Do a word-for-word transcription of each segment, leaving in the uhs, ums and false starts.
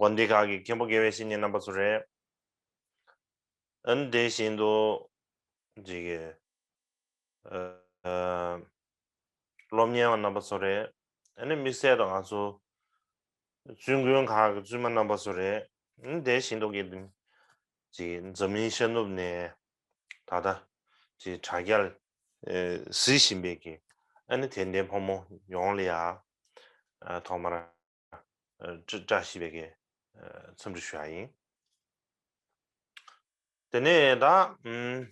དགོན་སྡེ་ཁག་གི་མཁན་པོ་དགེ་བའི་བཤེས་གཉེན་རྣམ་པ་ཚོ་རེད། ཨ་ནི་དེ་བཞིན་དུ་ཅིག་གི་ཨ་སློབ་གཉེར་བ་རྣམ་པ་ཚོ་རེད། ཨ་ནི་དམིགས་བསལ་དུ་ང་ཚོ་བཙུན་དགོན་ཁག་གི་བཙུན་མ་རྣམ་པ་ཚོ་རེད། ཨ་ནི་དེ་བཞིན་དུ་གི་ཅིག་འཛམ་གླིང་ཤར་ནུབ་ནས་ད་ལྟ་ཅིག་དྲ་རྒྱར་ཨ་གཟིགས་བཞིན་པའི་གི་ཨ་ནི་དད་ལྡན་ཕོ་མོ་ཡོངས་ལ་ཡ་ཨ་ཐོག་མར་ཨ་བཀྲ་བཀྲ་ཤིས་པའི་གི་ཨ་འཚམས་འདྲི་ཞུ་ཡ་ཡིན། དེ་ནས་ད་ཨམ་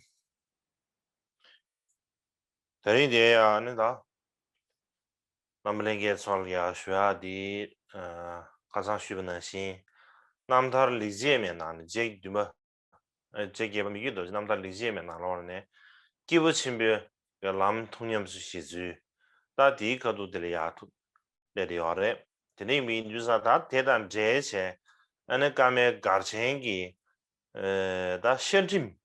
དེ་རིང་དེ་ཡ་ནི་ད་རྣམ་པ་ལྷན་རྒྱས་ཚོ་ལ་ཡ་ཞུ་ཡ་དེ་ཨ་ཁ་སང་ཞུས་པ་ནང་བཞིན་རྣམ་ཐར་ལེགས་བྱས་མའི་ནང་ནས་རྗེ་བདུན་པ་ཨ་རྗེ་བརྒྱད་པ་མི་བསྐྱོད་རྡོ་རྗེ་རྣམ་ཐར་ལེགས་བྱས་མའི་ནང་ལོགས་ནས་སྐྱེས་བུ་ཆེན་པོའི་ལམ་ཐུགས་ཉམས་སུ་བཞེས་ཚུལ་ད་དེའི་ཁ་ཐུག་དེ་ལ་ཡ་ཐུག་སླེབས་ཡོད་རེད། དེ་ནས་མི་འདུས་ས་ད་དེ་དང་འབྲེལ་བྱས་ཨ་ནི་བཀའ་མའི་སྒར་ཆེན་གྱི་ཨ་ད་ཤ་ཁྲིམས་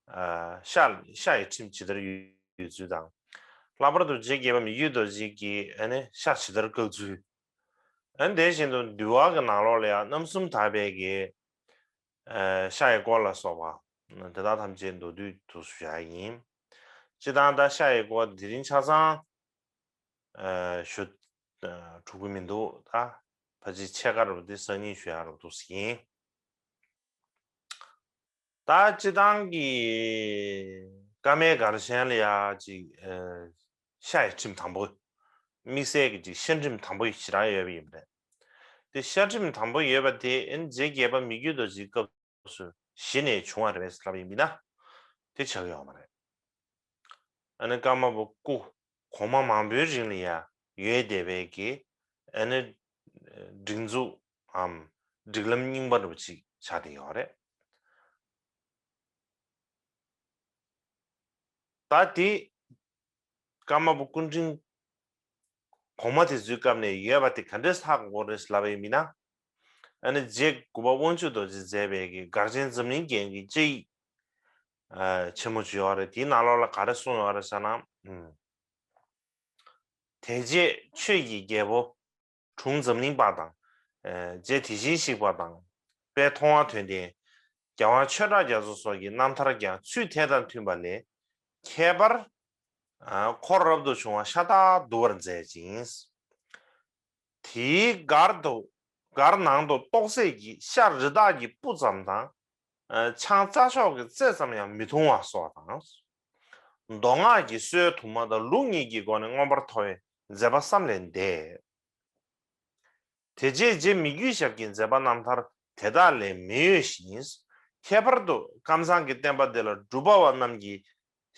ཨ་ཤ་ཤ་ཡི་ཁྲིམས་ཇི་ལྟར་ཡོད་ཡོད་ཚུལ་དང་། ལྷག་པར་དུ་རྗེ་བརྒྱད་པ་མི་བསྐྱོད་རྡོ་རྗེ་གིས་ཨ་ནི་ཤ་ཇི་ལྟར་བཀག་ཚུལ། ཨ་ནི་དེ་བཞིན་དུ་འདུལ་བ་གི་ནང་ལོགས་ལ་ཡང་རྣམ་གསུམ་དག་པའི་གི་ཨ་ཤ་ཡི་སྐོར་ལ་སོགས་པ་དེ་དག་ཐམས་ཅད་མདོར་བསྡུས་དུ་ཞུ་ཡ་ཡིན། སྤྱིར་བཏང་ད་ཤ་ཡི་སྐོར་དེ་རིང་ཆ་ཚང་ཨ་ཞུ་ཨ་འགྲོ་གི་མི་འདུག་ད་ཕལ་ཆེར་ཕྱེད་ཀ་རུ་དེ་སང་ཉིན་ཞུ་ཡ་རུ་འདུག་ཟིན། ད་སྤྱིར་བཏང་གི་བཀའ་མའི་སྒར་ཆེན་ལ་ཡ་ཅིག་ཨ་ཤ་ཡི་ཁྲིམས་དང་པོ། དམིགས་བསལ་གྱི་ཅིག་ཤ་ཁྲིམས་དང་པོ་ཞེ་དྲག་ཡོད་པ་ཡིན་པ་རེད། དེ་ཤ་ཁྲིམས་དང་པོ་ཡོད་པ་དེ་ཨ་ནི་རྗེ་བརྒྱད་པ་མི་བསྐྱོད་རྡོ་རྗེའི་སྐབས་སུ་གཞི་ནས་བྱུང་བ་རེད་ལབ་ཡིན་ན་དེ་ཆགས་ཡོད་མ་རེད། ཨ་ནི་ཀརྨ་པ་སྐུ་གོང་མ་མང་པོའི་རིང་ལ་ཡ་ཡོད་བསྡད་པའི་གི་ཨ་ནི་སྒྲིག་འཛུགས་འམ་སྒྲིག་ལམ་རྙིང་པ་འདྲ་པོ་ཅིག་ཆགས་བསྡད་ཡོད་རེད། ད་དེ་ཀརྨ་པ་སྐུ་ཕྲེང་གོང་མ་དེ་ཚོའི་སྐབས་ནས་ཡོད་པ་དེ་ག་འདྲས་ཧ་གོ་དགོས་རེད་ལབ་པ་ཡིན་ན། ཨ་ནི་རྗེ་དགུ་པ་དབང་ཕྱུག་རྡོ་རྗེས་མཛད་པའི་གི་སྒར་ཆེན་འཛམ་གླིང་རྒྱན་གྱི་བཅའ་ཡིག་ཨ་ཆེན་མོ་ཅིག་ཡོད་རེད། དེའི་ནང་ལོགས་ལ་ག་རེ་གསུངས་ཡོད་རེད་ཟེར་ན། ཨུམ། དེ་རྗེས་ཆོས་ཀྱི་རྒྱལ་པོ་དྲུང་འཛམ་གླིང་པ་དང་། ཨ་རྗེ་དེ་བཞིན་གཤེགས་པ་དང་། དཔལ་མཐོང་བ་དོན་ལྡན། རྒྱལ་དབང་ཆོས་གྲགས་རྒྱ་མཚོ་སོགས་ཀྱི་རྣམ་ཐར་ཀྱང་ཚུལ་དེ་དང་མཐུན་པ་ལས། ཁྱད་པར་ཨ་འཁོར་རབ་ཏུ་བྱུང་བ་ཤ་སྟག་བསྡུ་བར་མཛད་ཅིང་། དེའི་སྒར་དུ་སྒར་ནང་དུ་ཏོག་ཙེ་གི་ཤ་རི་དྭགས་ཀྱི་སྤུ་ཙམ་དང་། ཨ་ཆང་རྩྭ་མཆོག་གི་རྩེ་ཙམ་ཡང་མི་འཐུང་བ་སོགས་དང་། མདོ་སྔགས་ཀྱི་སྲོལ་དུ་མ་དང་ལུགས་གཉིས་ཀྱི་སྒོ་ནས་མངོན་པར་མཐོ་བའི་མཛད་པ་བསམ་ལས་འདས། དེ་རྗེས་རྗེ་མི་བསྐྱོད་ཞབས་ཀྱི་མཛད་པ་རྣམ་ཐར་དེ་དག་ལས་མི་འོས་ཤིང་། ཁྱད་པར་དུ་ཀམ་ཚང་གི་བསྟན་པ་འདི་ལ་སྒྲུབ་པ་བ་རྣམས་ཀྱི་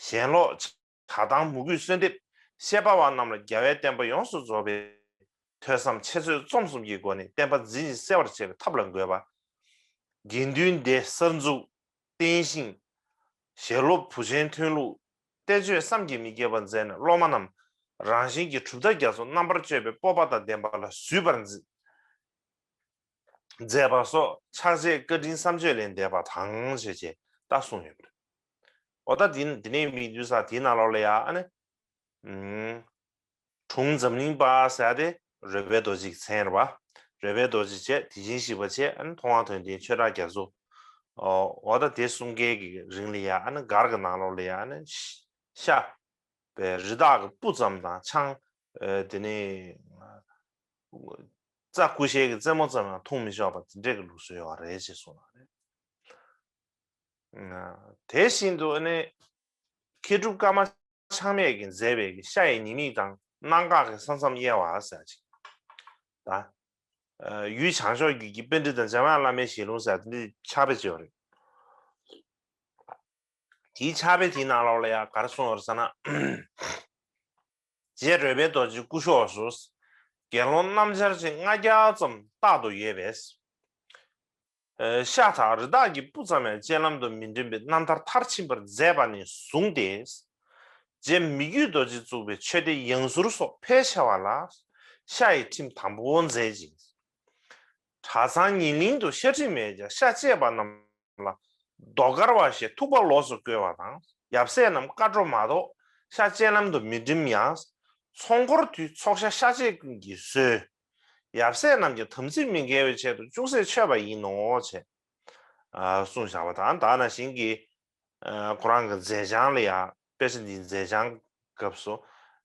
ཞེན་ལོག་བྱ་བཏང་མོས་གུས་གསོལ་འདེབས་བཤད་པ་བ་རྣམས་ལ་རྒྱལ་བའི་བསྟན་པ་ཡོངས་སུ་རྫོགས་པའི་ཐོས་བསམ་འཆད་རྩོད་རྩོམ་གསུམ་གྱི་སྒོ་ནས་བསྟན་པ་འཛིན་ཅིང་གསལ་བར་བྱེད་པའི་ཐབས་ལ་འགོད་པ། དགེ་འདུན་སྡེ་གསར་འཛུགས། བསྟན་ཤིང་། ཞལ་སློབ་བུ་ཆེན་ཐོན་ལུགས། གཏེར་ཆོས་བསམ་གྱིས་མི་ཁྱབ་པ་མཛད་ནས་སློབ་མ་རྣམས་རང་གཞན་གྱི་གྲུབ་མཐའ་རྒྱ་མཚོ་རྣམ་པར་དཔྱོད་པའི་སྤོབས་པ་དང་ལྡན་པ་ལ་གཟུད་པར་མཛད། མཛད་པ་སོགས་ཕྱག་རྗེས་བཀའ་དྲིན་བསམ་བརྗོད་ལས་འདས་པ་དང་ཞེས་བྱས་ད་གསུངས་ཡོད་པ་རེད། འོ་ད་འདི་འདི་ནས་མི་འདུས་ས་དེའི་ནང་ལོགས་ལ་ཡ་ཨ་ནི། ཨུམ། དྲུང་འཛམ་གླིང་པ་ཟེར་ཏེ་རོལ་པའི་རྡོ་རྗེ་གི་མཚན་རེད་པ། རོལ་པའི་རྡོ་རྗེ་བྱས་དེ་བཞིན་གཤེགས་པ་བྱས་ཨ་ནི་མཐོང་བ་དོན་ལྡན་ཆོས་གྲགས་རྒྱ་མཚོ། འོ་ད་དེ་གསུམ་ཀའི་གི་རིང་ལ་ཡ་ཨ་ནི་སྒར་གི་ནང་ལོགས་ལ་ཡ་ཨ་ནི་ཤ་པའི་རི་དྭགས་ཀྱི་སྤུ་ཙམ་དང་ཆང་། དེ་ནས་རྩྭ་ཀུ་ཤའི་གི་རྩེ་མོ་ཙམ་ཡང་འཐུང་མི་ཆོག་པ་དེ་འདྲས་ཀྱི་ལུགས་སྲོལ་ཡོད་རེད་ཅེས་གསུངས་པ་རེད། དེ་བཞིན་དུ་ཨ་ནི་མཁས་གྲུབ་ཀརྨ་ཆགས་མེད་ཀྱིས་མཛད་པའི་གི་ཤ་ཡི་ཉེས་དམིགས་དང་གནད་འགག་གི་ས་མཚམས་དབྱེ་བ་ཟེར་ཅིག་ད། ཡུལ་བྱང་ཕྱོགས་རྒྱུད་ཀྱི་པཎྜི་ཏ་འཇམ་དབྱངས་བླ་མའི་ཞལ་ལུང་ཟེར་དེ་འདྲའི་ཕྱག་དཔེ་ཅིག་ཡོད་རེད། དེའི་ཕྱག་དཔེ་དེའི་ནང་ལོགས་ལ་ཡང་ག་རེ་གསུངས་ཡོད་རེད་ཟེར་ན། རྗེ་རོལ་པའི་རྡོ་རྗེའི་སྐུ་ཤོགས་སུ། དགེ་སློང་སྣམ་སྦྱར་ཅན་ལྔ་བརྒྱ་ཙམ་རྟག་ཏུ་ཡོད་པས། ཤ་དང་རི་དྭགས་ཀྱི་སྤུ་ཙམ་ཡང་སྤྱན་ལམ་དུ་མི་འགྲིམ་པའི་རྣམ་ཐར་མཐར་ཕྱིན་པར་མཛད་པ་ནས་བཟུང་སྟེ། རྗེ་མི་བསྐྱོད་རྡོ་རྗེས་བཙུགས་པའི་ཆོས་སྡེ་ཡང་ཟུར་སོགས་ཕལ་ཆེ་བ་ལ་ཤ་ཡི་ཁྲིམས་དམ་པོ་མཛད་ཅིང་། གྲྭ་ཚང་ཉེ་གླིང་དུ་ཤ་ཁྲིམས་མེད་ཀྱང་ཤ་བཅད་པ་རྣམས་ལ་ཟློས་གར་བ་ཞེས་ཐུག་པ་ལོགས་སུ་བཀོལ་བ་དང་ཡབ་སྲས་རྣམས་བཀའ་བགྲོ་མ་གཏོགས་ཤ་སྤྱན་ལམ་དུ་མི་འགྲིམ་ཡང་། ཚོགས་འཁོར་དུས་ཚོགས་ཤ་ཤ་བཅད་ཀུན་གྱི་སྲོལ། ཡབ་སྲས་རྣམས་ཀྱི་དམ་ཚིག་མི་འགལ་བའི་ཆེད་དུ་ཅུང་ཟད་མཆོད་པ་ཡིན་ནོ་ཞེས་གསུངས་བཞག་པ་དང་། ད་ནང་བཞིན་གྱི་ཁོ་རང་གི་མཛད་བྱང་ལ་ཡང་དཔེ་ཆ་འདིའི་མཛད་བྱང་སྐབས་སུ།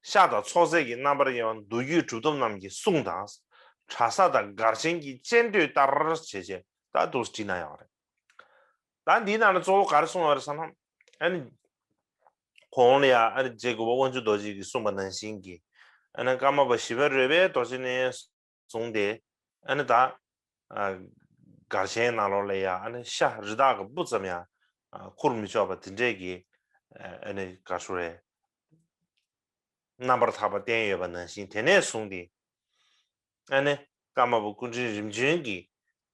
ཤ་དང་ཚོགས་རྫས་ཀྱི་རྣམ་པར་དབྱེ་བ་མདོ་རྒྱུད་གྲུབ་ཐོབ་རྣམས་ཀྱི་གསུང་དང་། གྲྭ་ས་དང་སྒར་ཆེན་གྱི་སྤྱན་བསྟོད་ལྟར་བྱས་བྱས་ད་འདུག་བྲིས་གནང་ཡོད་རེད། ད་འདིའི་ནང་ལ་གཙོ་བོ་ག་རེ་གསུངས་ཡོད་རེད་ཟེར་ན། ཨ་ནི་གོང་ལ་ཡང་ཨ་ནི་རྗེ་དགུ་པ་དབང་ཕྱུག་རྡོ་རྗེ་གིས་གསུངས་པ་ནང་བཞིན་གྱི། ཨ་ནི་ཀརྨ་པ་ཞི་བ་རོལ་པའི་རྡོ་རྗེ་ནས་བཟུང་སྟེ། ཨ་ནི་ད་སྒར་ཆེན་ནང་ལོགས་ལ་ཡང་ཨ་ནི་ཤ་རི་དྭགས་ཀྱི་སྤུ་ཙམ་ཡང་ཁུར་མི་ཆོག་པ་དེ་འདྲས་ཀྱི་ཨ་ནི་ག་རེ་ཟེར། རྣམ་པར་དག་པ་བསྟན་ཡོད་པ་ནང་བཞིན། དེ་ནས་བཟུང་སྟེ་ཨ་ནི་ཀརྨ་པ་སྐུ་ཕྲེང་རིམ་བྱོན་གྱིས་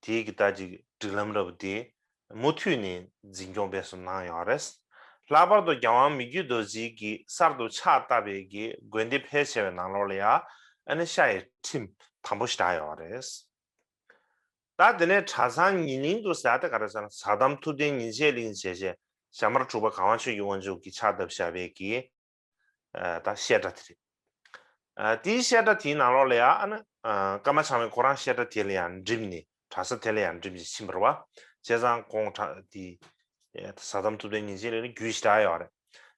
དེའི་གི་ད་ཅིག་སྒྲིག་ལམ་འདྲ་པོ་དེ་མུ་མཐུད་ནས་འཛིན་སྐྱོང་སྤེལ་གསུམ་གནང་ཡོད་རེད། ལྷག་པར་དུ་རྒྱལ་དབང་མི་བསྐྱོད་རྡོ་རྗེ་གིས་གསར་དུ་ཕྱག་བཏབ་པའི་གི་དགོན་སྡེ་ཕལ་ཆེ་བའི་ནང་ལོགས་ལ་ཡང་ཨ་ནི་ཤ་ཡི་ཁྲིམས་དམ་པོ་ཞེ་དྲག་ཡོད་རེད། ད་དེ་ནས་གྲྭ་ཚང་ཉེར་གླིང་དུ་ཟེར་ཡ་དེ་ག་རེ་ཟེར་ན། ཟ་དམ་ཐུབ་བསྟན་ཉིན་བྱེད་གླིང་བྱས་བྱས་ཞྭ་དམར་དྲུག་པ་གར་དབང་ཆོས་ཀྱི་དབང་ཕྱུག་གིས་ཕྱག་བཏབ་བཞག་པའི་གི་ད་བཤད་གྲྭ་དེ་རེད། དེའི་བཤད་གྲྭ་དེའི་ནང་ལོགས་ལ་ཡང་ཨ་ནི་ཀརྨ་བྱམས་པས་ཁོ་རང་བཤད་གྲྭ་དེ་ལ་ཡང་འགྲིམས་ནས་གྲྭ་ས་དེ་ལ་ཡང་འགྲིམས་ནས་ཕྱིན་པ་རེད་པ། བྱས་ཙང་ཁོང་གྲྭ་དེ་ཟ་དམ་ཐུབ་བསྟན་ཉིན་བྱེད་གླིང་ལ་རྒྱུས་ཞེ་དྲག་ཡོད་རེད།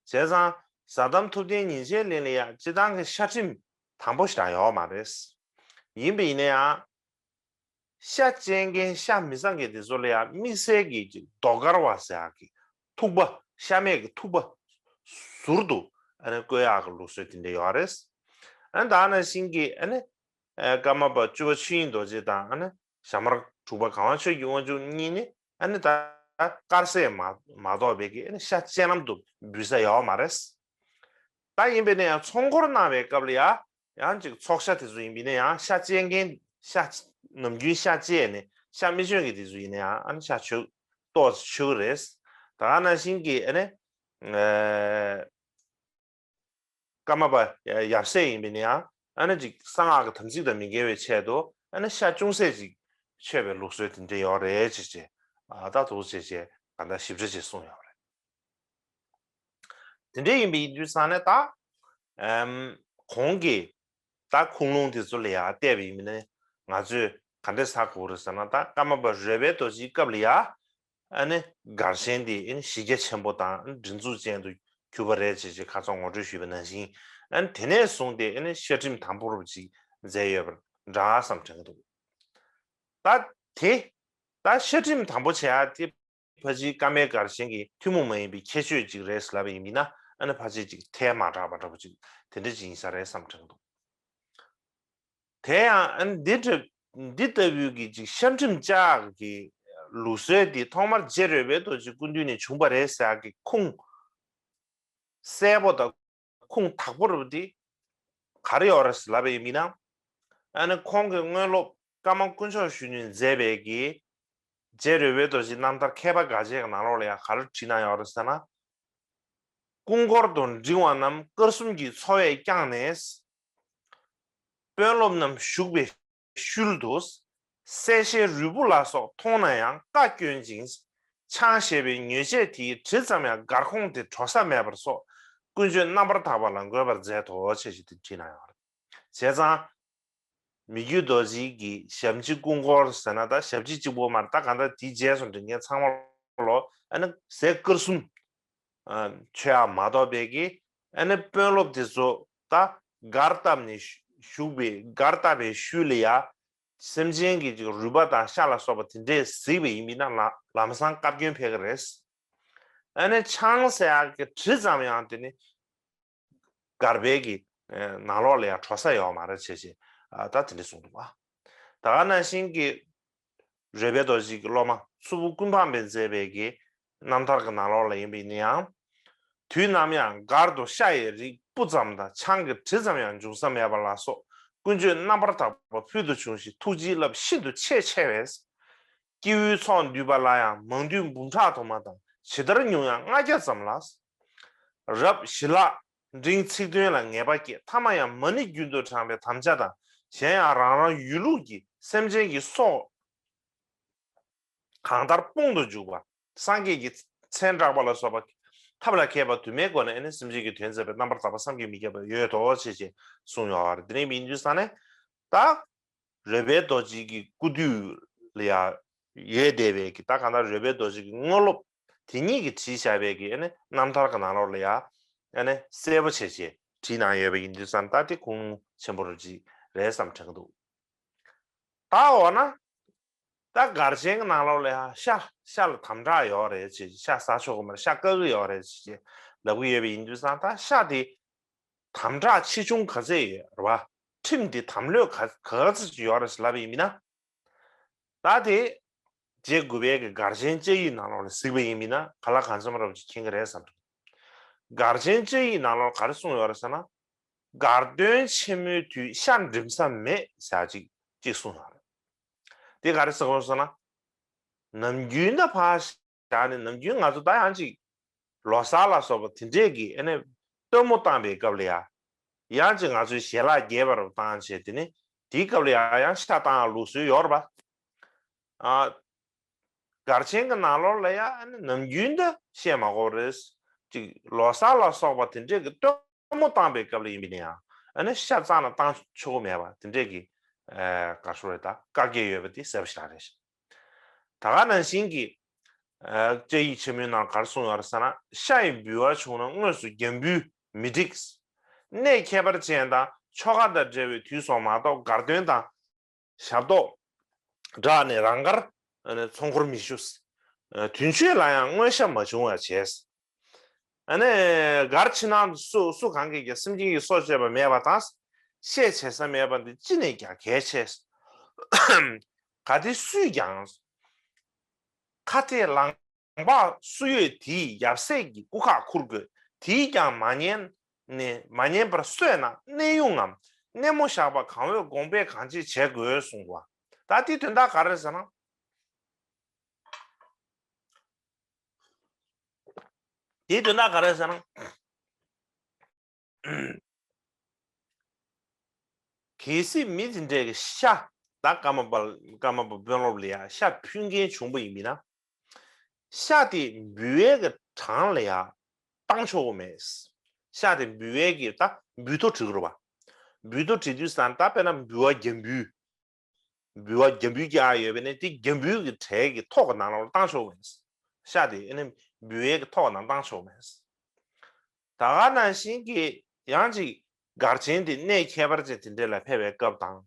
བྱས་ཙང་ཟ་དམ་ཐུབ་བསྟན་ཉིན་བྱེད་གླིང་ལ་ཡང་སྤྱིར་བཏང་གི་ཤ་ཁྲིམས་དམ་པོ་ཞེ་དྲག་ཡོད་མ་རེད། ཡིན་པ་ཡིན་ན་ཡང་། ཤ་བཅད་མཁན་ཤ་མི་བཟའ་མཁན་དེ་ཚོ་ལ་ཡང་དམིགས་བསལ་གྱི་ཅིག་རྡོ་དཀར་བ་ཟེར་ཡག་གི་ཐུག་པ། ཤ་མེད་ཀྱི་ཐུག་པ་ཟུར་དུ་ཨ་ནི་བཀོལ་ཡག་གི་ལུགས་སྲོལ་དེ་འདྲ་ཡོད་རེད། ཨ་ནི་ད་ནང་བཞིན་གྱི་ཨ་ནི་ཀརྨ་པ་བཅུ་པ་ཆོས་དབྱིངས་རྡོ་རྗེ་དང་ཨ་ནི་ཞྭ་དམར་དྲུག་པ་གར་དབང་ཆོས་ཀྱི་དབང་ཕྱུག་གཉིས་ནི་ཨ་ནི་ད་དཀར་ཟས་མ་མ་གཏོགས་པའི་གི་ཨ་ནི་ཤ་སྤྱན་ལམ་དུ་འབུལ་ས་ཡོད་མ་རེད། ད་ཡིན་པས་ན་ཡང་ཚོགས་འཁོར་གནང་བའི་སྐབས་ལ་ཡང་། ཡང་ཅིག་ཚོགས་ཤ་དེ་ཚོ་ཡིན་པས་ན་ཡང་ཤ་བཅད་མཁན། ཤ་ནམ་རྒྱུན་ཤ་བཅད་ནས་ཤ་མི་མཆོད་མཁན་དེ་ཚོ་ཡིན་ན་ཡང་ཨ་ནི་ཤ་མཆོད་ཏོག་ཙམ་མཆོད་ཀྱི་རེད། ད་ག་ནང་བཞིན་གྱི་ཨ་ནི་ཀརྨ་པ་ཡབ་སྲས་ཡིན་པས་ན་ཡང་ཨ་ནི་ཅིག་གསང་སྔགས་ཀྱི་དམ་ཚིག་དང་མི་འགལ་བའི་ཆེད་དུ་ཨ་ནི་ཤ་ཅུང་ཟད་ཅིག་མཆོད་པའི་ལུགས་སྲོལ་དེ་འདྲ་ཡོད་རེད་ཅེས་བྱས། ད་དོག་ཅེས་བྱས་ག་འདྲ་ཞིབ་ཕྲ་ཅིག་གསུངས་ཡོད་རེད། དེ་འདྲ་ཡིན་པའི་དུས་ཙང་ནས་ད། ཨམ། གོང་གི་ད་ཁུངས་ལུང་དེ་ཚོ་ལ་ཡང་བལྟས་པ་ཡིན་ན་ང་ཚོས་ག་འདྲས་ཧ་གོ་རེད་ཟེར་ན། ད་ཀརྨ་པ་རོལ་པའི་རྡོ་རྗེའི་སྐབས་ལ་ཡང་ཨ་ནི་སྒར་ཆེན་དེ་ཨ་ནི་གཞི་རྒྱ་ཆེན་པོ་དང་སྒྲིག་འཛུགས་ཅན་དུ་གྱུར་པ་རེད་ཅེས་ཅེས་ཁ་སང་ངོ་སྤྲོད་ཞུས་པ་ནང་བཞིན། ཨ་ནི་དེ་ནས་བཟུང་སྟེ་ཨ་ནི་ཤ་ཁྲིམས་དམ་པོ་རུ་ཅིག་མཛད་ཡོད་པ་འདྲ་བསམ་དྲན་གྱི་འདུག་ད་དེ་ད་ཤ་ཁྲིམས་དམ་པོ་བྱེད་ཡ་དེ། ཕལ་ཆེར་ཀརྨའི་སྒར་ཆེན་གྱི་ཐུན་མོང་མ་ཡིན་པའི་ཁྱད་ཆོས་ཅིག་རེད་ལབ་པ་ཡིན་ན་ཨ་ནི་ཕལ་ཆེར་ཅིག་ཐལ་མ་དྲགས་པ་འདྲ་པོ་ཅིག་དེ་འདྲ་ཅིག་ཡིན་ས་རེད་བསམ་དྲན་འདུག་དེ་ཡང་ཨ་ནི་འདི་འདྲ་འདི་ལྟ་བུའི་གི་ཅིག་ཤ་ཁྲིམས་བཅག་གི་ལུགས་སྲོལ་འདི་ཐོག་མར་རྗེ་རོལ་པའི་རྡོ་རྗེ་སྐུ་མདུན་ནས་བྱུང་བ་རེད་ཟེར་གི་ཁུངས་གསལ་པོ་དང་ཁུངས་དག་པོ་རུ་དེ་ག་རེ་ཡོད་རེད་ལབ་པ་ཡིན་ན། ཨ་ནི་ཁོང་གི་དངོས་སློབ་ཀརྨ་དཀོན་མཆོག་གཞོན་ནུས་མཛད་པའི་གི་རྗེ་རོལ་པའི་རྡོ་རྗེ་རྣམ་ཐར་མཁས་པ་དགའ་རྒྱལ་གྱི་ནང་ལོགས་ལ་ཡང་ག་རེ་བྲིས་གནང་ཡོད་རེད་ཟེར་ན། སྐུ་འཁོར་དུ་འགྲེང་བ་རྣམས་དཀར་གསུམ་གྱི་ཚོ་བས་བསྐྱངས་ནས། དཔོན་སློབ་རྣམས་བཞུགས་པའི་ཤུལ་དུ། གསལ་ཤེལ་རུས་སྦུག་ལ་སོགས་མཐོང་ན་ཡང་བཀའ་བཀྱོན་ཅིང་། ཆང་བཞེས་པའི་ཉོས་ཆས་དེའི་དྲི་ཙམ་ཡང་སྒར་ཁོངས་དེར་བྲོ་ས་མེད་པར་སོགས་ཀུན་སྤྱོད་རྣམ་པར་དག་པ་ལ་འགོད་པར་མཛད་དོ་ཞེས་ཞུས་ཏེ་བྲིས་གནང་ཡོད་རེད། བྱས་ཙང་། མི་བསྐྱོད་རྡོ་རྗེ་གི་ཞབས་ཕྱི་སྐུ་འཁོར་ཟེར་ན་ད་ཞབས་ཕྱི་གཅིག་པོ་མ་རེད། ད་གང་ལྟར་དེའི་རྗེས་སུ་འབྲང་མཁན་ཚང་མ་ལོ་ཨ་ནི་ཟས་དཀར་གསུམ་མཆོད་ཡག་མ་གཏོགས་པའི་གི་ཨ་ནི་དཔོན་སློབ་དེ་ཚོ་ད་སྒར་བཏབ་ནས་བཞུགས་པའི་སྒར་བཏབ་པའི་ཤུལ་ལ་ཡ་སེམས་ཅན་གྱི་ཅིག་རུས་པ་དང་ཤ་ལ་སོགས་པ་དེ་འདྲས་གཟིགས་པ་ཡིན་པས་ན་ལམ་ལམ་སང་བཀའ་བཀྱོན་ཕེབས་ཀྱི་རེད། ཨ་ནི་ཆང་ཟེར་ཡག་གི་དྲི་ཙམ་ཡང་དེ་ནི། སྒར་པའི་གི་ནང་ལོགས་ལ་ཡང་བྲོ་ས་ཡོད་མ་རེད་བྱས་བྱས་ད་དེ་འདྲ་གསུངས་འདུག་བ། ད་ག་ནང་བཞིན་གྱི་རོལ་པའི་རྡོ་རྗེ་གི་སློབ་མ་མཚུར་ཕུ་ཀུན་སྤངས་པས་མཛད་པའི་གི་རྣམ་ཐར་གྱི་ནང་ལོགས་ལ་ཡིན་པས་ན་ཡང་། དུས་ནམ་ཡང་སྒར་དུ་ཤ་ཡི་རིགས་སྤུ་ཙམ་དང་ཆང་གི་དྲི་ཙམ་ཡང་འབྱུང་ས་མེད་པ་ལ་སོགས་ཀུན་སྤྱོད་རྣམ་པར་དག་པ་ཕུལ་དུ་བྱུང་ཞིང་ཐུགས་རྗེའི་རླབས་ཤིན་ཏུ་ཆེས་ཆེ་བས། སྐྱེ་བོའི་ཚོགས་འདུས་པ་ལ་ཡང་མང་འདུས་འབུམ་ཕྲག་དུ་མ་དང་ཇི་ལྟར་ཉུང་ཡང་ལྔ་བརྒྱ་ཙམ་ལ། རབ་ཞི་ལྷག་འབྲིང་ཚིག་དོན་ལ་ངེས་པ་སྐྱེས། ཐ་མ་ཡང་མ་ཎི་རྒྱུན་དུ་བགྲངས་པའི་དམ་བཅའ་དང་གཞན་ཡང་རང་རང་ཡུལ་ལུགས་ཀྱི་སེམས་ཅན་གྱི་སྲོག་གང་ལྟར་སྤོང་དུ་འཇུག་པ། སངས་རྒྱས་ཀྱི་མཚན་བསྒྲགས་པ་ལ་སོགས་པ་ཐབས་ལ་མཁས་པ་དུ་མའི་སྒོ་ནས་ཨ་ནི་སེམས་ཅན་གྱི་དོན་མཛད་པའི་རྣམ་པར་དག་པ་བསམ་གྱིས་མི་ཁྱབ་པ་ཡོད་དོ་ཞེས་ཞེས་གསུངས་ཡོད་པ་རེད། དེ་རིང་མིན་དུས་ས་ནས་ད་ རོལ་པའི་རྡོ་རྗེ་གི་སྐུ་དུས་ལ་ཡ་ཡོད་བསྡད་པའི་གི་ད་གང་ལྟར་རོལ་པའི་རྡོ་རྗེ་གི་དངོས་སློབ་དེ་ཉིད་ཀྱིས་བྲིས་བཞག་པའི་གི་ཨ་ནི་རྣམ་ཐར་གྱི་ནང་ལོགས་ལ་ཡ་ཨ་ནི་གསལ་པོ་བྱས་བྱས་བྲིས་གནང་ཡོད་པ་ཡིན་དུས་ཙང་ད་དེ་གོང་ཆེན་པོ་རུ་ཅིག་རེད་བསམ་དྲན་གྱི་འདུག་ད་འོ་ན། ད་སྒར་ཆེན་གྱི་ནང་ལོགས་ལ་ཡང་ཤ་ཤ་ལ་དམ་དྲག་ཡོད་རེད་ཅེས་ཤ་ཟ་ཆོག་གི་མ་རེད། ཤ་བཀག་གི་ཡོད་རེད་ཅེས་ལབ་ཀྱི་ཡོད་པ་ཡིན་དུས་ཙང་ད་ཤ་དེ་དམ་དྲག་ཆེ་ཆུང་ག་ཚད་ཡོད་རེད་བ། ཁྲིམས་དེ་དམ་ལྷོད་ག་ག་ཚོད་ཅིག་ཡོད་རེད་ཟེར་ལབ་པ་ཡིན་མིན་ན། ད་དེ་རྗེ་དགུ་པའི་གི་སྒར་ཆེན་བཅའ་ཡིག་ནང་ལོགས་ལ་གཟིགས་པ་ཡིན་མིན་ན་ག་ལ་གང་འཚམ་རབ་ཅིག་མཁྱེན་གི་རེད་བསམ་འདུག་སྒར་ཆེན་བཅའ་ཡིག་ནང་ལོགས་ག་རེ་གསུངས་ཡོད་རེད་ཟེར་ན། སྒར་སྟོན་ཆེན་མོའི་དུས་ཤ་འགྲིམ་ས་མེད་ཟེར་ཅིག་ཅིག་གསུངས་ཡོད་རེད། དེ་ག་རེ་ཟེར་དགོས་ཟེར་ན། ནམ་རྒྱུན་ད་ཕར་བཞག་ནས་ནམ་རྒྱུན་ང་ཚོ་ད་ཡང་ཅིག་ལོ་གསར་ལ་སོགས་པ་དེ་འདྲས་ཀྱི་ཨ་ནི་སྟོན་མོ་བཏང་པའི་སྐབས་ལ་ཡ། ཡང་ཅིག་ང་ཚོའི་ཞལ་ལག་རྒྱས་པ་རུ་བཏང་བྱས་དེ་ནི་དེའི་སྐབས་ལ་ཡ་ཡང་ཤ་བཏང་ཡ་ལུགས་སྲོལ་ཡོད་རེད་པ། ཨ། སྒར་ཆེན་གྱི་ནང་ལོགས་ལ་ཡ་ཨ་ནི་ནམ་རྒྱུན་ད་བཤད་མ་དགོས་རེད། ཅིག་ལོ་གསར་ལ་སོགས་པ་དེ་འདྲས་ཀྱི་སྟོན་མོ་བཏང་པའི་སྐབས་ལ་ཡིན་པ་ཡིན་ན་ཡང་ཨ་ནི་ཤ་རྩ་ནས་བཏང་ཆོག་གི་མེད་པ་དེ་འདྲས་ཀྱི་ཨ་ག་ཞུ་རེད་ད་བཀག་རྒྱ་ཡོད་པ་དེ་གསལ་པོ་ཞེ་དྲག་རེད། ད་ག་ནང་བཞིན་གྱི་ཨ་བཅའ་ཡིག་ཆེན་མོའི་ནང་ག་རེ་གསུངས་ཡོད་རེད་ཟེར་ན། ཤ་ཡི་འབུལ་བ་བྱུང་ན་དངོས་སུ་རྒྱང་འབུལ་མི་འགྲིག་གནས་ཁྱད་པར་ཅན་དང་ཆོ་ག་དང་འབྲེལ་བའི་དུས་སོགས་མ་གཏོགས་སྒར་སྟོན་དང་ཞབས་ཏོག་བསྒྲགས་ནས་རང་དགར་ཚོགས་འཁོར་མི་ཞུ། དུས་མཆོད་ལ་ཡང་དངོས་ཤ་མ་བྱུང་བ་བྱས། ཨ་ནི་སྒར་ཕྱི་ནང་སུ་སུ་གང་གིས་ཀྱང་སེམས་ཅན་གྱི་སྲོག་བཅད་པ་མེད་པ་དང་། བཤས་བྱེད་ས་མེད་པ་འདི་ཅི་ནས་ཀྱང་གལ་ཆེ། གལ་ཏེ་སུས་ཀྱང་ཁ་ཏས་ལངས་པ་སུ་ཡོད་དེས་ཡབ་སྲས་ཀྱི་སྐུ་ཁ་ཁུར་དགོས། དེས་ཀྱང་མ་ཉན་ནས་མ་ཉན་པར་གསོད་ན་གནས་དབྱུང་ངམ་གནས་མོ་བཞག་པ་གང་འོས་དགོངས་པས་གང་བྱེད་བྱེད་དགོས་གསུངས་པ། ད་དེའི་དོན་དག་ག་རེ་ཟེར་ན། དེའི་དོན་དག་ག་རེ་ཟེར་ན། གལ་སྲིད་མི་དེ་འདྲས་ཀྱི་ཤ་ད་ཀརྨ་པ་ཀརྨ་པ་དཔོན་སློབ་ལ་ཡ་ཤ་ཕུལ་མཁན་བྱུང་པ་ཡིན་མིན་ན། ཤ་དེ་འབུལ་བའི་གི་གྲངས་ལ་ཡ་བཏང་ཆོག་གི་མེད། ཤ་དེ་འབུལ་བའི་གི་ད་འབུལ་ཐོ་བྲི་དགོས་རེད་པ། འབུལ་ཐོ་བྲི་དུས་ཙང་ད་དཔེར་ན་འབུལ་བ་རྒྱང་འབུལ། འབུལ་བ་རྒྱང་འབུལ་རྒྱག་ཡོད་པས་ན་དེ་རྒྱང་འབུལ་གྱི་གྲས་ཀྱི་ཐོ་གི་ནང་ལ་བཏང་ཆོག་མེད། ཤ་དེ་ཨ་ནི་འབུལ་བའི་གི་ཐོ་གི་ནང་བཏང་ཆོག་མེད། ད་ག་ནང་བཞིན་གྱི་ཡང་ཅིག་སྒར་ཆེན་དེ་གནས་ཁྱད་པར་ཅན་དེ་འདྲས་ལ་ཕེབས་པའི་སྐབས་དང་།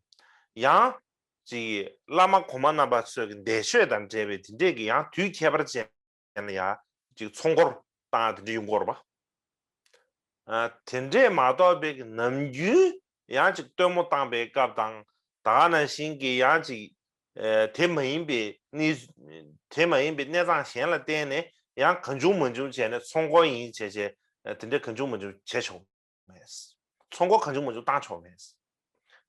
ཡང་ཅིག་བླ་མ་གོང་མ་རྣམ་པ་ཚོས་ཀྱི་འདས་མཆོད་དང་འབྲེལ་བའི་དེ་འདྲས་ཀྱི་ཡང་དུས་ཁྱད་པར་ཅན་ཡང་ཅིག་ཚོགས་འཁོར་བཏང་དེ་འདྲ་ཡོང་གི་ཡོད་རེད་པ། ཨ། དེ་འདྲས་མ་གཏོགས་པའི་ནམ་རྒྱུན་ཡང་ཅིག་སྟོན་མོ་བཏང་པའི་སྐབས་དང་། ད་ག་ནང་བཞིན་གྱི་ཡང་ཅིག་ཨ། དེ་མ་ཡིན་པའི་གནས། དེ་མ་ཡིན་པའི་གནས་སྟངས་གཞན་ལ་བརྟེན་ནས་ཡང་གང་བྱུང་མང་བྱུང་བྱས་ནས་ཚོགས་འཁོར་ཡིན་བྱས་བྱས་དེ་འདྲས་གང་བྱུང་མང་བྱུང་བྱས་ཆོག་མེད། ཚོགས་འཁོར་གང་བྱུང་མང་བྱུང་བཏང་ཆོག་མེད།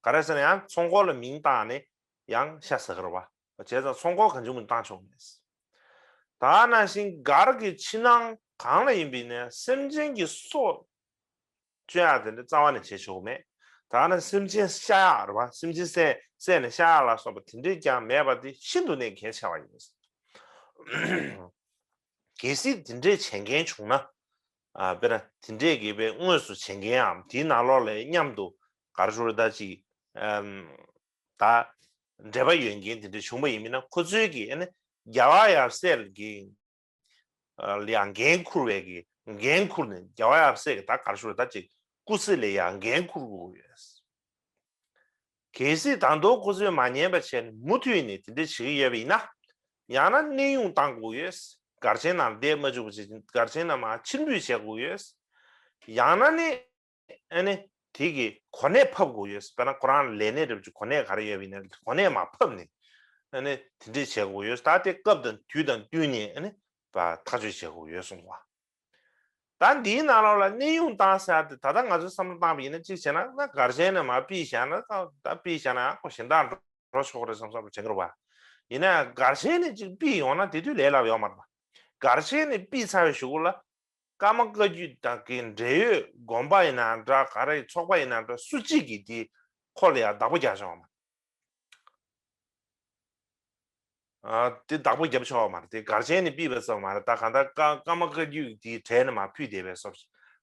ག་རེ་ཟེར་ན་ཡང་ཚོགས་འཁོར་ལ་མིང་བཏགས་ནས་ཡང་ཤ་ཟ་གི་རེད་པ། བྱས་ཙང་ཚོགས་འཁོར་གང་བྱུང་མང་བྱུང་བཏང་ཆོག་མེད། ད་ནང་བཞིན་སྒར་གྱི་ཕྱི་ནང་གང་ལ་ཡིན་པའི་ནས་སེམས་ཅན་གྱི་སྲོག་གཅོད་ཡག་དེ་འདྲ་རྩ་བ་ནས་བྱེད་ཆོག་མེད། ད་ནི་སེམས་ཅན་བཤའ་ཡག་རེད་པ། སེམས་ཅན་བསད་བསད་ནས་བཤའ་ཡག་ལ་སོགས་པ་དེ་འདྲས་ཀྱང་མེད་པ་དེ་ཤིན་ཏུ་ནས་གལ་ཆེ་བ་ཡིན། གལ་སྲིད་དེ་འདྲས་བྱེད་མཁན་བྱུང་ན། ཨ། དཔེར་ན་དེ་འདྲས་ཀྱི་དཔེ་དངོས་སུ་བྱེད་མཁན་འམ་དེའི་ནང་ལོགས་ལ་མཉམ་དུ་ག་རེ་ཞུ་རེད་ད་ཅིག་ཨམ། ད་འབྲེལ་བ་ཡོད་མཁན་དེ་འདྲས་བྱུང་བ་ཡིན་མིན་ན་ཁོ་ཚོའི་གི་ཨ་ནི་རྒྱལ་བ་ཡབ་སྲས་ལ་གི། ལ་ཡང་འགན་འཁུར་བའི་གི་འགན་འཁུར་ནས་རྒྱལ་བ་ཡབ་སྲས་ཀྱི་ད་ག་རེ་ཞུ་རེད་ད་ཅིག་སྐུ་ཚེ་ལ་ཡང་འགན་འཁུར་དགོས་ཡོད། གལ་སྲིད་ད་དུང་ཁོ་ཚོས་མ་ཉན་པ་བྱས་ནས་མུ་མཐུད་ནས་དེ་འདྲ་བྱེད་ཀྱི་ཡོད་པ་ཡིན་ན། ཡང་ན་གནས་དབྱུང་བཏང་དགོས་ཡོད། སྒར་ཆེན་ནང་བསྡད་མ་བཅུག་པ་བྱས་སྒར་ཆེན་ནང་མར་ཕྱིར་འབུད་བྱེད་དགོས་ཡོད། ཡང་ན་ནི། ཨ་ནི་དེ་གི་གོ་གནས་ཕབ་དགོས་ཡོད། དཔེར་ན་ཁོ་རང་ལས་གནས་འདྲ་པོ་ཅིག་གོ་གནས་ག་རེ་ཡོད་པ་ཡིན་ན་གོ་གནས་མར་ཕབ་ནས་ཨ་ནི་དེ་འདྲས་བྱེད་དགོས་ཡོད། ད་དེ་སྐབས་དང་དུས་དང་བསྟུན་ནས་ཨ་ནི་ཐག་གཅོད་བྱེད་དགོས་ཡོད་གསུངས་པ། ད་འདིའི་ནང་ལོགས་ལ་གནས་དབྱུང་བཏང་ཟེར་ཏེ་ད་ལྟ་ང་ཚོས་བསམ་བློ་བཏང་བ་ཡིན་ན་གཅིག་བྱས་ན་ན་སྒར་ཆེན་ནས་མར་ཕུད་བཞག་ན་ད་ཕུད་བཞག་ན་ཡང་ཁོ་གཞན་དག་འགྲོ་ཆོག་རེད་བསམ་བསམ་བློ་དྲན་གི་རེད་པ། ཡིན་ན་ཡང་སྒར་ཆེན་ནས་གཅིག་ཕུད་ཡོང་ན་དེ་དུས་ལས་སླ་པོ་ཡོད་མ་རེད་པ། སྒར་ཆེན་ནས་ཕུད་ཚར་བའི་གཞུག་གུ་ལ། ཀརྨ་བཀའ་བརྒྱུད་དང་གི་འབྲེལ་ཡོད་དགོན་པ་ཡིན་ན་འདྲ་ག་རེ་ཚོགས་པ་ཡིན་ན་འདྲ་སུ་གཅིག་གིས་དེ་ཁོ་ལ་ཡང་བདག་པོ་རྒྱག་ཆོག་མ། ཨ། དེ་བདག་པོ་རྒྱབ་ཆོག་མ་རེད། དེ་སྒར་ཆེན་ནས་ཕུད་པ་ཙམ་མ་རེད། ད་གང་ལྟར་ཀ་ཀརྨ་བཀའ་བརྒྱུད་དེའི་གྲས་ནས་མར་ཕུད་བསྡད་པའི་སོབ་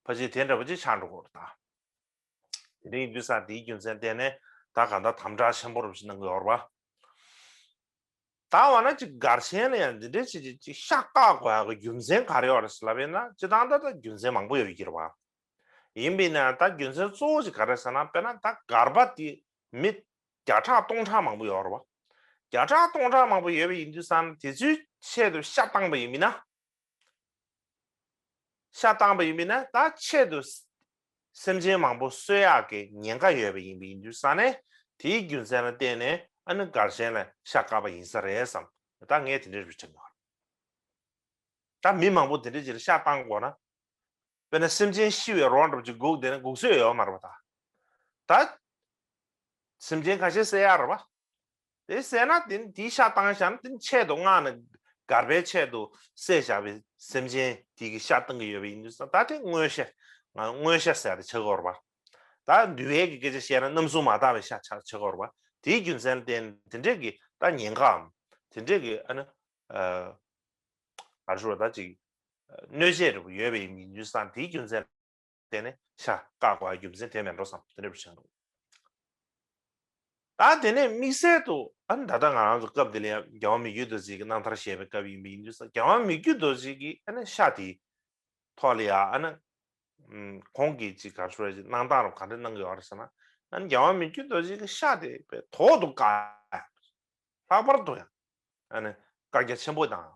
ཕལ་ཆེར་དེ་འདྲ་པོ་ཅིག་ཆགས་འགྲོ་གི་རེད་ད། དེ་རིང་དུས་སང་དེའི་རྒྱུ་མཚན་བརྟེན་ནས་ ད་གང་ལྟར་དམ་དྲག་ཆེན་པོ་རུ་ཞིག་གནང་གི་ཡོད་རེད་པ། ད་འོ་ན་ཅིག་སྒར་ཆེན་ལ་ཡང་འདི་འདྲའི་ཅིག་ཅིག་ཅིག་ཤ་བཀག་དགོས་ཡག་གི་རྒྱུ་མཚན་ག་རེ་ཡོད་རེད་ཟེར་ལབ་ཡིན་ན། སྤྱིར་བཏང་ད་ལྟ་རྒྱུ་མཚན་མང་པོ་ཡོད་ཀྱི་རེད་པ། ཡིན་པས་ན་ད་རྒྱུ་མཚན་གཙོ་བོ་ཅིག་ག་རེ་ཟེར་ན། དཔེར་ན་ད་སྒར་པ་དེ་མི་བརྒྱ་ཕྲག་སྟོང་ཕྲག་མང་པོ་ཡོད་རེད་པ། བརྒྱ་ཕྲག་སྟོང་ཕྲག་མང་པོ་ཡོད་པ་ཡིན་དུས་ཙང་དེ་ཚོའི་ཆེད་དུ་ཤ་བཏང་པ་ཡིན་མིན་ན། ཤ་བཏང་པ་ཡིན་མིན་ན་ད་ཆེད་དུ་སེམས་ཅན་མང་པོ་གསོད་ཡག་གི་ཉེན་ཁ་ཡོད་པ་ཡིན་པ་ཡིན་དུས་ཙང་ནས། དེའི་རྒྱུ་མཚན་ལ་བརྟེན་ནས་ཨ་ནི་སྒར་ཆེན་ལ་ཤ་བཀག་པ་ཡིན་ས་རེད་བསམ། ད་ངས་དེ་འདྲའི་རུ་དྲན་གྱི་ཡོད། ད་མི་མང་པོ་དེ་འདྲའི་ཅིག་ལ་ཤ་བཏང་དགོས་ན། དཔེར་ན་སེམས་ཅན་ཤི་བའི་རོ་འདྲ་པོ་ཅིག་སྒུག་བསྡད་ན་སྒུག་སྲོལ་ཡོད་མ་རེད་པ། ད་ད་སེམས་ཅན་ཁ་ཤས་བསད་ཡག་རེད་པ། དེ་བསད་ན་དེ་དེའི་ཤ་བཏང་བཞག་ན་དེ་ཆེད་དུ་མངགས་ནས་སྒར་པའི་ཆེད་དུ་བསད་བཞག་པའི་སེམས་ཅན་དེ་གི་ཤ་བཏང་གི་ཡོད་པ་ཡིན་དུས་ཙང་། ད་དེ་མངོན་ཤ། ང་མངོན་ཤ་ཟེར་ཡག་དེ་ཆགས་ཀྱི་ཡོད་རེད་པ། ད་འདུལ་བའི་གི་སྐད་ཆ་བཤད་ན་རྣམ་གསུམ་མ་དག་པའི་ཤ་ཆགས་ཆགས་ཀྱི་ཡོད་རེད་པ། དེའི་རྒྱུ་མཚན་ལ་བརྟེན་དེ་འདྲའི་གི་ད་ཉེན་ཁའམ་དེ་འདྲའི་གི་ཨ་ནི། ཨ། ག་རེ་ཞུ་དགོས་རེད། ད་ཅིག་གནོད་བྱེད་འདྲ་པོ་ཡོད་པ་ཡིན་དུས་ཙང་། དེའི་རྒྱུ་མཚན་ལ་བརྟེན་ནས་ཤ་བཀག་དགོས་པའི་རྒྱུ་མཚན་དེ་མེད་འགྲོ་བསམ། དེ་འདྲ་པོ་བྱུང་འདུག། ད་དེ་ནས་དམིགས་བསལ་དུ་ཨ་ནི་ད་ལྟ་ང་རང་ཚོ་སྐབས་འདི་ལ་ཡང་རྒྱལ་དབང་མི་བསྐྱོད་རྡོ་རྗེ་གི་རྣམ་ཐར་བཤད་པའི་སྐབས་ཡིན་པ་ཡིན་དུས་ཙང་། རྒྱལ་དབང་མི་བསྐྱོད་རྡོ་རྗེ་གི་ཨ་ནི་ཤ་དེའི་ཐོག་ལ་ཡང་ཨ་ནི། ཨམ། ཁོང་གིས་ཅིག་ག་རེ་ཞུ་དགོས་རེད། ཅིག་གནང་སྟངས་རུ་ག་འདྲ་གནང་གི་ཡོད་རེད་ཟེར་ན། ཨ་ནི་རྒྱལ་དབང་མི་བསྐྱོད་རྡོ་རྗེ་གི་ཤ་དེ་དཔེ་ཐོག་ཏུ་བཀག། ལྷག་པར་དུ་ཡང་ཨ་ནི་བཀག་རྒྱ་ཆེན་པོ་བཏང་།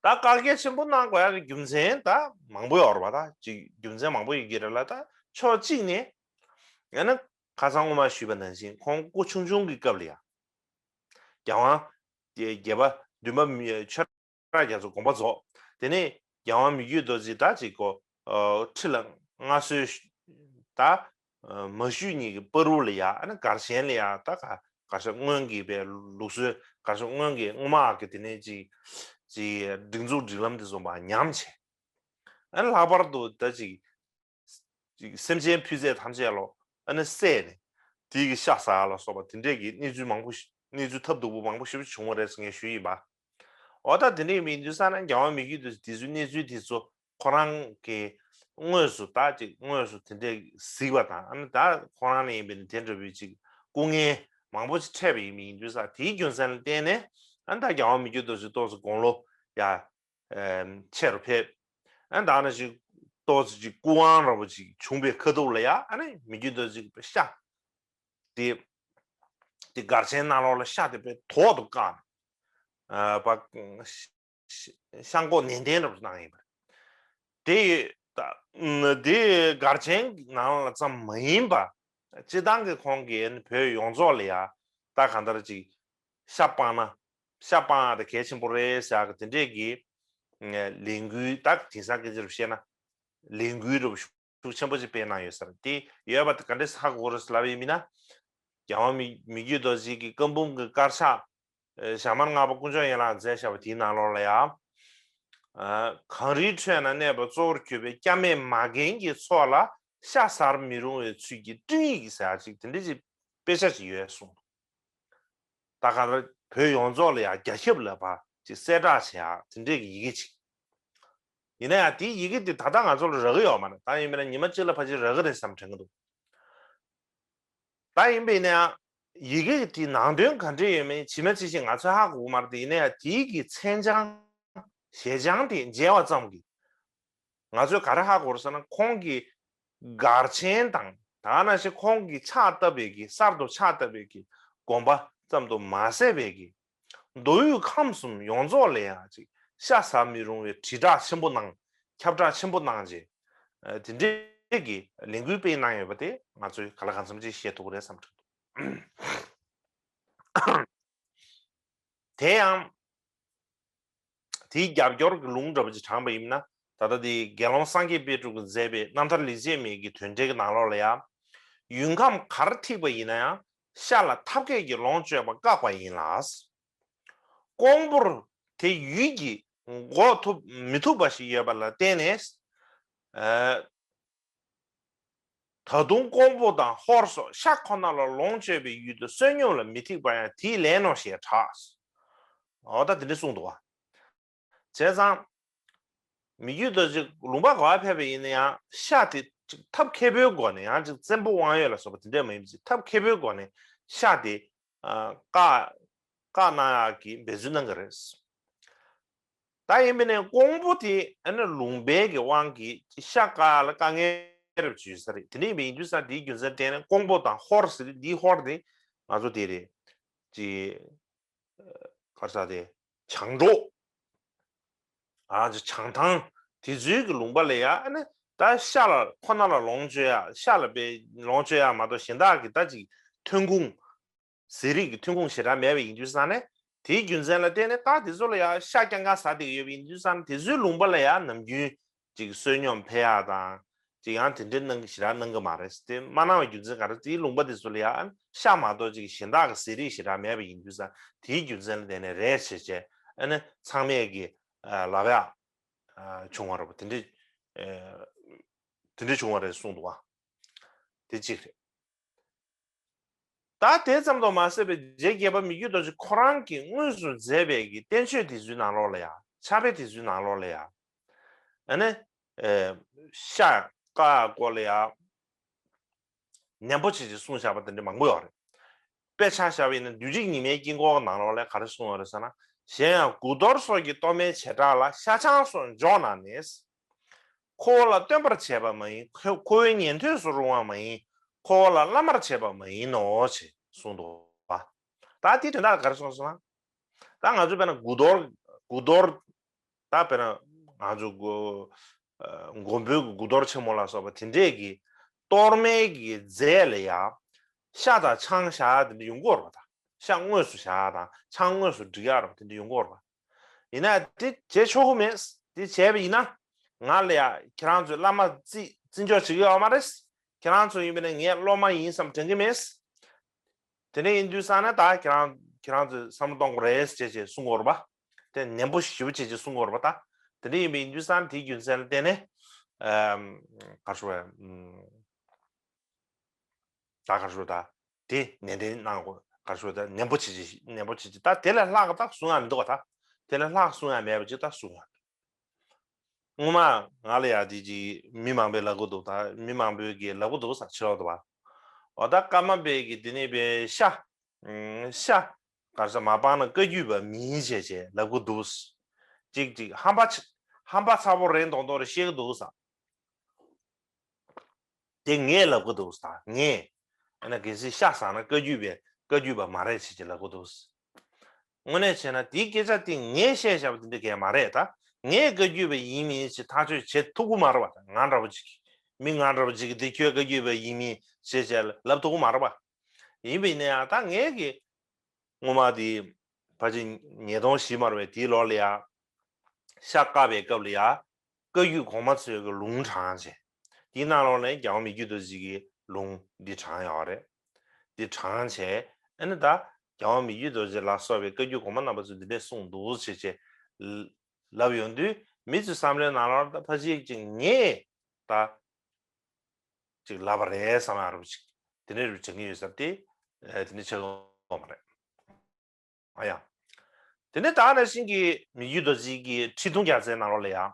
ད་བཀག་རྒྱ་ཆེན་པོ་གནང་དགོས་ཡག་གི་རྒྱུ་མཚན་ད་མང་པོ་ཡོད་རེད་པ། ད་ཅིག་རྒྱུ་མཚན་མང་པོ་ཡོད་ཀྱི་རེད་ལ། ད་ཕྱོགས་གཅིག་ནས་ཨ་ནི་ཁ་སང་སྔོན་མ་ཞུས་པ་ནང་བཞིན་ཁོང་སྐུ་ཆུང་ཆུང་གི་སྐབས་ལ་ཡང་རྒྱལ་དབང་བརྒྱད་པ་བདུན་པ་མི་ཆོས་རྒྱ་མཚོ་དགོངས་པ་རྫོགས། དེ་ནས་རྒྱལ་དབང་མི་བསྐྱོད་རྡོ་རྗེ་ད་ཅིག་གོ། ཨ། ཁྲི་ལ་མངའ་གསོལ་ད། ཨ། མ་ཞུས་ཉིན་གྱི་བར་དུ་ལ་ཡ་ཨ་ནི་སྒར་ཆེན་ལ་ཡ་ད་ག་ག་ཤ་སྔོན་གྱི་པའི་ལུགས་སྲོལ། ག་ཤ་སྔོན་གྱི་སྔོན་མ་གི་དེ་ནས་ཅིག་ཅིག་སྒྲིག་འཛུགས་སྒྲིག་ལམ་དེ་ཚོ་མར་ཉམས་བྱས། ཨ་ནི་ལྷག་པར་དུ་ད་ཅིག་ཅིག་སེམས་ཅན་ཕུད་ཚད་ཐམས་ཅད་ལོ་ཨ་ནི་བསད་ནས་དེའི་གི་ཤ་ཟ་ཡག་ལ་སོགས་པ་དེ་འདྲས་ཀྱི་གནས་ཚུལ་མང་པོ་ཞིག་གནས་ཚུལ་ཐབས་སྡུག་པོ་མང་པོ་ཞེ་པོ་བྱུང་བ་རེད་ཟེར་ངས་ཞུས་ཡིན་པ། འོ་ད་དེ་འདྲས་ཡིན་དུས་ཙང་ན་རྒྱལ་དབང་མི་བསྐྱོད་རྡོ་རྗེ་དེ་ཚོའི་གནས་ཚུལ་དེ་ཚོ་ཁོ་རང་གི་དངོས་སུ་ད་ཅིག་དངོས་སུ་དེ་འདྲས་གཟིགས་པ་དང་། ཨ་ནི་ད་ཁོ་རང་ལ་ཡིན་པའི་དེ་འདྲ་བའི་ཅིག་སྐུ་ངལ་མང་པོ་ཞིག་འཕྲད་པ་ཡིན་པ་ཡིན་དུས་ཙང་། དེའི་རྒྱུ་མཚན་ལ་བརྟེན་ནས་ཨ་ནི་ད་རྒྱལ་དབང་མི་བསྐྱོད་རྡོ་རྗེ་ཏོག་ཙམ་དགུང་ལོ་ཡ་ཨེམ། ཆེ་རུ་ཕེབས། ཨ་ནི་ད་ནི་ཅིག་ཏོག་ཙམ་ཅིག་སྐུ་དབང་འདྲ་པོ་ཅིག་བྱུང་པའི་ཁ་ཐུག་ལ་ཡ་ཨ་ནི་མི་བསྐྱོད་རྡོ་རྗེ་གི་ཤ་དེ་དེ་སྒར་ཆེན་ནང་ལོགས་ལ་ཤ་དེ་དཔེ་ཐོག་ཏུ་བཀག་ནས། ཨ། པ། ཤ་འགོག་ནན་ཏན་འདྲ་པོ་གནང་ཡིན་པ་རེད། དེ་ད་དེ་སྒར་ཆེན་ནང་ལ་ཙམ་མ་ཡིན་པ། སྤྱིར་བཏང་གི་ཁོང་གིས་བོད་ཡོངས་རྫོགས་ལ་ཡ་ད་གང་ལྟར་ཅིག་ཤ་སྤངས་ན། ཤ་སྤང་ཡག་དེ་གལ་ཆེན་པོ་རེད་ཟེར་ཡག་གི་དེ་འདྲས་ཀྱི་ལས་འགུལ། ད་དེང་སང་སྐད་ཆ་རུ་བཤད་ན་ལས་འགུལ་འདྲ་པོ་ཤུགས་ཆེན་པོ་ཅིག་སྤེལ་གནང་ཡོད་ས་རེད། དེ་ཡོད་པ་དེ་ག་འདྲས་ཧ་གོ་རེད་ལབ་ཡིན་མིན་ན། རྒྱལ་དབང་མི་མི་བསྐྱོད་རྡོ་རྗེ་གི་བཀའ་འབུམ་གྱི་དཀར་ཆག་ཨེ། ཞྭ་དམར་ལྔ་པ་དཀོན་མཆོག་ཡན་ལགས་མཛད་བཞག་པ་དེའི་ནང་ལོགས་ལ་ཡ། ཨ། གངས་རིའི་ཁྲོད་ན་གནས་པ་གཙོ་བོར་གྱུར་པའི་སྐྱབས་མེད་མ་རྒན་གྱི་ཚོགས་ལ་ཤ་ཟར་མི་རུང་བའི་ཚུལ་གྱིས་སྤྲིང་ཡིག་ཟེར་ཡག་ཅིག་དེ་འདྲ་ཅིག་དཔེ་ཆ་ཅིག་ཡོད་གསུངས། ད་ག་རེ་བོད་ཡོངས་རྫོགས་ལ་ཡ་རྒྱ་ཁྱབ་ལ་ཕར་ཅིག་གསལ་བསྒྲགས་བྱེད་ཡག་དེ་འདྲས་ཀྱི་ཡི་གེ་ཅིག། ཡིན་ན་ཡང་དེའི་ཡི་གེ་དེ་ད་ལྟ་ང་ཚོ་ལ་རག་གི་ཡོད་མ་རེད། ད་ཡིན་པས་ན་ཉི་མ་གཅིག་ལ་ཕལ་ཆེར་རག་གི་རེད་བསམ་དྲན་གྱི་འདུག། ད་ཡིན་པས་ན་ཡང་ཡི་གེ་དེའི་ནང་དོན་ག་འདྲས་ཡོད་མེད་ཇི་མ་ཇི་བཞིན་ང་ཚོས་ཧ་གོ་གི་མ་རེད་དེ། ཡིན་ན་ཡང་དེའི་གི་མཚན་བྱང་ཞལ་བྱང་དེ་མཇལ་བ་ཙམ་གྱིས་ང་ཚོས་ག་རེ་ཧ་གོ་རེད་ཟེར་ན། ཁོང་གི་སྒར་ཆེན་དང་ད་ག་ནང་བཞིན་ཁོང་གིས་ཕྱག་བཏབ་པའི་གི་གསར་དུ་ཕྱག་བཏབ་པའི་གི་དགོན་པ་ཙམ་དུ་མ་ཟད་པའི་གི་མདོ་དབུས་ཁམས་གསུམ་ཡོངས་རྫོགས་ལ་ཡང་ཅིག་ཤ་ཟ་མི་རུང་བའི་དྲིལ་བསྒྲགས་ཆེན་པོ་གནང་། ཁྱབ་བསྒྲགས་ཆེན་པོ་གནང་རྗེས། ཨ། དེ་འདྲའི་གི་ལས་འགུལ་སྤེལ་གནང་ཡོད་པ་དེ་ང་ཚོས་གང་ལ་གང་འཚམ་ཅིག་ཤེས་ཐུབ་ཀྱི་རེད་བསམ་དྲན་འདུག། དེ་ཡང་དེའི་རྒྱབ་སྐྱོར་གྱི་ལུང་འདྲ་པོ་ཅིག་དྲངས་པ་ཡིན་ན། ད་ལྟ་དེ་དགེ་སློང་སངས་རྒྱས་དཔལ་སྤྲུལ་གྱིས་མཛད་པའི་རྣམ་ཐར་ལེགས་བྱས་མའི་གི་དོན་འགྲེལ་གྱི་ནང་ལོགས་ལ་ཡང་། ཡུལ་ཁམས་ག་རེ་ཐེག་པ་ཡིན་ན་ཡང་ཤ་ལ་ཐབས་མཁས་ཀྱིས་ལོངས་སྤྱོད་པ་བཀག་པ་ཡིན་ལ། ཀོང་པོར་དེ་ཡུལ་གྱིས་འགོག་ཐུབ་མི་ཐུབ་པ་ཞིག་ཡོད་པ་ལ་བརྟེན་ནས། ཨ། ད་དུང་ཀོང་པོ་དང་ཧོར་སོགས་ཤ་ཁོ་ན་ལ་ལོངས་སྤྱོད་པའི་ཡུལ་དུ་བསོད་སྙོམས་ལ་མི་ཐེག་པ་ཡང་དེས་ལན་ནོ་ཞེས་གྲགས། འོ་ད་དེ་འདྲ་གསུངས་འདུག་བ། བྱས་ཙང་། མི་བསྐྱོད་རྡོ་རྗེ་ལུང་པ་ག་པར་ཕེབས་པ་ཡིན་ན་ཡང་ཤ་དེ་ ཅིག་ཐབས་མཁས་པོའི་སྒོ་ནས་ཡང་ཅིག་བཙན་པོ་དབང་ཡོད་ལ་སོགས་པ་དེ་འདྲ་མ་ཡིན་པ་ཅིག་ཐབས་མཁས་པོའི་སྒོ་ནས་ཤ་དེ་ཨ་བཀག་བཀག་གནང་ཡག་གི་འབད་བརྩོན་གནང་གི་རེད། ད་ཡིན་པས་ན་ཀོང་པོ་དེ་ཨ་ནི་ལུང་པའི་གི་དབང་གིས་ཤ་བཀག་ལ་དཀའ་ངལ་རབ་ཅིག་ཡོད་ས་རེད། དེ་འདྲ་ཡིན་པ་ཡིན་དུས་ཙང་དེའི་རྒྱུ་མཚན་བརྟེན་ནས་ཀོང་པོ་དང་ཧོར་ཟེར་དུས་འདིའི་ཧོར་དེ་ང་ཚོ་དེ་རེད། ཅི་ག་རེ་ཟེར་དེ་བྱང་འབྲོག་ཨ་ཅི་བྱང་ཐང་དེ་ཚོའི་གི་ལུང་པ་ལ་ཡ་ཨ་ནི་ད་ཤ་ལ་ཁོ་ན་ལ་ལོངས་སྤྱོད་ཡ་ཤ་ལ་པའི་ལོངས་སྤྱོད་ཡ་མ་གཏོགས་གཞན་དག་གི་ད་ཅིག་ཐོན་ཁུངས་ཟས་རིགས་ཀྱི་ཐོན་ཁུངས་ཞེ་དྲག་མེད་པ་ཡིན་དུས་ཙང་ནས་དེའི་རྒྱུ་མཚན་ལ་བརྟེན་ནས་ད་དེ་ཚོ་ལ་ཡང་ཤ་རྐྱང་རྐྱང་ཟ་བསྡད་ཀྱི་ཡོད་པ་ཡིན་དུས་ཙང་ནས་དེ་ཚོའི་ལུང་པ་ལ་ཡང་ནམ་རྒྱུན་ཅིག་བསོད་སྙོམས་འཕེལ་ཡག་དང་ཅིག་ཡང་དེ་འདྲའི་གནང་གི་ཞེ་དྲག་གནང་གི་མ་རེད། དེ་མ་གནང་བའི་རྒྱུ་མཚན་ག་རེ་དེའི་ལུང་པ་དེ་ཚོ་ལ་ཡང་ཤ་མ་གཏོགས་ཅིག་གཞན་དག་གི་ཟས་རིགས་ཞེ་དྲག་མེད་པ་ཡིན་དུས་ཙང་དེའི་རྒྱུ་མཚན་ལ་བརྟེན་ནས་རེད་བྱས་བྱས་ཨ་ནི་ཚང་མས་ཀྱི་ལབ་ཡག་བྱུང་བ་རེད་པ། དེ་འདྲ་དེ་འདྲ་བྱུང་བ་རེད་གསུངས་འདུག་བ། དེ་གཅིག་རེད། ད་དེ་ཙམ་དུ་མ་ཟད་པའི་རྗེ་བརྒྱད་པ་མི་བསྐྱོད་རྡོ་རྗེ་ཁོ་རང་གིས་དངོས་སུ་མཛད་པའི་གི་བསྟན་བཅོས་དེ་ཚོའི་ནང་ལོགས་ལ་ཡང་ཕྱག་དཔེ་དེ་ཚོའི་ནང་ལོགས་ལ་ཡང་ཨ་ནི་ཤ་བཀག་སྐོར་ལ་ཡང་ནན་པོ་བྱས་ཅིག་གསུངས་བཞག་པ་དེ་འདྲ་མང་པོ་ཡོད་རེད། དཔེ་ཆ་བཞག་པ་ཡིན་ན་བདུད་རྩི་ཉི་མའི་དཀྱིལ་འཁོར་ནང་ལོགས་ལ་ག་རེ་གསུངས་ཡོད་རེད་ཟེར་ན། གཞན་ཡང་དགུ་གཏོར་སོགས་ཀྱི་གཏོར་མའི་བྱེ་བྲག་ལ་ཤ་ཆང་སོགས་འཇོག་ན་ནི། ཁོ་བོ་ལ་སྟོན་པར་བྱེད་པ་མ་ཡིན། ཁོ་ཁོ་བོའི་ཉན་ཐོས་སུ་རུང་བ་མ་ཡིན། ཁོ་བོ་ལ་བླ་མར་བྱེད་པ་མ་ཡིན་ནོ་ཞེས་གསུངས་འདུག་པ། ད་དེའི་དོན་དག་ག་རེ་གསུངས་སོང་ན། ད་ང་ཚོ་དཔེར་ན་དགུ་གཏོར་དགུ་གཏོར་ད་དཔེར་ན་ང་ཚོ་དགུ་ཨ་མགོན་པོའི་དགུ་གཏོར་ཆེན་མོ་ལ་སོགས་པ་དེ་འདྲས་ཀྱི་གཏོར་མའི་གི་རྫས་ལ་ཡང་ཤ་དང་ཆང་བཞག་དེ་འདྲ་ཡོང་གི་ཡོད་རེད་པ། ད་ཤ་དངོས་སུ་བཞག་དང་ཆང་དངོས་སུ་སྒྲིག་ཡག་རེད་པ། དེ་འདྲ་ཡོང་གི་ཡོད་རེད་པ། ཡིན་ན་དེ་བྱེད་ཆོག་གི་མེད། དེ་བྱས་པ་ཡིན་ན་ང་ལ་ཡ་ཁྱེད་རང་ཚོས་བླ་མ་བརྩི་བརྩི་འཇོག་བྱེད་ཀྱི་ཡོད་མ་རེད། ཁྱེད་རང་ཚོ་ཡིན་པ་ན་ངའི་སློབ་མ་ཡིན་བསམ་དྲན་གྱི་མེད། དེ་འདྲ་ཡིན་དུས་ཙང་ན་ད་ཁྱེད་རང་ཁྱེད་རང་ཚོས་བསམ་བློ་གཏོང་དགོས་རེད་ཅེས་ཅེས་གསུང་གི་ཡོད་རེད་པ། དེ་ནན་པོ་ཞེ་པོ་ཅེས་ཅེས་གསུང་གི་ཡོད་རེད་པ། ད་དེ་འདྲ་ཡིན་པ་ཡིན་དུས་ཙང་ན་དེའི་རྒྱུ་མཚན་ལ་བརྟེན་ནས་ཨམ་ག་རེ་ཞུ་དགོས་རེད། ཨམ། ད་ག་རེ་ཞུ་ད། དེ་ནན་ཏན་གནང་དགོས། ག་རེ་ཞུ་ད། ནན་པོ་བྱེད་ཅིག་ནན་པོ་བྱེད་ཅིག་ད་དེ་ལས་ལྷག་ད་གསུང་ཡག་མི་འདུག་ག་ད་དེ་ལས་ལྷག་གསུང་ཡག་མེད་པ་ཅིག་ད་གསུང་ཡག་མི་འདུག་སྔོན་མ་ང་ལ་ཡ་དེ་ཅིག་མི་མང་པོས་ལབ་གི་འདུག་ད་མི་མང་པོས་ཀྱིས་ལབ་གི་འདུག་ས་ཕྱི་ལོགས་དུ་བ། འོ་ད་ཀརྨ་པས་ཀྱིས་དེ་ནས་པའི་ཤ་ཤ་ག་རེ་ཟ་མ་སྤངས་ན་བཀའ་བརྒྱུད་པ་མིན་བྱས་བྱས་ལབ་གི་འདུག་ཅིག་ཅིག་ཧམ་པ་ཧམ་པ་ཚ་པོ་རེད་མདོག་མདོག་རེ་བཤད་གི་འདུག་ས། དེ་ངས་ལབ་གི་འདུག་ཟེར། ངས་ཨ་ན་གལ་སྲིད་ཤ་ཟ་ན་བཀའ་བརྒྱུད་པའི་བཀའ་བརྒྱུད་པ་མ་རེད་ཟེར་གྱི་ལབ་གི་འདུག་དངོས་གནས་བྱས་ན་དེའི་སྐད་ཆ་དེ་ངས་བཤད་བཞག་པ་དེ་འདྲ་གས་མ་རེད་ད། ངས་བཀའ་བརྒྱུད་པ་ཡིན་མིན་ཞེས་ཐག་གཅོད་བྱེད་ཐུབ་ཀྱི་མ་རེད་བ། ད་ང་འདྲ་པོ་ཅིག་མི་ང་འདྲ་པོ་ཅིག་གིས་དེ་ཁྱོད་བཀའ་བརྒྱུད་པ་ཡིན་མིན་ཞེས་བྱས་ལབ་ཐུབ་ཀྱི་མ་རེད་བ། ཡིན་པ་ཡིན་ན་ཡང་ད་ངས་ཀྱི་སྔོན་མ་དེ་ཕལ་ཆེར་ཉིས་སྟོང་བཞི་མ་རེད་པས། དེའི་ལོ་ལ་ཡ་ཤ་བཀག་པའི་སྐབས་ལ་ཡ་བཀའ་བརྒྱུད་གོང་མ་ཚོའི་གི་ལུང་དྲངས་བྱས། དེའི་ནང་ལོགས་ནས་རྒྱལ་བ་མི་བསྐྱོད་རྡོ་རྗེ་གི་ལུང་འདི་དྲངས་ཡོད་རེད། འདི་དྲངས་བྱས་ཨ་ནི་ད་རྒྱལ་བ་མི་བསྐྱོད་རྡོ་རྗེ་ལ་སོགས་པའི་བཀའ་བརྒྱུད་གོང་མ་རྣམ་པ་ཚོས་འདི་འདྲས་གསུངས་འདུག་ཟེར་བྱས་ལབ་ཡོང་དུས་མི་ཚོའི་བསམ་བློའི་ནང་ལོགས་ད་ཕལ་ཆེར་ཅིག་ངས་ད་ཅིག་ལབ་པ་རེད་བསམ་ཡག་རུ་ཅིག་དེ་འདྲས་རུ་བྱེད་ཀྱི་ཡོད་ས་དེ་དེ་འདྲས་ཆགས་ཡོང་བ་རེད། ཨ་ཡ། དེ་ནས་ད་ནང་བཞིན་གྱི་མི་བསྐྱོད་རྡོ་རྗེ་གི་ཁྲི་གདུང་རྒྱལ་མཚན་ནང་ལོགས་ལ་ཡང་།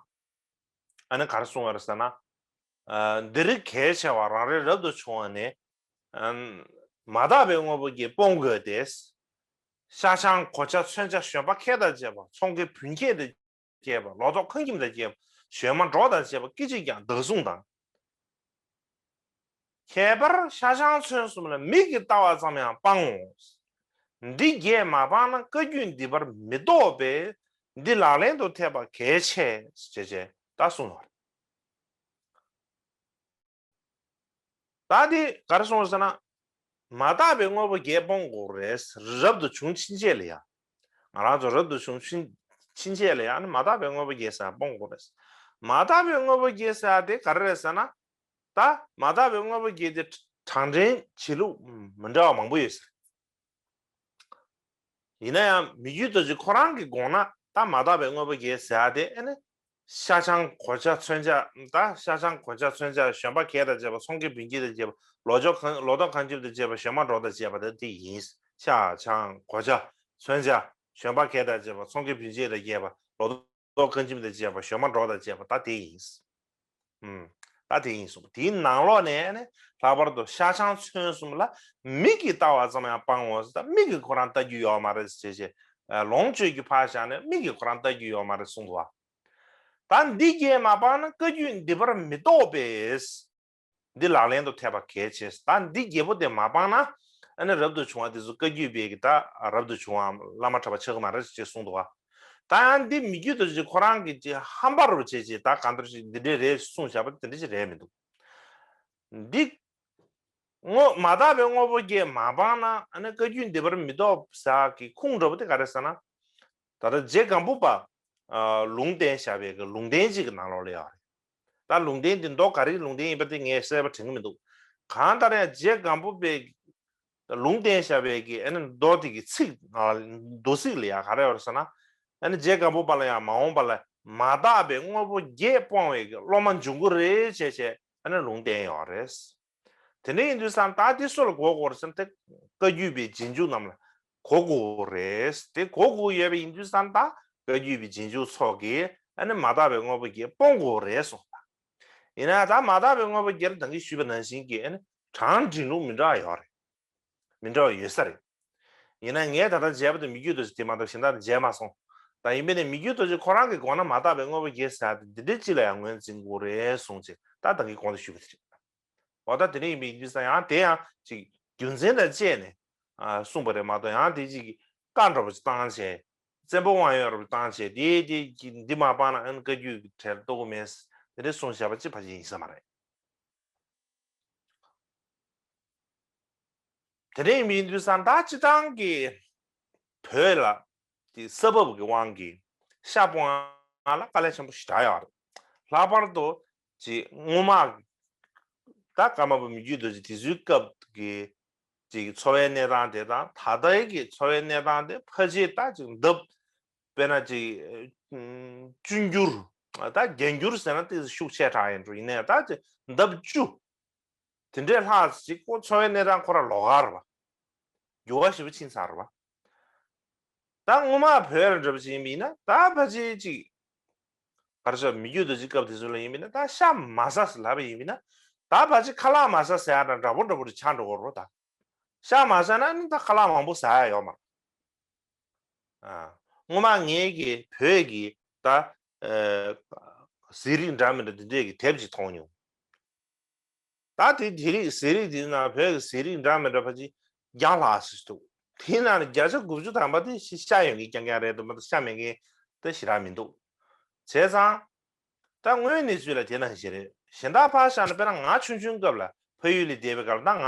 ཨ་ནི་ག་རེ་གསུངས་པ་རེད་ཟེར་ན། ཨ་འདི་རིགས་གལ་ཆེ་བ་རང་རེ་རབ་ཏུ་བྱུང་བ་ནི། ཨ་མ་དག་པའི་དངོས་པོ་བརྒྱད་སྤོང་དགོས་ཏེ། ཤ་ཆང་གོ་ཆ་མཚོན་ཆ་བཞོན་པ་ཁལ་དང་བཅས་པ་ཚོང་གི་བུན་ཁྱེར་དང་བཅས་པ་ལོ་ཏོག་ཁང་ཁྱིམ་དང་བཅས་པ་བཞོན་མ་འབྲོག་དང་བཅས་པ་སྐད་ཅིག་ཀྱང་བདག་བཟུང་དང་། ཁྱད་པར་ཤ་ཆང་མཚོན་གསུམ་ལ་མིག་གིས་ལྟ་བ་ཙམ་ཡང་སྤང་ངོ་། འདི་བརྒྱད་མ་སྤངས་ན་བཀའ་བརྒྱུད་འདི་པར་མི་གཏོགས་པས་འདི་ལག་ལེན་དུ་ཐེབས་པ་གལ་ཆེ་ཞེས་བྱས་ད་གསུངས་པ་རེད། ད་འདི་ག་རེ་གསུངས་ཟེར་ན། མ་དག་པའི་དངོས་པོ་བརྒྱད་སྤོང་དགོས་རེད། རབ་ཏུ་བྱུང་ཕྱིན་ཆད་ལ་ཡ། ང་རང་ཚོ་རབ་ཏུ་བྱུང་ཕྱིན་ཕྱིན་ཆད་ལ་ཡང་ནི་མ་དག་པའི་དངོས་པོ་བརྒྱད་ཟེར་སྤོང་དགོས་རེད། མ་དག་པའི་དངོས་པོ་བརྒྱད་ཟེར་དེ་ག་རེ་རེད་ཟེར་ན། ད་མ་དག་པའི་དངོས་པོ་བརྒྱད་དེ་གྲངས་འདྲེན་བྱེད་ལུགས་མི་འདྲ་བ་མང་པོ་ཡོད་ཟེར། ཡིན་ན་ཡང་མི་བསྐྱོད་རྡོ་རྗེ་ཁོ་རང་གི་དགོངས་ན་ད་མ་དག་པའི་དངོས་པོ་བརྒྱད་ཟེར་དེ་ཨ་ནི། ཤ་ཆང་གོ་ཆ་མཚོན་ཆ། ད་ཤ་ཆང་གོ་ཆ་མཚོན་ཆ་བཞོན་པ་ཁལ་དང་བཅས་པ་ཚོང་གི་བུན་ཁྱེར་དང་བཅས་པ་ལོ་ཏོག་ཁང་ལོ་ཏོག་ཁང་ཁྱིམ་དང་བཅས་པ་བཞོན་མ་འབྲོག་དང་བཅས་པ་དེ་དེ་ཡིན། ཤ་ཆང་གོ་ཆ་མཚོན་ཆ་བཞོན་པ་ཁལ་དང་བཅས་པ་ཚོང་གི་བུན་ཁྱེར་དང་བཅས་པ་ལོ་ཏོག་ཁང་ཁྱིམ་དང་བཅས་པ་བཞོན་མ་འབྲོག་དང་བཅས་པ་ད་དེ་ཡིན། ཨུམ། ད་དེ་ཡིན་གསུངས། དེའི་ནང་ལོགས་ནས་ནི་ལྷག་པར་དུ་ཤ་ཆང་ཚོད་གསུམ་ལ་མིག་གིས་ལྟ་བ་ཙམ་ཡང་སྤང་ངོ་། ད་མིག་གིས་ཁོ་རང་ལྟ་རྒྱུ་ཡོད་མ་རེད་ཟེར་བྱས། ལོངས་སྤྱོད་ཀྱི་ཕར་བཞག་ནས་མིག་གིས་ཁོ་རང་ལྟ་རྒྱུ་ཡོད་མ་རེད་གསུངས་འདུག་བ། ད་འདི་བརྒྱད་མ་སྤངས་ན་བཀའ་བརྒྱུད་འདི་པར་མི་གཏོགས་པས། འདི་ལག་ལེན་དུ་ཐེབས་པ་གལ་ཆེ། ད་འདི་བརྒྱད་པོ་དེ་མ་སྤངས་ན། ཨ་ནི་རབ་ཏུ་བྱུང་བ་དེ་ཚོ་བཀའ་བརྒྱུད་པའི་གི་ད་རབ་ཏུ་བྱུང་བའམ་བླ་མ་གྲྭ་པ་ཆགས་ཀྱི་མ་རེད་ཅེས་གསུངས་འདུག་བ། ད་ཡང་འདི་མི་བརྒྱུད་དུ་ཅིག་ཁོ་རང་གི་ཅིག་ཧམ་པ་རུ་བྱས་ཅིག་ད་གང་ལྟར་ཅིག་འདི་འདྲས་རེད་གསུངས་བཞག་པ་དེ་འདྲ་ཅིག་རེད་མི་འདུག་འདི་དངོས་མ་དག་པའི་དངོས་པོ་བརྒྱད་མ་སྤངས་ན། ཨ་ནི་བཀའ་བརྒྱུད་འདི་པར་མི་གཏོགས་ཟེར་གི་ཁུངས་འདྲ་པོ་དེ་ག་རེ་ཟེར་ན། ད་ལྟ་རྗེ་སྒམ་པོ་པ་ལུང་བསྟན་བཞག་པའི་གི་ལུང་བསྟན་གཅིག་གི་ནང་ལོགས་ལ་ཡོད་རེད། ད་ལུང་བསྟན་འདི་མདོ་ག་རེའི་ལུང་བསྟན་ཡིན་པ་དེ་ངས་གསལ་པོ་དྲན་གི་མི་འདུག་གང་ལྟར་ཡང་རྗེ་སྒམ་པོ་པས་ལུང་བསྟན་བཞག་པའི་གི་ཨ་ནི་མདོ་དེ་གི་ཚིག་མདོ་ཚིག་ལ་ཡང་ག་རེ་ཡོད་རེད་ཟེར་ན། ཨ་ནི་རྗེ་སྒམ་པོ་པ་ལ་ཡང་མ་འོངས་པ་ལ་མ་དག་པའི་དངོས་པོ་བརྒྱད་སྤོང་བའི་གི་སློབ་མ་འབྱུང་གི་རེད་ཅེས་བྱས་ཨ་ནི་ལུང་བསྟན་ཡོད་རེད། དེ་འདྲ་ཡིན་དུས་ཙང་ད་དེ་སུ་ལ་གོ་དགོས་རེད་ཟེར་ན། དེ་བཀའ་བརྒྱུད་པའི་རྗེས་འཇུག་རྣམས་ལ་གོ་དགོས་རེད། དེ་གོ་དགོས་ཡོད་པ་ཡིན་དུས་ཙང་ད་བཀའ་བརྒྱུད་པའི་རྗེས་འཇུག་ཚོ་གིས་ཨ་ནི་མ་དག་པའི་དངོས་པོ་བརྒྱད་སྤོང་དགོས་རེད་གསུངས་པ། ཡིན་ན་ད་མ་དག་པའི་དངོས་པོ་བརྒྱད་ད་གིན་ཞུས་པ་ནང་བཞིན་གྱི་ཨ་ནི་གྲངས་འདྲེན་ལུགས་མི་འདྲ་བ་ཡོད་རེད། མི་འདྲ་བ་ཡོད་ས་རེད། ཡིན་ན་ངས་ད་ལྟ་མཇལ་བ་དེ་མི་བརྒྱུད་རྡོ་རྗེ་དེ་མ་གཏོགས་གཞན་དག་མཇལ་མ་སོང་། ད་ཡིན་པས་ན་མི་བརྒྱུད་རྡོ་རྗེ་ཁོ་རང་གི་དགོངས་ན་མ་དག་པའི་དངོས་པོ་བརྒྱད་ཟེར་ཡ་དེ་འདི་འདྲའི་སྤྱི་ལ་ཡང་ངོས་འཛིན་དགོས་རེད་གསུངས་བྱས་ད་ད་གིན་གོང་དུ་ཞུས་པ་དེ་རེད། འོ་ད་དེ་འདྲ་ཡིན་པའི་ཡིན་དུས་ཙང་ཡང་དེ་ཡང་ཅིག་རྒྱུ་མཚན་དང་བཅས་ནས་ཨ་གསུངས་པ་རེད་མ་གཏོགས། ཡང་དེ་ཅིག་བཀའ་འདྲ་པོ་ཅིག་བཏང་བྱས། བཙན་པོ་དབང་ཡོད་རབས་བཏང་བྱས་དེ་དེ་འདི་མ་སྤངས་ན་ཨ་ནི་བཀའ་བརྒྱུད་ཀྱི་གྲལ་གཏོགས་ཀྱི་མེད། དེ་འདྲ་གསུངས་བཞག་པ་ཅིག་ཕལ་ཆེར་ཡིན་ས་མ་རེད། དེ་འདྲ་ཡིན་པའི་དུས་ཙང་ད་སྤྱི་བཏང་གི་བོད་ལ་དེ་ས་བབ་ཀྱི་དབང་གིས་ཤ་སྤོང་ཡ་ལ་དཀའ་ལས་ཆེན་པོ་ཞེ་དྲག་ཡོད་རེད། ལྷག་པར་དུ་ཅིག་སྔོན་མ་ད་ཀརྨ་པ་མི་བརྒྱུད་རྡོ་རྗེ་དེ་ཚོའི་སྐབས་ཀྱི་ཅིག་འཚོ་བའི་གནས་སྟངས་དེ་དང་ད་ལྟའི་གི་འཚོ་བའི་གནས་སྟངས་དེ་ཕལ་ཆེར་ད་ཅིག་ལྡབ་དཔེར་ན་ཅིག་ཨ་བཅུ་འགྱུར། ད་བརྒྱད་འགྱུར་ཟེར་ན་ཏོག་ཙམ་ཤུགས་ཆེ་དྲགས་ཡིན་འགྲོ། ཡིན་ནའི་ད་ཅིག་ལྡབ་བཅུ་དེ་འདྲའི་ལྷག་ཅིག་ཁོ་འཚོ་བའི་གནས་སྟངས་ཁོ་རང་ལོགས་ཀ་རེད་པ། འགྱུར་བ་ཞེ་པོ་ཕྱིན་ཚར་རེད་པ། ད་སྔོན་མ་བོད་ལ་འདྲ་པོ་ཅིག་ཡིན་པ་ཡིན་ན་ད་ཕལ་ཆེར་ཅིག་ག་རེ་ཟེར། མི་བརྒྱུད་རྡོ་རྗེ་སྐབས་དེ་ཚོ་ལ་ཡིན་པ་ཡིན་ན་ད་ཤ་མ་ཟ་ཟེར་ལབ་པ་ཡིན་པ་ཡིན་ན་ད་ཕལ་ཆེར་ཁ་ལག་མ་ཟ་ཟེར་ཡ་དང་འདྲ་པོ་འདྲ་པོ་རེ་ཆགས་འགྲོ་གི་རེད་པ། ད་ཤ་མ་ཟ་ན་ནི་ད་ཁ་ལག་མང་པོ་ཟ་ཡ་ཡོད་མ་རེད། ཨ། སྔོན་མ་ངེད་ཀྱིས་བོད་ཀྱི་ད་ཨ་ཟས་རིགས་འདྲ་མི་འདྲ་འདི་འདྲས་ཀྱི་དེབ་ཅིག་མཐོང་མྱོང་། ད་དེ་དེ་རིགས་ཟས་རིགས་དེ་ནང་བོད་ཀྱི་ཟས་རིགས་འདྲ་མི་འདྲ་ཕལ་ཆེར་བརྒྱ་ལྷག་ཙམ་འདུག་དེའི་ནང་ནས་བརྒྱ་ཆ་དགུ་བཅུ་ཐམ་པ་དེ་ཤ་ཡོད་མཁན་རྐྱང་རྐྱང་རེད་འདུག་མ་གཏོགས་ཤ་མེད་མཁན་དེ་ཞེ་དྲག་མི་འདུག་བྱས་ཙང་། ད་དངོས་གནས་ཚུལ་ལ་དེ་ནང་བཞིན་རེད། གཞན་དག་ཕར་བཞག་ན་དཔེར་ན་ང་ཆུང་ཆུང་སྐབས་ལ་ཕ་ཡུལ་ལ་བསྡད་པའི་སྐབས་ལ་ད་ང་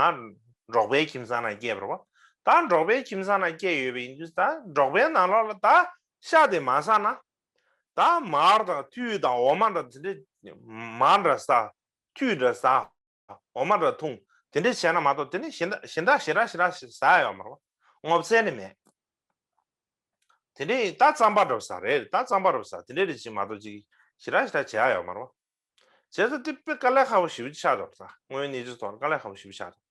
འབྲོག་པའི་ཁྱིམ་ཚང་ནང་སྐྱེས་པ་རེད་པ། ད་འབྲོག་པའི་ཁྱིམ་ཚང་ནང་སྐྱེས་ཡོད་པ་ཡིན་དུས་ད་འབྲོག་པའི་ནང་ལོགས་ལ་ད་ཤ་དེ་མ་ཟ་ན། ད་མར་དང་ཐུད་དང་འོ་མ་དང་དེ་འདྲ་མར་འདྲ་ཟ། ཐུད་འདྲ་ཟ། འོ་མ་འདྲ་འཐུང་། དེ་འདྲ་བྱས་ན་མ་གཏོགས་དེ་ནི་གཞན་དག་གཞན་དག་ཞེ་དྲག་ཞེ་དྲག་ཟ་ཡ་ཡོད་མ་རེད་པ། སྔོ་ཚལ་ནི་མེད། དེ་འདྲའི་ད་རྩམ་པ་འདྲ་པོ་ཟ་རེད། ད་རྩམ་པ་འདྲ་པོ་ཟ་དེ་འདྲའི་རེད་ཅིག་མ་གཏོགས་ཅིག་ཞེ་དྲག་ཞེ་དྲག་བྱེད་ཡ་ཡོད་མ་རེད་པ། བྱས་ཙང་དེ་དཔེ་དཀའ་ལས་ཁག་པོ་ཞེ་པོ་ཆགས་འདུག་ད་དངོས་ཡོད་གནས་ཚུལ་ཐོག་ནས་དཀའ་ལས་ཁག་པོ་ཞེ་པོ་ཆགས་འདུག་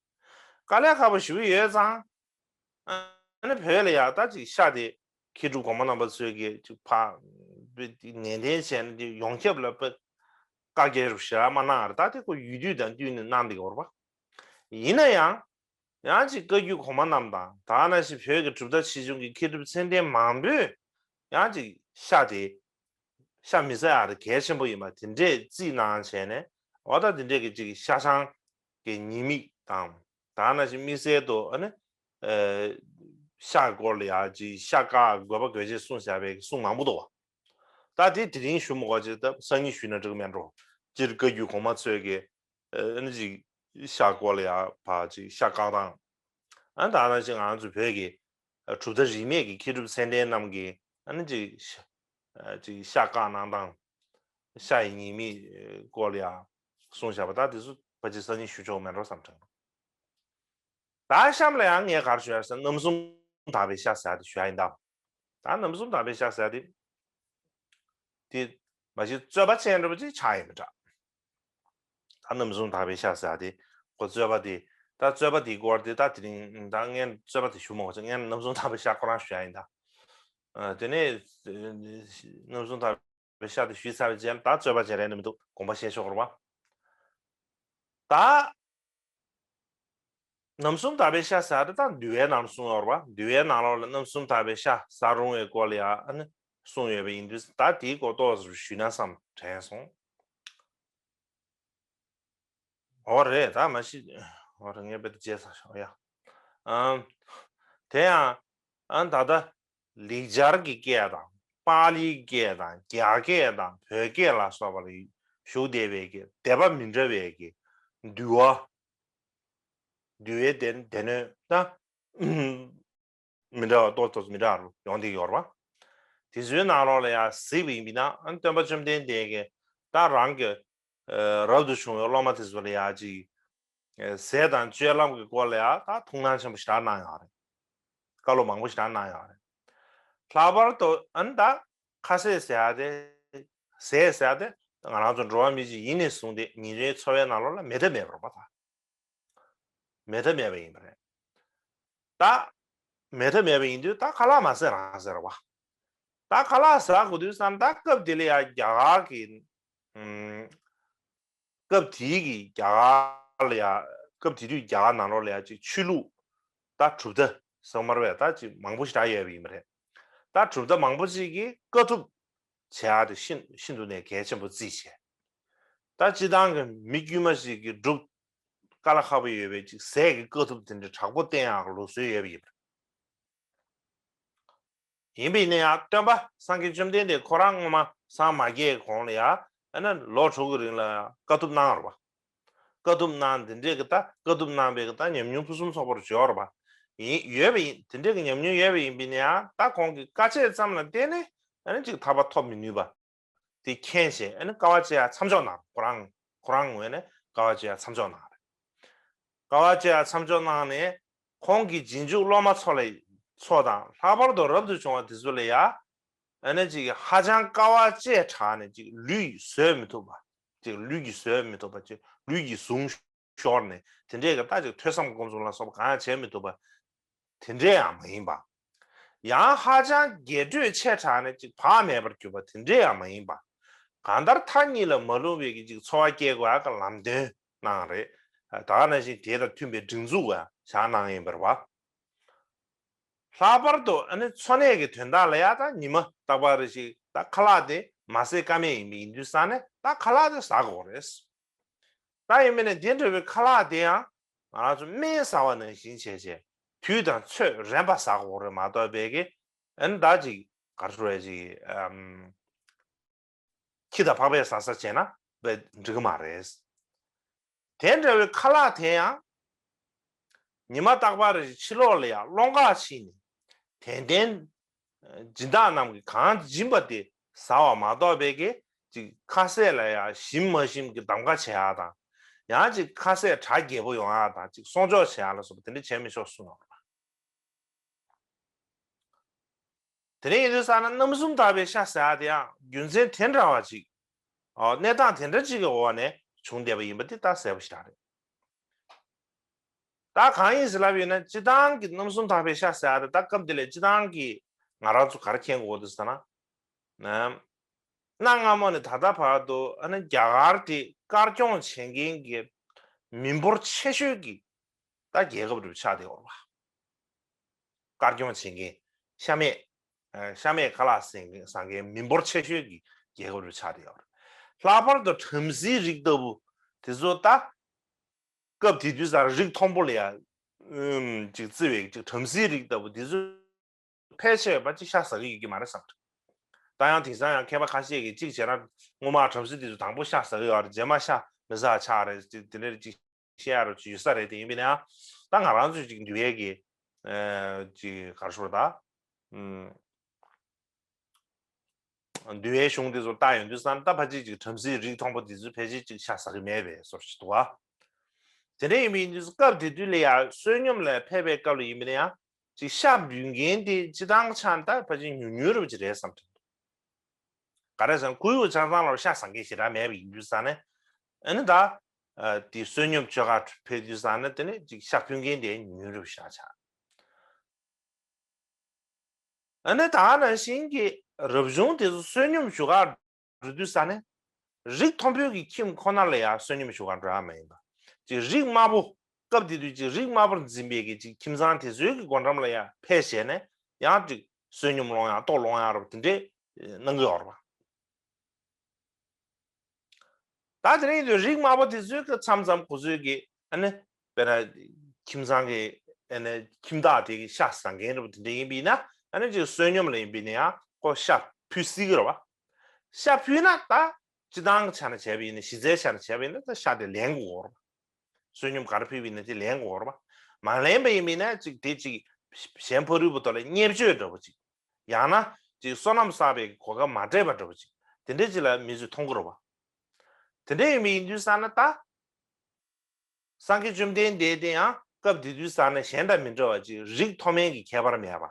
དཀའ་ལས་ཁག་པོ་ཞེ་པོ་ཡོད་ཙང་། ཨ་ནི་བོད་ལ་ཡ་ད་ཅིག་ཤ་དེ་མཁས་གྲུབ་གོང་མ་རྣམ་པ་ཚོས་ཀྱི་ཅིག་ཕ་ནན་ཏན་བྱས་ནས་ཅིག་ཡོངས་ཁྱབ་ལ་དཔེ་བཀའ་རྒྱ་རུ་ཞེ་དྲག་མ་གནང་བ་རེད། ད་དེ་ཁོ་ཡུལ་དུས་དང་བསྟུན་ནས་གནང་བསྡད་ཀྱི་ཡོད་རེད་པ། ཡིན་ན་ཡང་། ཡང་ཅིག་བཀའ་བརྒྱུད་གོང་མ་རྣམས་དང་ད་ག་ནང་བཞིན་བོད་ཀྱི་གྲུབ་མཐའ་ཆེ་ཆུང་གི་མཁས་གྲུབ་མཚན་ལྡན་མང་པོས་ཡང་ཅིག་ཤ་དེ་ཤ་མི་ཟ་ཡ་དེ་གལ་ཆེན་པོ་ཡིན་པ་དེ་འདྲས་རྩིས་གནང་བྱས་ནས་འོ་ད་དེ་འདྲས་ཀྱི་ཅིག་ཤ་ཆང་གི་ཉེས་དམིགས་དང་ད་ག་ནང་བཞིན་དམིགས་བསལ་དུ་ཨ་ནི་ཤ་སྐོར་ལ་ཡ་ཅིག་ཤ་བཀག་དགོས་པ་དགོས་ཆེད་གསུངས་བཞག་པའི་གསུང་མང་པོ་འདུག་བ། ད་དེ་དེ་རིང་ཞུ་མི་དགོས་ཅིག་ད་སང་ཉིན་ཞུས་ན་འགྲིག་གི་མེད་འགྲོ། སྤྱིར་བཀའ་བརྒྱུད་གོང་མ་ཚོས་ཀྱི་ཨ་ནི་ཅིག་ཤ་སྐོར་ལ་ཡ་ཕར་ཅིག་ཤ་བཀག་སྟངས། ཨ་ནི་ད་ག་ནང་བཞིན་ང་ཚོ་བོད་ཀྱི་གྲུབ་མཐའ་རིས་མེད་ཀྱི་མཁས་གྲུབ་མཚན་ལྡན་རྣམས་ཀྱིས་ཨ་ནི་ཅིག་ཤ་ཅིག་ཤ་བཀག་གནང་སྟངས། ཤ་ཡི་ཉེས་དམིགས་སྐོར་ལ་ཡ་གསུངས་བཞག་པ་ད་དེ་ཚོ་ཕལ་ཆེར་སང་ཉིན་ཞུ་ཆོག་མེད་འགྲོ་བསམ་དྲན། ད་གཤམ་ལ་ཡང་ངས་ག་རེ་ཞུ་ཡ་ཟེར་ན་རྣམ་གསུམ་དག་པའི་ཤ་ཟེར་ཡ་དེ་ཞུ་ཡ་ཡིན་ད། ད་རྣམ་གསུམ་དག་པའི་ཤ་ཟེར་ཡ་དེ། དེ་མ་གཞི་རྩོད་པ་ཅན་འདྲ་པོ་ཅིག་ཆགས་ཡོད་མི་འདྲ། ད་རྣམ་གསུམ་དག་པའི་ཤ་ཟེར་ཡ་དེ་ཁོ་རྩོད་པ་དེ་ད་རྩོད་པ་དེའི་སྐོར་དེ་ད་དེ་རིང་ད་ངས་རྩོད་པ་དེ་ཞུ་མ་དགོས་ཚེ་ངས་རྣམ་གསུམ་དག་པའི་ཤ་ཁོ་རང་ཞུ་ཡ་ཡིན་ད། ཨ་དེ་ནས་རྣམ་གསུམ་དག་པའི་ཤ་དེ་ཞུས་ཚར་བའི་རྗེས་ད་རྩོད་པ་ཅན་རེད་ནི་མི་འདུག་དགོངས་པ་བཞེས་ཆོག་རེད་བ། ད་རྣམ་གསུམ་དག་པའི་ཤ་ཟེར་ཡ་དེ་ད་འདུལ་བའི་ནང་གསུངས་ཡོད་རེད་པ། འདུལ་བའི་ནང་ལོགས་ལ་རྣམ་གསུམ་དག་པའི་ཤ་ཟ་རུང་བའི་སྐོར་ལ་ཡ་ཨ་ནི་གསུངས་ཡོད་པ་ཡིན་དུས། ད་དེའི་སྐོར་ཏོག་ཙམ་ཞུས་ན་བསམ་དྲན་སོང་། འོ་རེད། ད་མ་གཞི་འོ་རེད། ངས་དཔེ་དེ་བརྗེད་ཚར་ཤག་ཡ། ཨམ། དེ་ཡང་ཨ་ད་ལྟ་ལེགས་སྦྱར་གྱི་སྐད་དང་། པཱ་ལིའི་སྐད་དང་། རྒྱ་སྐད་དང་། བོད་སྐད་ལ་སོགས་པ་ལ་བཞུགས་བསྡད་པའི་གི་སྡེ་པ་མི་འདྲ་བའི་གི་འདུལ་བ། འདུལ་བའི་སྡེ་སྡེ་སྣོད་ད་མི་འདྲ་བ་ཏོག་ཙམ་མི་འདྲ་བ་ཡོང་བསྡད་ཡོད་རེད་པ། དེ་ཚོའི་ནང་ལོགས་ལ་ཡང་གཟིགས་པ་ཡིན་ན། ཨ་སྟོན་པ་བཅོམ་ལྡན་འདས་ཀྱིས་ད་རང་གི་ཨ་རབ་ཏུ་བྱུང་བའི་སློབ་མ་དེ་ཚོ་ལ་ཡང་ཅིག་ཟས་དང་སྤྱོད་ལམ་གྱི་སྐོར་ལ་ཡང་ད་ཐུགས་སྣང་ཆེན་པོ་ཞེ་དྲག་གནང་ཡོད་རེད། བཀའ་སློབ་མང་པོ་ཞེ་དྲག་གནང་ཡོད་རེད། ལྷག་པར་དུ་ཨ་ནི་ད་ཁ་ཟས་ཟེར་ཡ་དེ། ཟས་ཟེར་ཡ་དེ་ང་རང་ཚོ་འགྲོ་བ་མི་ཅིག་ཡིན་ནས་བཟུང་སྟེ་ཉིན་རེའི་འཚོ་བའི་ནང་ལོགས་ལ་མེད་ཐབས་མེད་པ་རེད་པ། ད་མེད་ཐབས་མེད་པ་ཡིན་པ་རེད། ད་མེད་ཐབས་མེད་པ་ཡིན་དུས་ད་ཁ་ལག་མ་ཟས་རང་ཟེར་བ། ད་ཁ་ལག་ཟ་དགོས་དུས་ཙང་ད་སྐབས་དེ་ལ་ཡ་རྒྱ་གར་གྱི་ཨམ། སྐབས་དེའི་གི་རྒྱ་གར་ལ་ཡ། སྐབས་དེ་དུས་རྒྱ་གར་ནང་ལོགས་ལ་ཡ་ཅིག་ཆོས་ལུགས་ད་གྲུབ་མཐའ་ཟེར་མ་རེད་པས། ད་ཅིག་མང་པོ་ཞེ་དྲག་ཡོད་པ་ཡིན་པ་རེད། ད་གྲུབ་མཐའ་མང་པོ་ཅིག་གིས་དཀའ་ཐུབ་བྱེད་ཡ་དེ་ཤིན་ཤིན་ཏུ་ནས་གལ་ཆེན་པོ་བརྩིས་བྱས། ད་སྤྱིར་བཏང་གི་མི་དཀྱུས་མ་ཞིག་གིས་སྒྲུབ་དཀའ་ལས་ཁག་པོ་ཡོད་པའི་ཅིག་ཟས་ཀྱི་དཀའ་ཐུབ་དེ་འདྲ་དྲག་པོ་བསྟེན་ཡག་གི་ལུགས་སྲོལ་ཡོད་པ་ཡིན་པ་རེད། ཡིན་པ་ཡིན་ན་ཡང་སྟོན་པ་སངས་རྒྱས་བཅོམ་ལྡན་འདས་ཁོ་རང་སྔོན་མ་སངས་མ་རྒྱས་གོང་ལ་ཡ་ཨ་ནི་ལོ་དྲུག་གི་རིང་ལ་དཀའ་ཐུབ་གནང་བ་རེད་པ། དཀའ་ཐུབ་གནང་། དེ་འདྲས་ཀྱི་ད་དཀའ་ཐུབ་གནང་བའི་གི་ད་ཉམས་མྱོང་ཕུན་སུམ་ཚོགས་པོ་བརྗོད་པ་རེད་པ། ཡིན་ཡོད་པ་ཡིན། དེ་འདྲས་ཀྱི་ཉམས་མྱོང་ཡོད་པ་ཡིན་པ་ཡིན་ན་ཡང་ད་ཁོང་གི་དཀའ་སྤྱད་ཙམ་ལ་བརྟེན་ནས་ཨ་ནི་ཅིག་ཐར་པ་ཐོབ་མི་ནུས་པ་དེ་མཁྱེན་བྱས། ཨ་ནི་དཀའ་བ་སྤྱད་ཡ་མཚམས་འཇོག་གནང་། ཁོ་རང་ཁོ་རང་ངོས་ནས་དཀའ་བ་སྤྱད་ཡ་མཚམས་འཇོག་གནང་རེད། དཀའ་བ་སྤྱད་ཡ་མཚམས་འཇོག་གནང་ནས། ཁོང་གི་རྗེས་འཇུག་སློབ་མ་ཚོ་ལ་ཚོ་དང་། ལྷག་པར་དུ་རབ་ཏུ་བྱུང་བ་དེ་ཚོ་ལ་ཡ་ཨ་ནི་ཅིག་ཧ་ཅང་དཀའ་བ་སྤྱད་དྲགས་ནས་ཅིག་ལུས་ཀྱིས་བཟོད་མི་ཐུབ་པ། ཅིག་ལུས་ཀྱིས་བཟོད་མི་ཐུབ་པ། ཅིག་ལུས་ཀྱིས་ཟུངས་ཤོར་ནས་དེ་འདྲས་ཀྱི་ད་ཅིག་ཐོས་བསམ་སྒོམ་གསུམ་ལ་སོགས་པ་གང་ཡང་བྱེད་མི་ཐུབ་པ་དེ་འདྲས་ཡང་མ་ཡིན་པ། ཡང་ཧ་ཅང་རྒྱས་སྤྲོས་ཆེ་དྲགས་ནས་ཅིག་བག་མེད་པར་གྱུར་པ་དེ་འདྲས་ཡང་མ་ཡིན་པ། གང་ལྟར་མཐའ་གཉིས་ལ་མ་ལྷུང་བའི་གི་ཅིག་འཚོ་བ་སྐྱེལ་དགོས་ཡག་གི་ལམ་སྟོན་གནང་རེད། ད་ག་ནང་བཞིན་དེ་དང་མཐུན་པའི་སྒྲིག་འཛུགས་ཡང་བཞག་གནང་ཡིན་པ་རེད་པ། ལྷག་པར་དུ་ཨ་ནི་འཚོ་གནས་ཀྱི་དོན་དག་ལ་ཡ་ད་ཉི་མ་རྟག་པར་རེ་ཞིག་ད་ཁ་ལག་དེ་མ་ཟས་ཀ་མེད་ཡིན་པ་ཡིན་དུས་ཙང་ནས་ད་ཁ་ལག་དེ་ཟ་དགོས་རེད། ད་ཡིན་མིན་ནས་དེ་འདྲ་བའི་ཁ་ལག་དེ་ཡང་ང་རང་ཚོ་སྨན་ཟ་བ་ནང་བཞིན་བྱས་བྱས། དུས་དང་ཚོད་རན་པ་ཟ་དགོས་རེད་མ་གཏོགས་པའི་གི་ཨ་ནི་ད་ཅིག་ག་རེ་ཟེར་བ་ཅིག་ཨམ། ཁྱི་དང་ཕག་པས་ཟ་ས་བྱས་ན་དཔེ་འགྲིག་གི་མ་རེད། དེ་འདྲ་བའི་ཁ་ལག་དེ་ཡང་ཉི་མ་རྟག་པར་ཕྱི་ལོགས་ལ་ཡང་སློང་ག་ཕྱིན་ནས་དད་ལྡན་སྦྱིན་བདག་རྣམས་ཀྱིས་གང་སྦྱིན་པ་དེ་ཟ་བ་མ་གཏོགས་པའི་གི་ཅིག་ཁ་ཟས་ལ་ཡང་ཞིམ་མ་ཞིམ་གྱི་གདམ་ག་བྱེད་ཡག་དང་། ཡང་ཅིག་ཁ་ཟས་གྲ་རྒྱས་པོ་ཡོང་ཡག་དང་ཅིག་སྲུང་སྐྱོབ་བྱེད་ཡག་ལ་སོགས་པ་དེ་འདྲ་བྱེད་མི་ཆོག་གསུངས་ཡོད་རེད། དེ་འདྲ་ཡིན་དུས་ཙང་ན་རྣམ་གསུམ་དག་པའི་ཤ་ཟེར་ཡག་དེ་ཡང་རྒྱུ་མཚན་དེ་འདྲ་བ་ཅིག་ཨོ། གནས་སྟངས་དེ་འདྲ་ཅིག་གི་འོག་ནས་བྱུང་བསྡད་པ་ཡིན་པ་དེ་ད་གསལ་པོ་ཞེ་དྲག་རེད། ད་གང་ཡིན་ཟེར་ལབ་ཡོད་ན། སྤྱིར་བཏང་གི་རྣམ་གསུམ་དག་པའི་ཤ་ཟེར་ཡག་དེ་ད་སྐབས་འདི་ལ་སྤྱིར་བཏང་གི་ང་རང་ཚོ་ག་རེ་མཁྱེན་དགོས་འདུག་ཟེར་ན། ནམ། གནའ་སྔ་མོ་ནས་ད་ལྟ་བར་དུ་ཨ་ནི་རྒྱ་གར་དེ་དཀར་སྐྱོང་བྱེད་མཁན་གྱི་མི་འབོར་ཆེ་ཤོས་ཀྱི་ད་རྒྱལ་ཁབ་རུ་ཆགས་བསྡད་ཡོད་རེད་པ། དཀར་སྐྱོང་བྱེད་མཁན་ཤ་མེད། ཨ། ཤ་མེད་ཁ་ལག་ཟ་མཁན་ཟ་མཁན་མི་འབོར་ཆེ་ཤོས་ཀྱི་རྒྱལ་ཁབ་རུ་ཆགས་བསྡད་ཡོད་རེད། ལྷག་པར་དུ་བྲམ་ཟེའི་རིགས་ལྟ་བུ་དེ་ཚོ་ད་སྐབས་དེ་དུས་ཙང་རིགས་མཐོན་པོ་ལ་ཡ་ཨུམ་ཅིག་བརྩི་བའི་ཅིག་བྲམ་ཟེའི་རིགས་ལྟ་བུ་དེ་ཚོ་ཕལ་ཆེ་བ་ཅིག་ཤ་ཟ་གི་ཡོད་ཀྱི་མ་རེད་བསམ། ད་ཡང་དེང་སང་ཡང་མཁས་པ་ཁ་ཤས་ཀྱིས་གཅིག་བྱས་ན་སྔོན་མ་བྲམ་ཟེ་དེ་ཚོ་དང་པོ་ཤ་ཟ་གི་ཡོད་རེད། རྗེས་མ་ཤ་མི་ཟ་ཆགས་རེད། ཅིག་དེ་འདྲ་ཅིག་བཤད་ཡ་རུ་ཅིག་ཡོད་ས་རེད། དེ་ཡིན་པས་ན་ད་ང་རང་ཚོས་ཅིག་འདུལ་བའི་གི་ཨ་ཅིག་ག་རེ་ཞུ་དགོས་རེད་ད། ཨུམ། འདུལ་བའི་གཞུང་དེ་ཚོ་ལྟ་ཡོང་དུས་ཙང་ད་ཕལ་ཆེར་ཅིག་བྲམ་ཟེའི་རིགས་མཐོན་པོ་དེ་ཚོས་ཕལ་ཆེར་ཅིག་ཤ་ཟ་གི་མེད་པའི་བཟོ་ཞིག་འདུག་བ། དེ་འདྲ་ཡིན་པ་ཡིན་དུས་སྐབས་དེ་དུས་ལ་ཡང་བསོད་སྙོམས་ལ་ཕེབས་པའི་སྐབས་ལ་ཡིན་པ་ན་ཡང་ཅིག་ཤ་འབུལ་མཁན་དེ་སྤྱིར་བཏང་ཆ་ནས་ད་ཕལ་ཆེར་ཉུང་ཉུང་རུ་ཅིག་རེད་བསམ་དྲན་འདུག་ག་རེ་ཟེར་ན་གུས་པ་ཆ་ཚང་ལ་ཤ་ཟ་མཁན་ཞེ་དྲག་མེད་པ་ཡིན་དུས་ཙང་ནས། ཨ་ནི་ད་ཨ་དེ་བསོད་སྙོམས་བཅོ་ཁ་ཕེབས་དུས་ཙང་ནས་དེ་ནས་ཅིག་ཤ་ཕུལ་མཁན་དེ་ཉུང་ཉུང་རུ་ཤ་ཆགས། ཨ་ནི་ད་ག་ནང་བཞིན་གྱི་རབ་བྱུང་དེ་ཚོ་བསོད་སྙོམས་ཞུ་གར་འགྲོ་དུས་ཙང་ནས། རིགས་མཐོན་པོའི་གི་ཁྱིམ་ཁོ་ན་ལ་ཡང་བསོད་སྙོམས་ཞུ་གར་འགྲོ་ཡ་མ་ཡིན་པ། ཅིག་རིགས་དམར་པོ། སྐབས་དེ་དུས་ཅིག་རིགས་དམར་པོར་འཛིན་པའི་གི་ཅིག་ཁྱིམ་ཚང་དེ་ཚོའི་གི་སྒོ་འགྲམ་ལ་ཡང་ཕེབས་བྱས་ནས་ཡང་ཅིག་བསོད་སྙོམས་སློང་ཡག་གཏོར་སློང་ཡག་རོབ་དེ་འདྲས་གནང་གི་ཡོད་རེད་པ། ད་དེ་རིང་དུ་རིགས་དམར་པོ་དེ་ཚོའི་གི་མཚམས་མཚམས་ཁོ་ཚོའི་གི་ཨ་ནི་དཔེར་ན་ཁྱིམ་ཚང་གི་ཨ་ནི་ཁྱིམ་བདག་དེ་གི་ཤ་ཟ་མཁན་རེད་པ། དེ་འདྲ་ཡིན་པ་ཡིན་ན་ཨ་ནི་ཅིག་བསོད་སྙོམས་ལ་ཡིན་པ་ཡིན་ན་ཡང་ཁོ་ཤ་ཕུལ་སྲིད་ཀྱི་རེད་པ། ཤ་ཕུལ་ན་ད་སྤྱི་བཏང་གི་ཆ་ནས་བྱས་པ་ཡིན་ན་གཞི་རྩའི་ཆ་ནས་བྱས་པ་ཡིན་ན་ད་ཤ་དེ་ལེན་དགོས་རེད་པ། བསོད་སྙོམས་ག་རེ་ཕུལ་བ་ཡིན་ན་དེ་ལེན་དགོས་རེད་པ། མ་ལེན་པ་ཡིན་པ་ཡིན་ན་ཅིག་དེ་ཅིག་གཞན་ཕ་རོལ་པོ་དག་ལ་བརྙས་བཅོས་འདྲ་པོ་ཅིག་ཡང་ན་ཅིག་བསོད་ནམས་བསགས་པའི་གོ་སྐབས་མ་སྤྲད་པ་འདྲ་པོ་ཅིག་དེ་འདྲ་ཅིག་ལ་མི་ཚོས་མཐོང་གི་རེད་པ། དེ་འདྲ་ཡིན་པ་ཡིན་དུས་ཙང་ན་ད། སངས་རྒྱས་བཅོམ་ལྡན་འདས་དེ་ཡང་སྐབས་དེ་དུས་ཙང་ན་གཞན་དང་མི་འདྲ་བ་ཅིག་རིགས་མཐོ་དམན་གྱི་ཁྱད་པར་མེད་པ།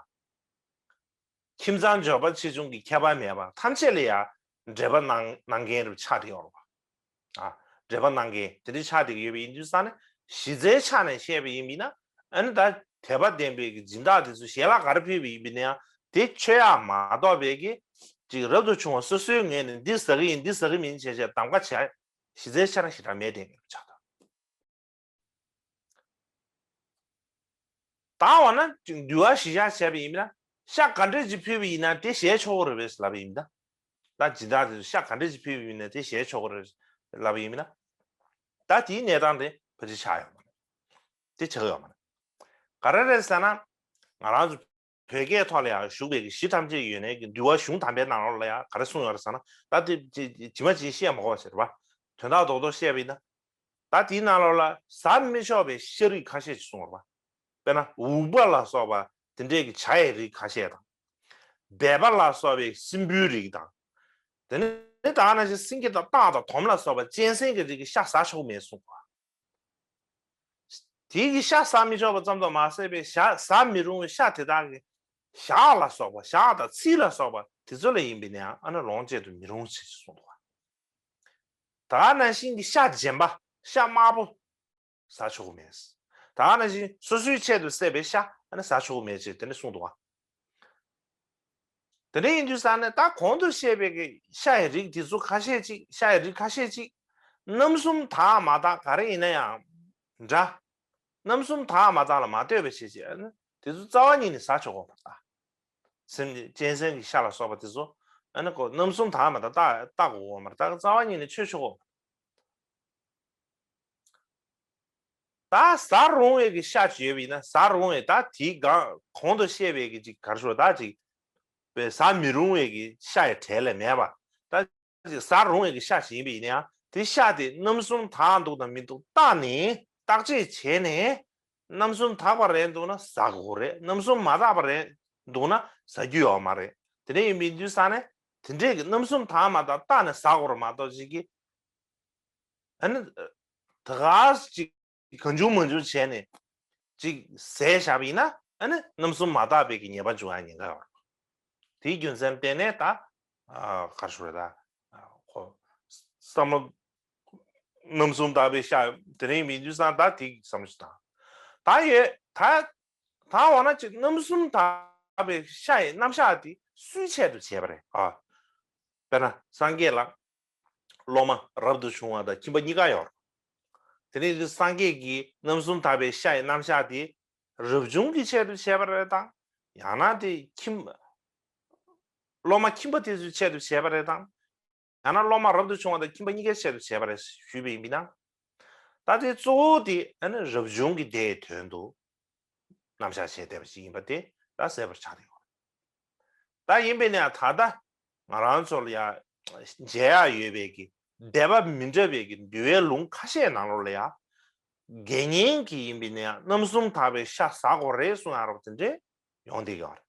ཁྱིམ་ཚང་འབྱོར་པ་ཆེ་ཆུང་གི་ཁྱད་པར་མེད་པ་ཐམས་ཅད་ལ་ཡང་འགྲེལ་པ་གནང་གནང་མཁན་རུ་ཆགས་བསྡད་ཡོད་རེད་པ། ཨ། འགྲེལ་པ་གནང་མཁན་དེ་འདྲ་ཆགས་བསྡད་ཀྱི་ཡོད་པ་ཡིན་དུས་ཙང་ན་གཞི་རྩའི་ཆ་ནས་བཤད་པ་ཡིན་པ་ཡིན་ན་ཨ་ནི་ད་དད་པ་ལྡན་པའི་གི་སྦྱིན་བདག་དེ་ཚོ་ཞལ་ལག་ག་རེ་ཕུལ་བ་ཡིན་པ་ཡིན་ན་ཡང་དེ་མཆོད་ཡག་མ་གཏོགས་པའི་གི་ཅིག་རབ་ཏུ་བྱུང་བ་སོ་སོའི་ངོས་ནས་འདི་ཟ་གི་ཡིན་འདི་ཟ་གི་མིན་བྱས་བྱས་གདམ་ག་བྱས་གཞི་རྩའི་ཆ་ནས་ཞེ་དྲག་མེད་དེ་ངེས་པ་ཆགས་ཐུབ། ད་འོ་ན་འདུལ་བ་གཞི་བཞག་བྱས་པ་ཡིན་ན་ཤ་ག་འདྲས་ཅིག་ཕུལ་བ་ཡིན་ན་དེ་བཞེས་ཆོག་གི་རེད་པས་ལབ་པ་ཡིན་ད། ད་སྦྱིན་བདག་དེ་ཚོ་ཤ་ག་འདྲས་ཅིག་ཕུལ་བ་ཡིན་ན་དེ་བཞེས་ཆོག་གི་རེད་ལབ་པ་ཡིན་ན། ད་དེའི་གནས་སྟངས་དེ་ཕལ་ཆེར་ཆགས་ཡོད་མ་རེད། དེ་ཆགས་ཡོད་མ་རེད། ག་རེ་རེད་ཟེར་ན། ང་རང་ཚོ་བོད་སྐད་ཐོག་ལ་ཡང་བཞུགས་པའི་གཞི་ཐམས་ཅད་ཡོད་ནའི་གི་འདུལ་བ་གཞུང་དམ་པའི་ནང་ལོགས་ལ་ཡང་ག་རེ་གསུངས་ཡོད་རེད་ཟེར་ན་ད་དེ་ཇི་མ་ཇི་བཤད་མ་དགོས་པ་ཟེར་བ། དོན་དག་རྡོག་རྡོག་བཤད་པ་ཡིན་ན། ད་དེའི་ནང་ལོགས་ལ་ཟ་མི་ཆོག་པའི་ཤ་རིགས་ཁ་ཤས་ཅིག་གསུངས་ཡོད་རེད་བ། དཔེར་ན་འུག་པ་ལ་སོགས་པ་དེ་འདྲས་ཀྱི་བྱ་ཡི་རིགས་ཁ་ཤས་དང་། སྦལ་པ་ལ་སོགས་པའི་སྲིན་བུའི་རིགས་དང་། དེ་ནས་ད་ག་ནང་བཞིན་སེང་གེ་དང་སྟག་དང་དོམ་ལ་སོགས་པ་གཅན་གཟན་གྱི་རིགས་ཀྱི་ཤ་ཟ་ཆོག་མེད་གསུངས་པ། དེའི་གི་ཤ་ཟ་མི་ཆོག་པ་ཙམ་དུ་མ་ཟད་པའི་ཤ་ཟ་མི་རུང་བའི་ཤ་དེ་དག་གི་ཞག་ལ་སོགས་པ་ཞག་དང་ཚིལ་ལ་སོགས་པ་དེ་ཚོ་ལ་ཡིན་པས་ན་ཡང་ཨ་ནི་ལོངས་སྤྱོད་དུ་མི་རུང་ཞེས་གསུངས་འདུག་བ། ད་ག་ནང་བཞིན་གྱི་ཤ་རྗེན་པ་ཤ་དམར་པོ་ཟ་ཆོག་གི་མེད། ད་ག་ནང་བཞིན་སོ་སོའི་ཆེད་དུ་བསད་པའི་ཤ་ཨ་ནི་ཟ་ཆོག་གི་མེད་ཅེས་དེ་འདྲ་གསུངས་འདུག་བ། དེ་འདྲ་ཡིན་དུས་ཙང་ནས་ད་གོང་དུ་བཤད་པའི་གི་ཤ་ཡི་རིགས་དེ་ཚོ་ཁ་ཤས་ཅིག་ཤ་ཡི་རིགས་ཁ་ཤས་ཅིག་རྣམ་གསུམ་དག་མ་དག་ག་རེ་ཡིན་ན་ཡང་འདྲ། རྣམ་གསུམ་དག་མ་དག་ལ་མ་ལྟོས་པའི་ཕྱིར་ཅིག་ཨ་ནི་དེ་ཚོ་རྩ་བ་ཉིད་ནས་ཟ་ཆོག་གོ་མ་རེད་ད། སེམས་ཅན་གྱི་ཤ་ལ་སོགས་པ་དེ་ཚོ་ཨ་ནི་ཁོ་རྣམ་གསུམ་དག་མ་དག་ལྟ་ལྟ་དགོས་གོ་མ་རེད་ད། རྩ་བ་ཉིད་ནས་མཆོད་ཆོག་གོ། ད་ཟ་རུང་བའི་གི་ཤ་ཅིག་ཡོད་པ་ཡིན་ན་ཟ་རུང་བའི་ད་དེའི་སྒང་གོང་དུ་བཤད་པའི་གི་ཅིག་ག་རེ་ཞུ་ད་ཅིག་པའི་ཟ་མི་རུང་བའི་གི་ཤ་ཡི་གྲས་ལས་མེད་པ། ད་ཅིག་ཟ་རུང་བའི་གི་ཤ་ཞིག་ཡིན་པ་ཡིན་ན་ཡང་དེ་ཤ་དེ་རྣམ་གསུམ་དག་འདུག་དང་མི་འདུག་བརྟག་ནས་བརྟག་དཔྱད་བྱས་ནས་རྣམ་གསུམ་དག་པ་རེད་འདུག་ན་ཟ་དགོས་རེད། རྣམ་གསུམ་མ་དག་པ་རེད་འདུག་ན་ཟ་རྒྱུ་ཡོད་མ་རེད། དེ་འདྲ་ཡིན་པ་ཡིན་དུས་ཙང་ནས་དེ་འདྲས་གི་རྣམ་གསུམ་དག་མ་དག་བརྟག་ནས་ཟ་དགོས་རེད་མ་གཏོགས་ཅིག་གི་ཨ་ནི། ད་ག་ཅིག་གང་བྱུང་མང་བྱུང་བྱས་ནས་ཅིག་ཟས་བཞག་པ་ཡིན་ན་ཨ་ནི་རྣམ་གསུམ་མ་དག་པའི་གི་ཉེས་པ་འབྱུང་ཡ་ཉེན་ཁ་ཡོད་རེད། དེའི་རྒྱུ་མཚན་བརྟེན་ནས་ད་ག་རེ་ཞུ་རེད་ད་ཁོ་བསམ་བློ་རྣམ་གསུམ་དག་པའི་ཤ་དེ་རིང་མི་འདུས་སང་ད་དེ་བསམ་བློ་ཞིག་དང་ད་ཡོད་ད་ད་འོ་ན་ཅིག་རྣམ་གསུམ་དག་པའི་ཤ་ཡི་རྣམ་གཞག་དེ་སུའི་ཆེད་དུ་བྱས་པ་རེད་ཨ། དཔེར་ན་སངས་རྒྱས་ལ། སློབ་མ་རབ་ཏུ་བྱུང་བ་དང་ཁྱིམ་པ་གཉིས་ཀ་ཡོད་རེད། དེ་ནས་སངས་རྒྱས་ཀྱིས་རྣམ་གསུམ་དག་པའི་ཤ་ཡི་རྣམ་གཞག་དེ་རབ་བྱུང་གི་ཆེད་དུ་བྱས་པ་རེད་དམ། ཡང་ན་དེ་ཁྱིམ། སློབ་མ་ཁྱིམ་པ་དེ་ཚོའི་ཆེད་དུ་བྱས་པ་རེད་དམ། ཡང་ན་སློབ་མ་རབ་ཏུ་བྱུང་བ་དང་ཁྱིམ་པ་གཉིས་ཀའི་ཆེད་དུ་བྱས་པ་རེད་ཞུས་པ་ཡིན་པས་ན། ད་དེ་གཙོ་བོ་དེ་ཨ་ནི་རབ་བྱུང་གི་བརྡའི་དོན་དུ། རྣམ་གཞག་བྱས་བསྡད་པ་ཞིག་ཡིན་པ་དེ་ད་གསལ་པོར་ཆགས་བསྡད་ཡོད་རེད། ད་ཡིན་པས་ན་ད་ལྟ་ང་རང་ཚོ་ལ་ཡང་མཇལ་ཡག་ཡོད་པའི་གི་འདས་པ་མི་འདྲ་བའི་གི་འདུལ་བའི་ལུང་ཁ་ཤས་ནང་ལོགས་ལ་ཡང་དགེ་བསྙེན་གྱི་ཡིན་པས་ན་ཡང་རྣམ་གསུམ་དག་པའི་ཤ་ཟ་དགོས་རེད་གསུང་ཡག་རོགས་དེ་འདྲས་ཡོང་བསྡད་ཡོད་རེད།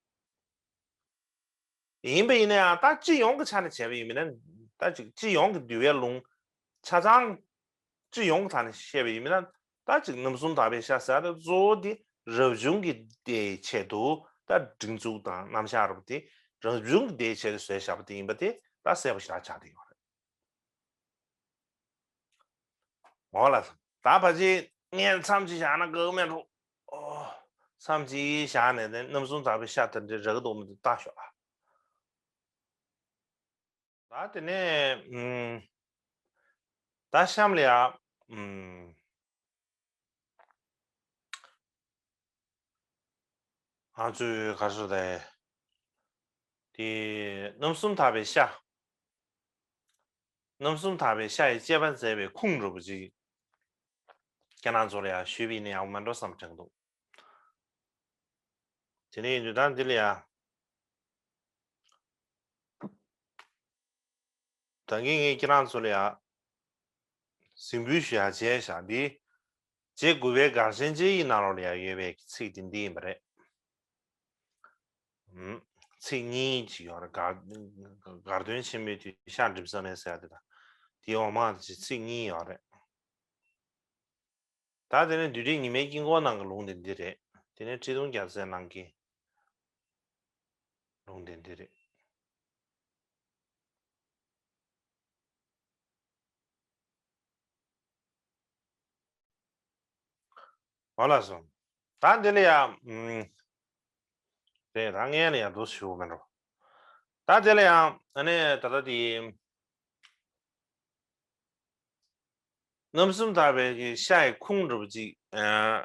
ཡིན་པ་ཡིན་ན་ཡང་ད་སྤྱི་ཡོངས་ཀྱི་ཆ་ནས་བྱས་པ་ཡིན་མིན་ན་ད་ཅིག་སྤྱི་ཡོངས་ཀྱི་འདུལ་བའི་ལུང་ཆ་ཚང་སྤྱི་ཡོངས་ཀྱི་ཐོག་ནས་བཤད་པ་ཡིན་མིན་ན་ད་ཅིག་རྣམ་གསུམ་དག་པའི་ཤ་ཟེར་ཡག་དེ་གཙོ་བོ་དེ་རབ་བྱུང་གི་བརྡའི་ཆེད་དུ་ད་སྒྲིག་འཛུགས་དང་རྣམ་གཞག་རབ་དེ་རབ་བྱུང་གི་བརྡའི་ཆེད་དུ་བཟོས་བཞག་པ་དེ་ཡིན་པ་དེ་ད་གསལ་པོ་ཞེ་དྲག་ཆགས་བསྡད་ཡོད་རེད། འོ་ལགས་སོ། ད་ཕལ་ཆེར་ངས་མཚམས་ཅིག་བཞག་ན་དགའ་གི་མེད་འགྲོ། ཨོ། མཚམས་ཅིག་བཞག་ནས་དེ་རྣམ་གསུམ་དག་པའི་ཤ་དེ་འདྲའི་རག་གི་འདུག་མི་འདུག་ལྟ་ཤོག་ཨ། ད་དེ་ནས་ཨུམ། ད་གཤམ་ལ་ཡ་ཨུམ། ང་ཚོས་ག་རེ་ཟེར་དགོས་རེད། དེ་རྣམ་གསུམ་དག་པའི་ཤ། རྣམ་གསུམ་དག་པའི་ཤ་ཡི་དཔྱད་པ་མཛད་པའི་ཁུངས་འདྲ་པོ་ཅིག་ཁྱེད་རང་ཚོ་ལ་ཡང་ཞུས་པ་ཡིན་ན་ཡག་པོ་མེད་འགྲོ་བསམ་དྲན་གྱི་འདུག་དེ་ནས་ཡིན་དུས་ད་འདི་ལ་ཡང་། ད་གིན་ངས་ཁྱེད་རང་ཚོ་ལ་ཡང་གཟིགས་འབུལ་ཞུ་ཡག་བྱས་བཞག་འདི། རྗེ་དགུ་པའི་གར་ཆེན་དཔྱད་ཡིག་ནང་ལོགས་ལ་ཡང་ཡོད་པའི་ཚིག་འདི་འདི་ཡིན་པ་རེད། ཨུམ། ཚིག་གཉིས་ཅིག་ཡོད་རེད། གར་གར་སྟོན་ཆེན་མོའི་དུས་ཤ་འགྲིམ་ས་མེད་ཟེར་ཡག་དེ་དང་། དེའི་འོག་མ་དེ་ཚིག་གཉིས་ཡོད་རེད། ད་དེ་ནས་བདུད་རྩི་ཉི་མའི་དཀྱིལ་འཁོར་ནང་གི་ལུང་དེ་འདི་རེད། དེ་ནས་ཁྲི་གདུང་རྒྱལ་མཚན་ནང་གི་ལུང་དེ་འདི་རེད། འོ་ལགས་སོ། ད་འདི་ལ་ཡང་། ཨུམ། དེ་ད་ངས་ལ་ཡང་འདུག་ཞུ་མེད་འགྲོ། ད་དེ་ལ་ཡང་ཨ་ནི་ད་ལྟ་དེ། རྣམ་གསུམ་དག་པའི་གི་ཤ་ཡི་ཁུངས་འདྲ་པོ་ཅིག་ཨ།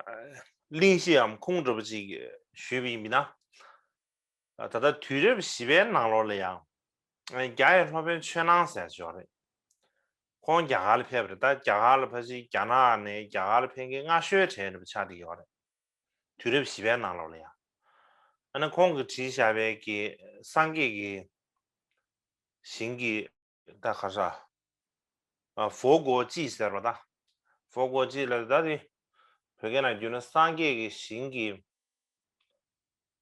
གླེང་གཞིའམ་ཁུངས་འདྲ་པོ་ཅིག་ཞུས་པ་ཡིན་ན། ད་ལྟ་དུས་རབས་བཞི་པའི་ནང་ལོགས་ལ་ཡང་། རྒྱ་ཡི་སློབ་དཔོན་ཆོས་སྣང་ཟེར་ཞིག་ཡོད་རེད། ཁོང་རྒྱ་གར་ལ་ཕེབས་པ་རེད། ད་རྒྱ་གར་ལ་ཕ་གི་རྒྱ་ནག་ནས་རྒྱ་གར་ལ་ཕེབས་མཁན་སྔ་ཤོས་གྲས་འདྲ་པོ་ཆགས་བསྡད་ཡོད་རེད། དུས་རབས་བཞི་པའི་ནང་ལོགས་ལ་ཡང་། ཨ་ནི་ཁོང་གིས་བྲིས་བཞག་པའི་གི་སངས་རྒྱས་ཀྱི་ཞིང་གི་ད་ག་ས། ཨ། ཧྥོ་གོ་ཅི་ཟེར་བ་ད། ཧྥོ་གོ་ཅི་ལ་ད་དེ་བོད་སྐད་ནང་བསྒྱུར་ན་སངས་རྒྱས་ཀྱི་ཞིང་གི།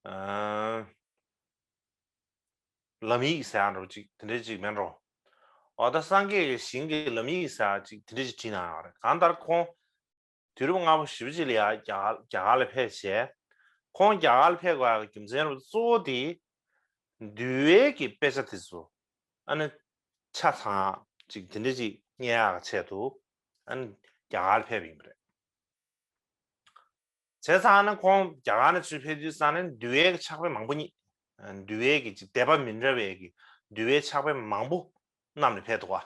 ཨ། ལམ་ཡིག་ཟེར་ཡག་འདྲ་པོ་ཅིག་དེ་འདྲ་ཅིག་མེད་འགྲོ། འོ་ད་སངས་རྒྱས་ཀྱི་ཞིང་གི་ལམ་ཡིག་ཟེར་ཡག་ཅིག་དེ་འདྲ་ཅིག་བྲིས་གནང་ཡོད་རེད། གང་ལྟར་ཁོང་དུས་རབས་སྔ་པོ་ཞེ་པོ་ཅིག་ལ་ཡང་རྒྱ་གར་རྒྱ་གར་ལ་ཕེབས་བྱས། ཁོང་རྒྱ་གར་ལ་ཕེབས་དགོས་ཡག་གི་རྒྱུ་མཚན་རུ་གཙོ་བོ་དེ། འདུལ་བའི་གི་དཔེ་ཆ་དེ་ཚོ་ཨ་ནི་ཆ་ཚང་ཅིག་དེ་འདྲ་ཅིག་རྙེད་ཡག་གི་ཆེད་དུ་ཨ་ནི་རྒྱ་གར་ལ་ཕེབས་པ་ཡིན་པ་རེད། བྱས་ཙང་ནི་ཁོང་རྒྱ་གར་ནས་ཚུར་ཕེབས་དུས་ཙང་ནས་འདུལ་བའི་ཕྱག་དཔེ་མང་པོ་རྙེད། འདུལ་བའི་གི་ཅིག་སྡེ་པ་མི་འདྲ་བའི་གི་འདུལ་བའི་ཕྱག་དཔེ་མང་པོ་བསྣམས་ནས་ཕེབས་འདུག་བ།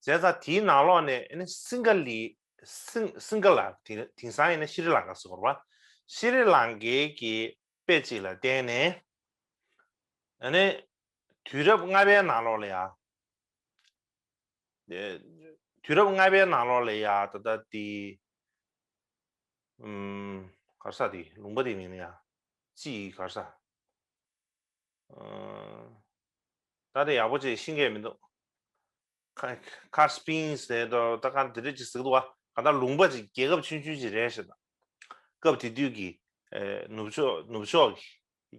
བྱས་ཙང་དེའི་ནང་ལོགས་ནས་ཨ་ནི་སིང་ག་ལི། སིང་སིང་ག་ལ་དེ་དེང་སང་ཡིན་ན་ཤྲི་ལང་ཀ་ཟེར་བ། ཤྲི་ལང་ཀའི་གི་དཔེ་ཅིག་ལ་བརྟེན་ནས། ཨ་ནི་དུས་རབས་ལྔ་པའི་ནང་ལོགས་ལ་ཡ། དུས་རབས་ལྔ་པའི་ནང་ལོགས་ལ་ཡ་ད་ལྟ་དེ། ཨུམ། ག་རེ་ཟེར་དེ་ལུང་པ་དེ་མིང་ལ་ཡ། ཅི་ག་རེ་ཟེར། ཨུམ། ད་དེ་ཡག་པོ་ཅིག་ཤེས་ཀྱི་མི་འདུག་ཁ་ཁ་སྤིན་ཟེར་དོ་ད་ག་དེ་འདྲ་ཅིག་ཟེར་གི་འདུག་བ། ག་ད་ལུང་པ་ཅིག་རྒྱལ་ཁབ་ཆུང་ཆུང་ཅིག་རེད་ཟེར་ད། སྐབས་དེ་དུས་ཀྱི་ཨེ་ནུབ་ཕྱོགས་ནུབ་ཕྱོགས་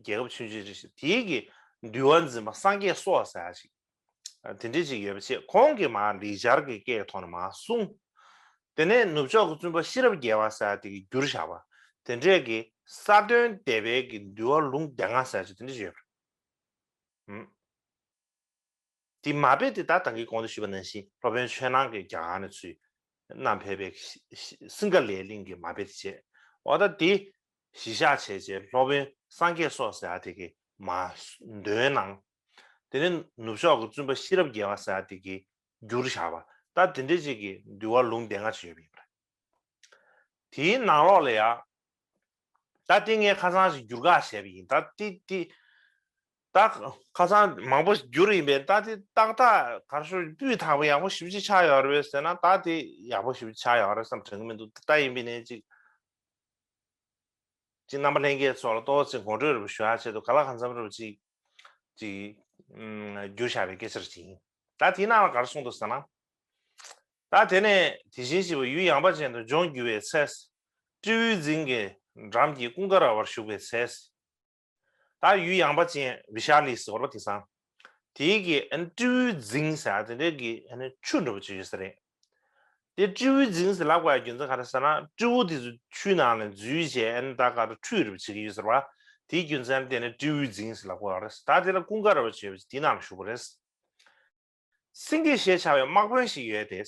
ཀྱི་རྒྱལ་ཁབ་ཆུང་ཆུང་ཅིག་རེད་ཟེར། དེའི་གི་འདུལ་བ་འཛིན་པ་སངས་རྒྱས་སོགས་ཟེར་ཡག་ཅིག་ཨ། དེ་འདྲ་ཅིག་ཡོད་པ་བྱས། ཁོང་གིས་མར་ལེགས་སྦྱར་གྱི་སྐད་ཐོག་ནས་མར་གསུངས། དེ་ནས་ནུབ་ཕྱོགས་ཀྱི་བཙུན་པ་ཤེས་རབ་རྒྱལ་བ་ཟེར་ཡག་དེ་གིས་བསྒྱུར་བཞག་པ། དེ་འདྲས་ཀྱི་ས་དོན་སྡེ་པའི་གི་འདུལ་བ་ལུང་སྡེ་ལྔ་ཟེར་ཡག་ཅིག་དེ་འདྲ་ཅིག་ཡོད་པ་རེད། ཨུམ། དེ་མ་དཔེ་དེ་ད་ད་གིན་གོང་དུ་ཞུས་པ་ནང་བཞིན་སློབ་དཔོན་ཆོས་སྣང་གིས་རྒྱ་གར་ནས་ཚུར་བསྣམས་ཕེབས་པའི་ཤི་ཤི་སིང་ག་ལའི་གླིང་གི་མ་དཔེ་དེ་བྱས། འོ་ད་དེ་གཞི་བཞག་བྱས་བྱས་སློབ་དཔོན་སངས་རྒྱས་སོགས་ཟེར་ཡག་དེ་གིས་མར་འདོན་གནང་། དེ་ནས་ནུབ་ཕྱོགས་ཀྱི་བཙུན་པ་ཤེས་རབ་རྒྱལ་བ་ཟེར་ཡག་དེ་གིས་བསྒྱུར་བཞག་པ། ད་དེ་འདྲ་ཅིག་གི་འདུལ་བ་ལུང་སྡེ་ལྔ་ཅིག་ཡོད་པ་ཡིན་པ་རེད། དེའི་ནང་ལོགས་ལ་ཡ། ད་དེ་ངས་ཁ་སང་ཞིག་བསྒྱུར་བཀག་བྱས་པ་ཡིན། ད་དེ་དེ། ད་ཁ་སང་མང་པོ་བསྒྱུར་ཡིན་པས། ད་དེ་ཏག་ཏག་ག་རེ་ཞུ། སྤུས་དག་པོ་ཡག་པོ་ཞེ་པོ་ཅིག་ཆགས་ཡོད་རེད་པས་ཟེར་ན། ད་དེ་ཡག་པོ་ཞེ་པོ་ཅིག་ཆགས་ཡོད་རེད་བསམ་དྲན་གྱི་མི་འདུག་ད་ཡིན་པས་ནས་ཅིག་ཅིག་རྣམ་པ་ལྷན་རྒྱས་ཚོ་ལ་ཏོག་ཙམ་ངོ་སྤྲོད་འདྲ་པོ་ཞུ་ཡག་ཆེད་དུ་ག་ལ་གང་འཚམ་འདྲ་པོ་ཅིག་ཅིག་ཨུམ། བསྒྱུར་བཞག་པའི་སྐད་ཆ་ཅིག་ཡིན། ད་དེའི་ནང་ལ་ག་རེ་གསུངས་འདུག་ཟེར་ན། ད་དེ་ནས་དེ་བཞིན་གཤེགས་པ་ཡུལ་ཡངས་པ་ཅན་དུ་ལྗོངས་རྒྱུ་བའི་ཚེ། སྤྲེའུའི་རྫིང་གི་འགྲམ་གྱི་ཀུན་དགའ་ར་བར་བཞུགས་པའི་ཚེ། ད་ཡུལ་ཡངས་པ་ཅན་བི་ཤ་ལི་ཟེར་བ་དེང་སང་། དེའི་གི་ཨ་ནི་སྤྲེའུའི་རྫིང་ཟེར་ཡག་དེ་འདྲའི་གི་ཨ་ནི་ཆུ་འདྲ་པོ་ཅིག་ཡོད་ས་རེད། དེ་སྤྲེའུའི་རྫིང་ཟེར་ལབ་དགོས་ཡག་རྒྱུ་མཚན་ག་རེ་ཟེར་ན། སྤྲེའུ་དེ་ཚོ་ཆུའི་ནང་ལ་འཛུལ་བྱས་ཨ་ནི་ད་ག་རེ་ཁྲུས་འདྲ་པོ་བྱེད་ཀྱི་ཡོད་ཟེར་བ། དེའི་རྒྱུ་མཚན་ལ་བརྟེན་ནས་སྤྲེའུའི་རྫིང་ཟེར་ལབ་དགོས་ཡག་རེད། ད་དེ་ལ་ཀུན་དགའ་ར་བ་བྱས་པ་དེའི་ནང་ལ་བཞུགས་པ་རེད། སེང་གེ་ཞེས་བྱ་བའི་དམག་དཔོན་ཞིག་ཡོད་དེ།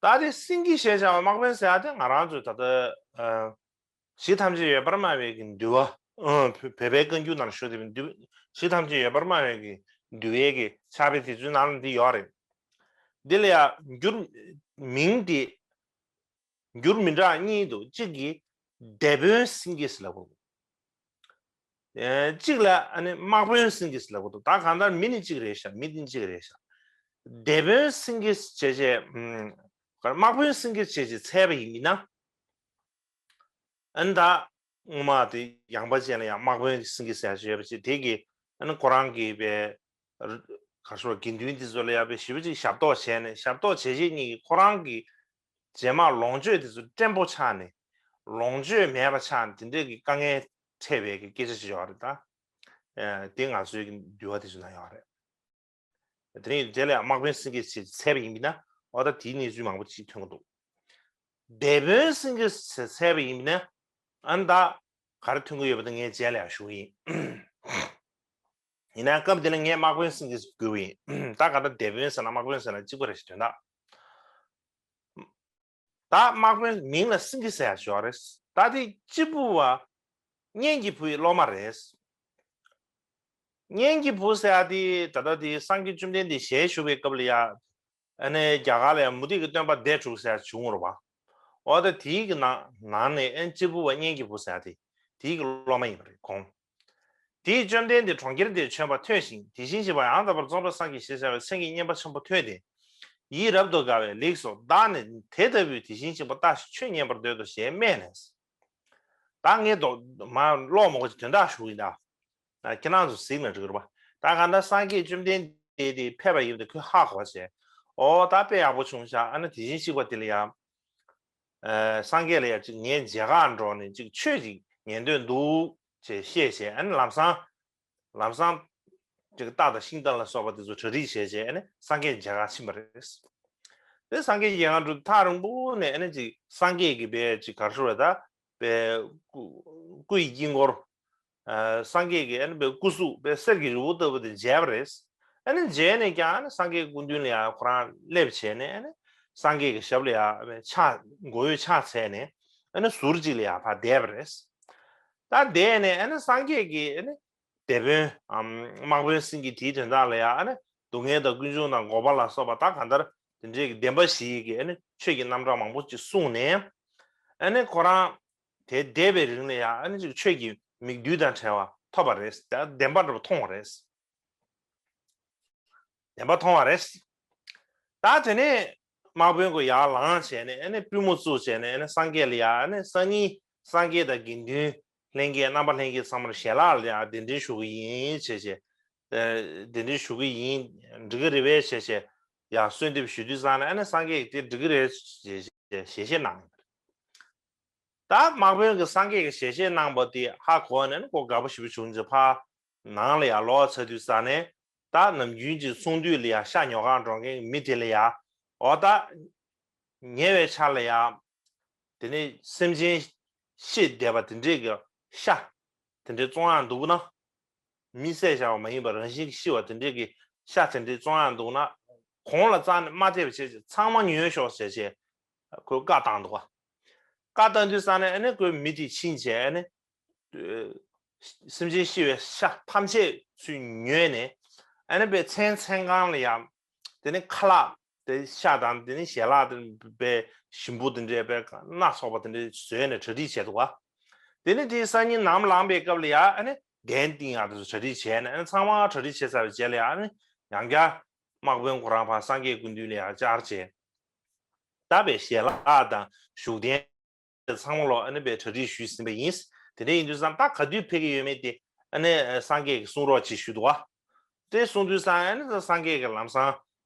ད་དེ་སེང་གེ་ཞེས་བྱ་བའི་དམག་དཔོན་ཟེར་ཡག་དེ་ང་རང་ཚོའི་ད་ལྟ་ཨ། གཞི་ཐམས་ཅད་ཡོད་པར་སྨྲ་བའི་གི་འདུལ་བ། ཨ། བོད་བོད་པའི་བཀའ་འགྱུར་ནང་ཞུགས་བསྡད་པའི་འདུལ། གཞི་ཐམས་ཅད་ཡོད་པར་སྨྲ་བའི་གི་འདུལ་བའི་གི་ཕྱག་དཔེ་དེ་ཚོའི་ནང་ལ་འདི་ཡོད་རེད། འདི་ལ་ཡང་འགྱུར། མིང་དེ་འགྱུར་མི་འདྲ་གཉིས་འདུག་གཅིག་གིས་ སྡེ་དཔོན་སེང་གེ་ཟེར་ལབ་དགོས། ཨེ་གཅིག་ལ་ཨ་ནི་དམག་དཔོན་སེང་གེ་ཟེར་ལབ་དགོས་འདུག་ད་གང་ལྟར་མི་ནི་གཅིག་རེད་ཤག་མི་ནི་གཅིག་རེད་ཤག་སྡེ་དཔོན་སེང་གེ་བྱས་བྱས། ཨམ། དམག་དཔོན་སེང་གེ་བྱས་བྱས་འཚལ་བ་ཡིན་མིན་ན། ཨ་ནི་ད་སྔོན་མ་དེ་ཡངས་པ་ཅན་ལ་ཡང་དམག་དཔོན་སེང་གེ་ཟེར་ཡག་ཅིག་ཡོད་པ་ཅིག་དེ་གི་ཨ་ནི་ཁོ་རང་གི་པའི་གར་ཤོར་དགེ་འདུན་དེ་ཚོ་ལ་ཡང་པའི་ཞེ་པོ་ཅིག་ཞབས་ཏོག་བྱས་ནས། ཞབས་ཏོག་བྱས་བྱས་གཉིས་ཀྱིས་ཁོ་རང་གི་རྗེས་མ་ལོངས་སྤྱོད་དེ་ཚོ་བཀྲེན་པོ་ཆགས་ནས། ལོངས་སྤྱོད་མེད་པ་ཆགས་ནས་དེ་འདྲའི་གི་དཀའ་ངལ་འཕྲད་པའི་གི་སྐད་ཆ་ཅིག་ཡོད་རེད་ད། ཨ་དེ་ང་ཚོའི་གི་འདུལ་བ་དེ་ཚོ་ན་ཡོད་རེད། དེ་རིང་དེ་ལ་དམག་དཔོན་སེང་གེ་ཞེས་འཚལ་བ་ཡིན་ན། འོ་ད་དེའི་གནས་ཚུལ་མང་པོ་ཅིག་ཐོན་གྱི་འདུག་སྡེ་དཔོན་སེང་གེ་ཞེས་འཚལ་བ་ཡིན་ན། ཨ་ནི་ད་ག་རེ་ཐོན་གྱི་ཡོད་པ་དེ་ངས་རྗེས་ལ་ཡང་ཞུ་གི་ཡིན། ཡིན་ན་སྐབས་འདི་ན་ངས་དམག་དཔོན་སེང་གེ་ཞེས་བསྒྱུར་བ་ཡིན། ད་ག་ད་སྡེ་དཔོན་ཟེར་ན་དམག་དཔོན་ཟེར་ན་གཅིག་པ་རེད་ཞེས་དོན་དག་ད་དམག་དཔོན་མིང་ལ་སེང་གེ་ཟེར་ཡག་ཅིག་ཡོད་རེད། ད་དེ་སྤྱི་བོ་བ་གཉན་གྱི་བུ་ཡི་སློབ་མ་རེད། གཉན་གྱི་བུ་ཟེར་ཡག་དེ་ད་ལྟ་དེ་སངས་རྒྱས་བཅོམ་ལྡན་འདས་ཞལ་བཞུགས་པའི་སྐབས་ལ་ཡ། ཨ་ནི་རྒྱ་གར་ལ་ཡ་མུ་སྟེགས་ཀྱི་སྟོན་པ་སྡེ་དྲུག་ཟེར་ཡག་བྱུང་བ་རེད་པ། འོ་ད་དེའི་གི་ནང་ནང་ནས་ཨ་ནི་སྤྱི་བོ་བ་གཉན་གྱི་བུ་ཟེར་ཡག་དེ་དེའི་གི་སློབ་མ་ཡིན་པ་རེད་ཁོང་། དེས་བཅོམ་ལྡན་འདས་གྲོང་ཁྱེར་དེར་བྱོན་པ་ཐོས་ཤིང་། དེ་བཞིན་གཤེགས་པ་ཡང་དག་པར་རྫོགས་པའི་སངས་རྒྱས་ཞེས་བྱ་བའི་མཚན་གྱི་སྙན་པ་ཆེན་པོ་ཐོས་ཏེ། ཡིད་རབ་ཏུ་དགའ་བས། ལེགས་སོ། བདག་ནི་དེ་ལྟ་བུའི་དེ་བཞིན་གཤེགས་པ་ལྟ་ཞིང་ཆོས་ཉན་པར་འདོད་དོ་ཞེས་སྨྲས་ནས། ད་ངས་དོ་མ་ཀློག་མ་དགོས་ཀྱི་དོན་དག་ཞུ་གི་ཡིན་ད། ཁྱེད་རང་ཚོ་གཟིགས་ན་འགྲིག་གི་རེད་པ། ད་གང་ལྟར་སངས་རྒྱས་བཅོམ་ལྡན་འདས་དེ་ཕེབས་པ་ཡིན་པ་དེ་ཁོས་ཧ་གོ་བྱས། འོ་ད་དཔེ་ཡག་པོ་བྱུང་ཤག་ཨ་ནི་དེ་བཞིན་གཤེགས་པ་དེ་ལ་ཡང་། ཨ་སངས་རྒྱས་ལ་ཡང་ཅིག་ངའི་མཇལ་ཁ་འགྲོ་ནས་ཅིག་ཆོས་ཅིག་ཉན་འདོད་འདུག་ཅེས་བཤད་བྱས། ཨ་ནི་ལམ་སང་ལམ་སང་ཅིག་རྟ་དང་ཤིང་རྟ་ལ་སོགས་པ་དེ་ཚོ་གྲ་སྒྲིག་བྱས་བྱས། ཨ་ནི་སངས་རྒྱས་མཇལ་ཁ་ཕྱིན་པ་རེད། དེ་སངས་རྒྱས་མཇལ་ཁ་འགྲོ་ཐག་རིང་པོ་ནས་ཨ་ནི་ཅིག་སངས་རྒྱས་ཀྱི་པའི་ཅིག་ག་རེ་ཞུ་དགོས་རེད་ད། པའི་སྐུ་སྐུ་ཡི་དཀྱིལ་འཁོར། ཨ་སངས་རྒྱས་ཀྱི་ཨ་ནི་པའི་སྐུ་གཟུགས་པའི་གསེར་གྱི་རི་བོ་ལྟ་བུ་དེ་མཇལ་བ་རེད། ཨ་ནི་མཇལ་ནས་ཀྱང་ཨ་ནི་སངས་རྒྱས་སྐུ་མདུན་ལ་ཡང་ཁོ་རང་སླེབས་བྱས་ནས། ཨ་ནི་སངས་རྒྱས་ཀྱི་ཞབས་ལ་ཡང་ཕྱག་མགོ་བོས་ཕྱག་འཚལ་ནས། ཨ་ནི་ཟུར་གཅིག་ལ་ཡང་ཕར་བསྡད་པ་རེད། ད་བསྡད་ནས་ཨ་ནི་སངས་རྒྱས་ཀྱིས་ཨ་ནི་སྡེ་དཔོན་ཨམ་དམག་དཔོན་སེང་གེ་དེའི་དོན་དག་ལ་ཡང་། ཨ་ནི་སྡུག་བསྔལ་དང་ཀུན་འབྱུང་དང་འགོག་པ་ལ་སོགས་པ་ད་གང་ལྟར་དེ་འདྲའི་གི་བདེན་པ་བཞིའི་གི་ཨ་ནི་ཆོས་ཀྱི་རྣམ་གྲངས་མང་པོ་ཅིག་གསུངས་ནས། ཨ་ནི་ཁོ་རང་དེ་བསྡད་པའི་རིང་ལ་ཡང་། ཨ་ནི་ཅིག་ཆོས་ཀྱི་མིག་རྡུལ་དང་བྲལ་བ་ཐོབ་པ་རེད། ད་བདེན་པ་འདྲ་པོ་མཐོང་བ་རེད། བདེན་པ་མཐོང་བ་རེད། ད་དེ་ནས་དམག་དཔོན་ཁོ་ཡར་ལངས་བྱས་ནས། ཨ་ནི་པུས་མོ་བཙུགས་བྱས་ནས། ཨ་ནི་སངས་རྒྱས་ལ་ཡང་། ཨ་ནི་སང་ཉིན་སངས་རྒྱས་དང་དགེ་འདུན་ལྷན་རྒྱས་རྣམ་པ་ལྷན་རྒྱས་ཚང་མར་ཞལ་ལག་ལ་ཡང་གདན་འདྲེན་ཞུ་གི་ཡིན་བྱས་བྱས། ཨ་གདན་འདྲེན་ཞུ་གི་ཡིན། འགྲིག་གི་རེད་པས་བྱས་བྱས་ཡང་གསོལ་འདེབས་ཞུ་དུས་ཙང་ནས། ཨ་ནི་སངས་རྒྱས་ཀྱིས་དེ་འགྲིག་གི་རེད་ཅེས་ཞལ་བཞེས་གནང་ཡོད་པ་རེད། ད་དམག་དཔོན་གྱིས་སངས་རྒྱས་ཀྱི་ཞལ་བཞེས་གནང་བ་དེ་ཧ་གོ་ནས་ནི་ཁོ་དགའ་པོ་ཞེ་པོ་བྱུང་རྗེས་ཕར་ནང་ལ་ཡར་ལོག་ཚར་དུས་ཙང་ནས། ད་ནམ་རྒྱུན་གྱི་ཚོགས་འདུ་ལ་ཡར་ཤ་ཉོ་གར་འགྲོ་མཁན་མི་དེ་ལ་ཡར། འོ་ད་ཉེ་བའི་ཆར་ལ་ཡར་དེ་ནས་སེམས་ཅན་ཤི་བསྡད་པ་དེ་འདྲས་ཀྱི་ཤ་དེ་འདྲས་བཙོང་ཡག་འདུག་ན། མི་བསད་བཞག་པ་མ་ཡིན་པར་རང་བཞིན་གྱིས་ཤི་བ་དེ་འདྲས་ཀྱི་ཤ་དེ་འདྲས་བཙོང་ཡག་འདུག་ན། གོང་ལ་རྩ་ནས་མ་བལྟས་པ་བྱས་བྱས་ཚང་མ་ཉོས་ཤོག་ཟེར་བྱས་ཁོས་བཀའ་བཏང་འདུག་ག་བཀའ་བཏང་དུས་ཙང་ནས་ཨ་ནི་ཁོས་མི་དེ་ཕྱིན་བྱས། ཨ་ནི་སེམས་ཅན་ཤི་བའི་ཤ་ཐམས་ཅད་ཚུར་ཉོས་ནས། ཨ་ནི་པའི་མཚན་མཚན་གང་ལ་ཡང་། དེ་ནི་ཁ་ལག་དེ་ཤ་དང་། དེ་ནི་ཞལ་ལག་དེ་པའི་ཞིམ་པོ་དེ་འདྲས། པའི་སྣ་ཚོགས་པ་དེ་འདྲས་བཟོས་ནས་གྲ་སྒྲིག་བྱས་འདུག་ག་དེ་ནི་དེའི་སང་ཉིན་ནམ་ལངས་པའི་སྐབས་ལ་ཡང་། ཨ་ནི་གདན་བཏིང་ཡག་དེ་ཚོ་གྲ་སྒྲིག་བྱས་ནས། ཨ་ནི་ཚང་མ་གྲ་སྒྲིག་བྱས་ཚར་བའི་རྗེས་ལ་ཡང་། ཨ་ནི་ཡང་བསྐྱར་དམག་དཔོན་ཁོ་རང་ཕར་སངས་རྒྱས་སྐུ་མདུན་ལ་ཡར་བཅར་བྱས། ད་པའི་ཞལ་ལག་དང་བཞུགས་གདན་ཚང་མ་ལོ། ཨ་ནི་པའི་གྲ་སྒྲིག་ཞུས་ཟིན་པ་ཡིན། དེ་འདྲ་ཡིན་དུས་ཙང་ད་ག་དུས་ཕེབས་ཀྱི་ཡོད་མེད་དེ་ཨ་ནི་སངས་རྒྱས་ཀྱིས་གསུང་རོགས་ཅེས་ཞུས་འདུག་ག་དེ་གསུང་དུས་ཙང་། ཨ་ནི་སངས་རྒྱས་ཀྱིས་ལམ་སང་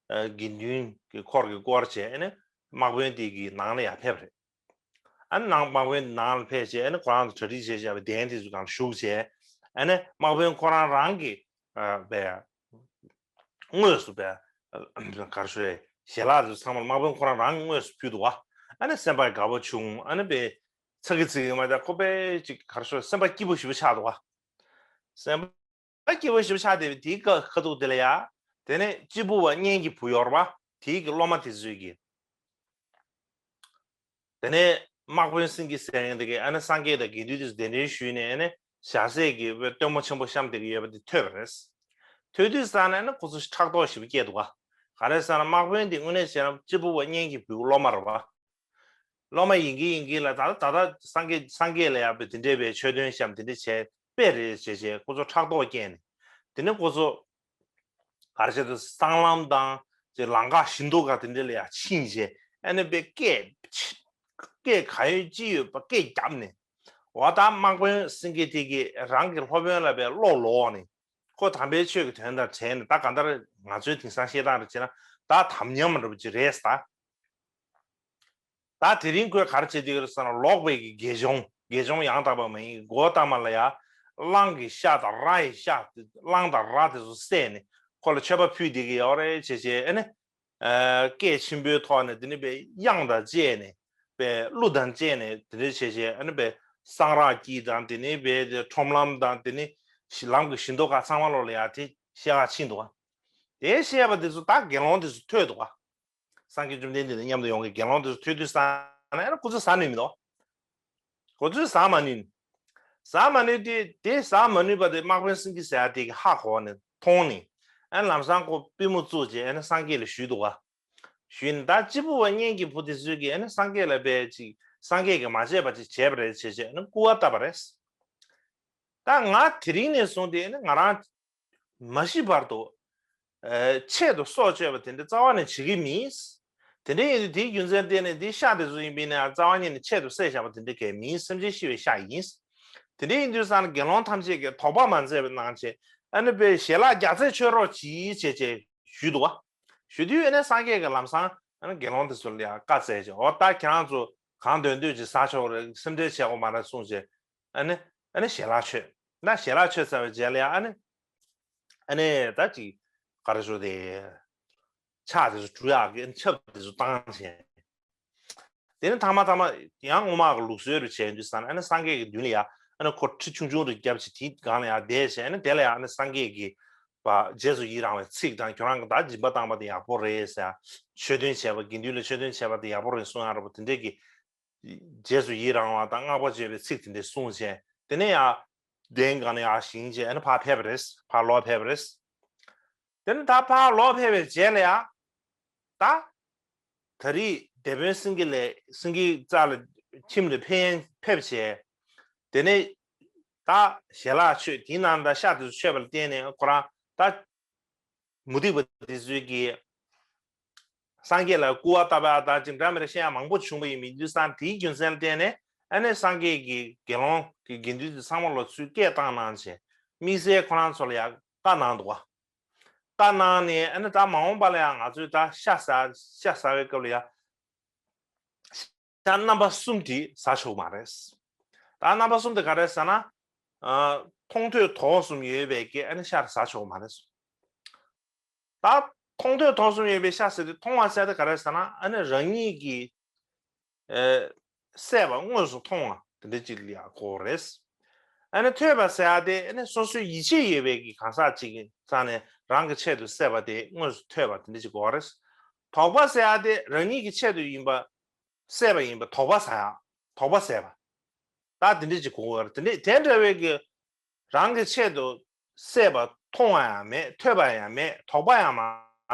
དགེ་འདུན་གྱི་འཁོར་གྱིས་བསྐོར་བྱས། ཨ་ནི་དམག་དཔོན་དེ་གི་ནང་ལ་ཡར་ཕེབས་པ་རེད། ཨ་ནི་ནང་དམག་དཔོན་ནང་ལ་ཕེབས་བྱས། ཨ་ནི་ཁོ་རང་ཚོ་གྲ་སྒྲིག་བྱས་བཞག་པའི་གདན་དེ་ཚོ་སྒང་ལ་བཞུགས་བྱས། ཨ་ནི་དམག་དཔོན་ཁོ་རང་རང་གི་ཨ་པའི་དངོས་སུ་པའི་ག་རེ་ཞུ་དགོས་རེད། ཞལ་ལག་དེ་ཚོ་ཚང་མ་དམག་དཔོན་ཁོ་རང་རང་གིས་དངོས་སུ་ཕུལ་འདུག་ག་ཨ་ནི་སེམས་པ་དགའ་པོ་བྱུང་། ཨ་ནི་པའི་ཚ་གི་ཚིག་གི་མ་ད་ཁོ་པའི་ཅིག་ག་རེ་ཞུ་དགོས་རེད། སེམས་པ་སྐྱིད་པོ་ཞེ་པོ་ཆགས་འདུག་ག་སེམས་པ་སྐྱིད་པོ་ཞེ་པོ་ཆགས་བསྡད་པའི་དེའི་ཁ་ཁ་ཐུག་དེ་ལ་ཡ། དེ་ནས་སྤྱི་བོ་བ་གཉན་གྱི་བུ་ཡོད་རེད་པ། དེའི་གི་སློབ་མ་དེ་ཚོས་ཀྱིས། དེ་ནས་དམག་དཔོན་སེང་གེ་ཟེར་མཁན་དེ་གིས་ཨ་ནི་སངས་རྒྱས་དང་དགེ་འདུན་དེ་ཚོ་གདན་འདྲེན་ཞུས་ནས། ཨ་ནི་ཞལ་ཟས་ཀྱི་སྟོན་མོ་ཆེན་པོ་བཤམས་བསྡད་ཀྱི་ཡོད་པ་དེ་ཐོས་པ་རེད། ཐོས་དུས་ཙང་ནས་ཨ་ནི་ཁོ་ཚོ་ཕྲག་དོག་ཞེ་པོ་སྐྱེས་འདུག་ག་ག་རེ་ཟེར་ན་དམག་དཔོན་དེ་དངོས་གནས་བྱས་ན་སྤྱི་བོ་བ་གཉན་གྱི་བུའི་སློབ་མ་རེད་པ། སློབ་མ་ཡིན་གྱིན་ཡིན་གྱིན་ལ་ད་ད་ད་སངས་རྒྱས་སངས་རྒྱས་ལ་ཡང་དེ་འདྲས་པའི་ཆོས་སྟོན་བཤམས་དེ་འདྲས་བྱས་པས་རེད་བྱས་བྱས་ཁོ་ཚོ་ཕྲག་དོག་སྐྱེས་ནས། དེ་ནས་ཁོ་ཚོ་ག་རེ་བྱས་འདུག་སྲང་ལམ་དང་ཅེ་ལམ་ཁ་བཞི་མདོ་ཁ་དེ་འདྲས་ལ་ཡང་ཕྱིན་བྱས་ཨ་ནི་དཔེ་སྐད་སྐད་ག་ཡོད་ཅི་ཡོད་པ་སྐད་བརྒྱབ་ནས། འོ་ད་དམག་དཔོན་སེང་གེ་དེ་གིས་རང་གི་སློབ་དཔོན་ལ་དཔེ་བློ་ལོག་ནས་ཁོ་དམ་པའི་ཆོས་ཀྱི་དོན་དང་བྲལ་ནས། ད་གང་ལྟར་ང་ཚོའི་དེང་སང་བཤད་སྟངས་རེ་བྱས་ན་ད་དམ་ཉམས་འདྲ་པོ་ཅིག་རེད་ད། ད་དེ་རིང་ཁོས་ག་རེ་བྱེད་ཀྱི་ཡོད་རེད་ཟེར་ན། ལོག་པའི་གི་དགེ་སྦྱོང་དགེ་སྦྱོང་ཡང་དག་པ་མ་ཡིན་གོ་ཏ་མ་ལ་ཡ་གླང་གི་ཤ་དང་ར་ཡི་ཤ་གླང་དང་ར་དེ་ཚོ་བསད་ནས་ཁོ་ལ་མཆོད་པ་ཕུལ་བསྡད་ཀྱི་ཡོད་རེད་བྱས་བྱས་ཨ་ནི། ཨ་སྐད་ཆེན་པོའི་ཐོག་ནས་དེ་ནི་དཔེ་དབྱངས་དང་བཅས་ནས་དཔེ་གླུ་དང་བཅས་ནས་དེ་འདྲ་བྱས་བྱས་ཨ་ནི་དཔེ་སང་རག་སྐྱིད་དང་དེ་ནི་དཔེ་དེ་ཁྲོམ་ལམ་དང་དེ་ནི་ལམ་གྱི་བཞི་མདོ་ཁ་ཚང་མ་ལོག་ལ་ཡ་དེ་བཤད་ག་ཕྱིན་འདུག་ག་དེ་བཤད་པ་དེ་ཚོ་ད་དགེ་སློང་དེ་ཚོ་ཐོས་འདུག་ག་སངས་རྒྱས་བཅོམ་ལྡན་འདས་དང་མཉམ་དུ་ཡོང་མཁན་དགེ་སློང་དེ་ཚོ་ཐོས་དུས་ཙང་ནས་ཁོ་ཚོས་ཟ་ནུས་མི་འདུག་ཁོ་ཚོས་ཟ་མ་ནུས། ཟ་མ་ནུས་དུས་དེ་ཟ་མ་ནུས་པ་དེ་དམག་དཔོན་སེང་གེ་ཟེར་ཡ་དེ་གིས་ཧ་གོ་ནས་མཐོང་ནས་ཨ་ལམ་སང་ཁོ་པུས་མོ་བཙུགས་རྗེས་ཨ་ནི་སངས་རྒྱས་ལ་ཞུས་འདུག་ག་ཞུས་ནས་ད་སྐྱེས་བུ་བ་གཉེན་གྱི་བུ་དེ་ཚོས་ཀྱིས་ཨ་ནི་སངས་རྒྱས་ལ་དཔེ་ཅིག་སངས་རྒྱས་ཀྱིས་མ་བྱས་པ་ཅིག་བྱས་པ་རེད་བྱས་བྱས་ཨ་ནི་སྐུར་བ་བཏབ་པ་རེད། ད་ང་དེ་རིང་ནས་བཟུང་སྟེ་ཨ་ནི་ང་རང་མ་ཤི་བར་དུ། ཨ་ཆེད་དུ་སྲོག་གཅོད་པ་དེ་འདྲ་རྩ་བ་ནས་བྱེད་ཀྱི་མིན། དེ་འདྲ་ཡིན་དུས་དེའི་རྒྱུ་མཚན་བརྟེན་ནས་འདི་ཤ་དེ་ཚོ་ཡིན་པས་ན་རྩ་བ་ཉིད་ནས་ཆེད་དུ་བསད་བཞག་པ་དེ་འདྲ་གས་མིན། སེམས་ཅན་ཤི་བའི་ཤ་ཡིན། དེ་འདྲ་ཡིན་དུས་ཙང་ནས་དགེ་སློང་ཐམས་ཅད་ཀྱིས་དོགས་པ་མ་མཛད་པ་གནང་བྱས་ཨ་ནི་དཔེ་ཞལ་ལག་རྒྱགས་ཚད་མཆོད་རོགས་གྱིས་བྱས་བྱས་ཞུས་འདུག་ག་ཞུ་དུས་ཨ་ནི་སངས་རྒྱས་ཀྱིས་ལམ་སང་ཨ་ནི་དགེ་སློང་དེ་ཚོ་ལ་ཡང་བཀའ་སྩལ་བྱས། འོ་ད་ཁྱེད་རང་ཚོ་གང་འདོད་འདོད་ཅིག་ཟ་ཆོག་རེད། སེམས་ཁྲལ་བྱེད་དགོས་མ་རེད་གསུངས་བྱས། ཨ་ནི་ཨ་ནི་ཞལ་ལག་མཆོད། ད་ཞལ་ལག་མཆོད་ཚར་བའི་རྗེས་ལ་ཡང་ཨ་ནི་ཨ་ནི་ད་ཅིག་ག་རེ་ཞུ་དེ། ཕྱག་དེ་ཚོ་བྲུ་ཡག་གི་ཆབ་དེ་ཚོ་བཏང་བྱས། དེ་ནི་ཐ་མ་ཐ་མ་ཡང་སྔོན་མ་གི་ལུགས་སྲོལ་རུ་བྱས་དུས་ཙང་ཨ་ནི་སངས་རྒྱས་ཀྱི་མདུན་ལ་ཡང་ཨ་ནི་ཁོ་ཁྲི་ཆུང་ཆུང་རུ་བརྒྱབ་བྱས་དེའི་སྒང་ལ་ཡང་བསྡད་བྱས་ཨ་ནི་དེ་ལ་ཡང་ཨ་ནི་སངས་རྒྱས་ཀྱི་པ་རྗེས་སུ་ཡི་རང་བའི་ཚིག་དང་ཁྱོད་རང་གི་ད་སྦྱིན་པ་བཏང་པ་དེ་ཡག་པོ་རེད་ཟེར། ཆོས་སྟོན་བྱས་པ་དགེ་འདུན་ལ་ཆོས་སྟོན་བྱས་པ་དེ་ཡག་པོ་རེད་གསུང་ཡག་རེད་པ་དེ་འདྲས་ཀྱི། རྗེས་སུ་ཡི་རང་བ་དང་བསྔགས་པ་བརྗོད་པའི་ཚིག་དེ་འདྲས་གསུངས་བྱས་དེ་ནས་ཡང་གདན་སྒང་ནས་ཡར་བཞེངས་བྱས་ཨ་ནི་ཕར་ཕེབས་པ་རེད། ཕར་ལོག་ཕེབས་པ་རེད། དེ་ནས་ད་ཕར་ལོག་ཕེབས་པའི་རྗེས་ལ་ཡང་ད་ད་རེས་དེད་དཔོན་སེང་གེ་ལས་སེང་གེ་རྩ་ལ་ཁྱིམ་ལ་ཕེབས་ཕེབས་བྱས་དེ་ནས་ད་ཞལ་ལག་མཆོད་དེའི་ནང་ད་ཤ་དེ་ཚོ་མཆོད་པ་ལ་བརྟེན་ནས་ཁོ་རང་ད། མུ་སྟེགས་པ་དེ་ཚོས་ཀྱིས་སངས་རྒྱས་ལ་སྐུར་བ་བཏབ་ཡག་དང་ཅིག་འདྲ་མི་འདྲ་བཤད་ཡག་མང་པོ་བྱུང་བ་ཡིན་མིན་དུས་ཙང་དེའི་རྒྱུ་མཚན་ལ་བརྟེན་ནས་ཨ་ནི་སངས་རྒྱས་ཀྱིས་དགེ་སློང་གི་དགེ་འདུན་དེ་ཚང་མ་ལ་ཚུར་སྐད་བཏང་གནང་བྱས་དམིགས་བསལ་ཁོ་རང་ཚོ་ལ་ཡང་བཀའ་གནང་འདུག་བ། བཀའ་གནང་ནས་ཨ་ནི་ད་མ་འོངས་པ་ལ་ཡང་ང་ཚོས་ད་ཤ་ཟ་ཤ་ཟ་བའི་སྐབས་ལ་ཡང་ཤ་རྣམ་པ་གསུམ་དེ་ཟ་ཆོག་མ་རེད། ད་རྣམ་པ་གསུམ་དེ་ག་རེ་ཟེར་ན། ཨ་མཐོང་ཐོས་དོགས་གསུམ་ཡོད་པའི་གི་ཨ་ནི་ཤ་ཟ་ཆོག་མ་རེད། ད་མཐོང་ཐོས་དོགས་གསུམ་ཡོད་པའི་ཤ་ཟེར་དུས་མཐོང་བ་ཟེར་དེ་ག་རེ་ཟེར་ན་ཨ་ནི་རང་ཉིད་ཀྱིས་ཨེ་བསད་པ་དངོས་སུ་མཐོང་བ་དེ་འདྲ་ཅིག་ལ་ཡང་གོ་རེད། ཨ་ནི་ཐོས་པ་ཟེར་ཡག་དེ་ཨ་ནི་སོ་སོའི་ཡིད་ཆེས་ཡོད་པའི་གི་གང་ཟག་ཅིག་གི་རྩ་ནས་རང་གི་ཆེད་དུ་བསད་པ་དེ་དངོས་སུ་ཐོས་པ་དེ་འདྲ་ཅིག་གོ་རེད། དོགས་པ་ཟེར་ཡག་དེ་རང་ཉིད་ཀྱི་ཆེད་དུ་ཡིན་པ་བསད་པ་ཡིན་པ་དོགས་པ་ཟ་ཡག་དོགས་པ་ཟེར་བ། ད་དེ་འདྲ་ཅིག་གོ་དགོས་རེད། དེ་འདྲ་དེ་འདྲ་བའི་གི་རང་གི་ཆེད་དུ་བསད་པ་མཐོང་བ་ཡང་མེད། ཐོས་པ་ཡང་མེད། དོགས་པ་ཡང་མ་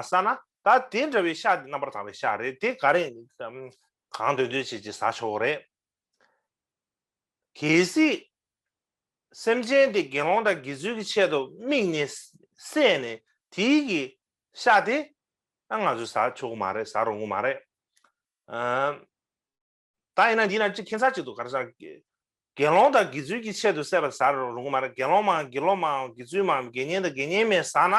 ཟ་ན་ད་དེ་འདྲ་བའི་ཤ་དེ་རྣམ་པར་དག་པའི་ཤ་རེད། དེ་ག་རེ་གང་འདོད་འདོད་བྱེད་ཅིག་ཟ་ཆོག་གི་རེད། གལ་སྲིད་སེམས་ཅན་དེ་དགེ་སློང་དང་དགེ་ཚུལ་གྱི་ཆེད་དུ་དམིགས་ནས་བསད་ནས་དེའི་གི་ཤ་དེ་ཨ་ང་ཚོས་ཟ་ཆོག་གི་མ་རེད། ཟ་རུང་གི་མ་རེད། ཨ། ད་ཡིན་ན་འདི་ན་གཅིག་ཁྱད་མཚར་ཅིག་འདུག་ག་རེ་ཟེར་ན། དགེ་སློང་དང་དགེ་ཚུལ་གྱི་ཆེད་དུ་བསད་པ་ཟ་རུང་མ་རེད། དགེ་སློང་མའམ་དགེ་སློབ་མའམ་དགེ་ཚུལ་མའམ་དགེ་བསྙེན་དང་དགེ་བསྙེན་མས་ཟ་ན།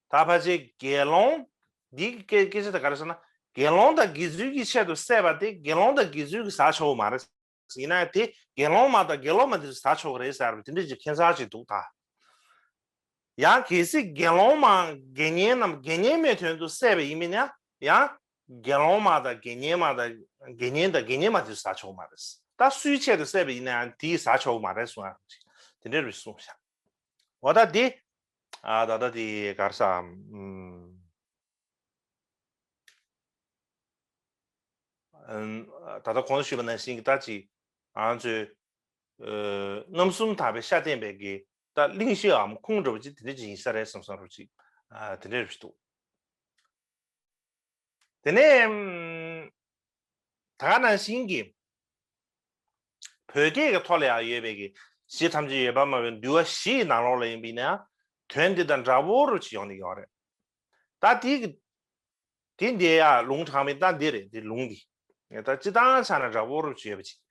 ད་ཕལ་ཆེར་དགེ་སློང་འདི་སྐད་སྐད་ཆ་དེ་ག་རེ་ཟེར་ན། དགེ་སློང་དང་དགེ་ཚུལ་གྱི་ཆེད་དུ་བསད་པ་དེ་དགེ་སློང་དང་དགེ་ཚུལ་གྱིས་ཟ་ཆོག་གི་མ་རེད། ཡིན་ན་ཡང་དེ་དགེ་སློང་མ་དང་དགེ་སློབ་མ་དེ་ཚོས་ཟ་ཆོག་གི་རེད་ཟེར་བ་དེ་འདྲ་ཅིག་ཁྱད་མཚར་ཅིག་འདུག་ད། ཡང་གལ་སྲིད་དགེ་སློང་མའམ་དགེ་བསྙེན་ནམ་དགེ་བསྙེན་མའི་དོན་དུ་བསད་པ་ཡིན་པས་ན་ཡང་དགེ་སློང་མ་དང་དགེ་བསྙེན་མ་དང་དགེ་བསྙེན་དང་དགེ་བསྙེན་མ་དེ་ཚོས་ཟ་ཆོག་གི་མ་རེད། ད་སུའི་ཆེད་དུ་བསད་པ་ཡིན་ན་ཡང་དེས་ཟ་ཆོག་གི་མ་རེད་གསུངས་ཡག་དེ་འདྲ་རེད་གསུངས་ཤག་འོ་ད་འདི་ཨ་ད་ལྟ་དེ་ག་རེ་ཟེར། ཨམ། ད་ལྟ་གོང་དུ་ཞུས་པ་ནང་བཞིན་གྱི་ད་ཅིག་ང་ཚོས་ཨ་རྣམ་གསུམ་དག་པའི་ཤ་བསྟན་པའི་གི་ད་གླེང་གཞིའམ་ཁུངས་འདྲ་པོ་ཅིག་དེ་འདྲ་ཅིག་ཡིན་ས་རེད་བསམ་བསམ་རུ་ཅིག་ཨ་དེ་འདྲ་རེད་འདུག་དེ་ནས་ད་ག་ནང་བཞིན་གྱི་བོད་སྐད་ཀྱི་ཐོག་ལ་ཡང་ཡོད་པའི་གི་གཞི་ཐམས་ཅད་ཡོད་པར་སྨྲ་བའི་འདུལ་བ་བཞི་ཡི་ནང་ལོགས་ལ་ཡིན་པས་ན་དོན་འདི་དང་འདྲ་བོ་རུ་ཅིག་ཡོང་གི་ཡོད་རེད། ད་དེ་གི་དེ་འདི་ཡ་ལུང་དྲངས་པའི་ད་འདི་རེད། འདི་ལུང་འདི། ད་སྤྱི་བཏང་ཆ་ནས་འདྲ་བོ་རུ་ཅིག་ཡོད་པ་ཅིག་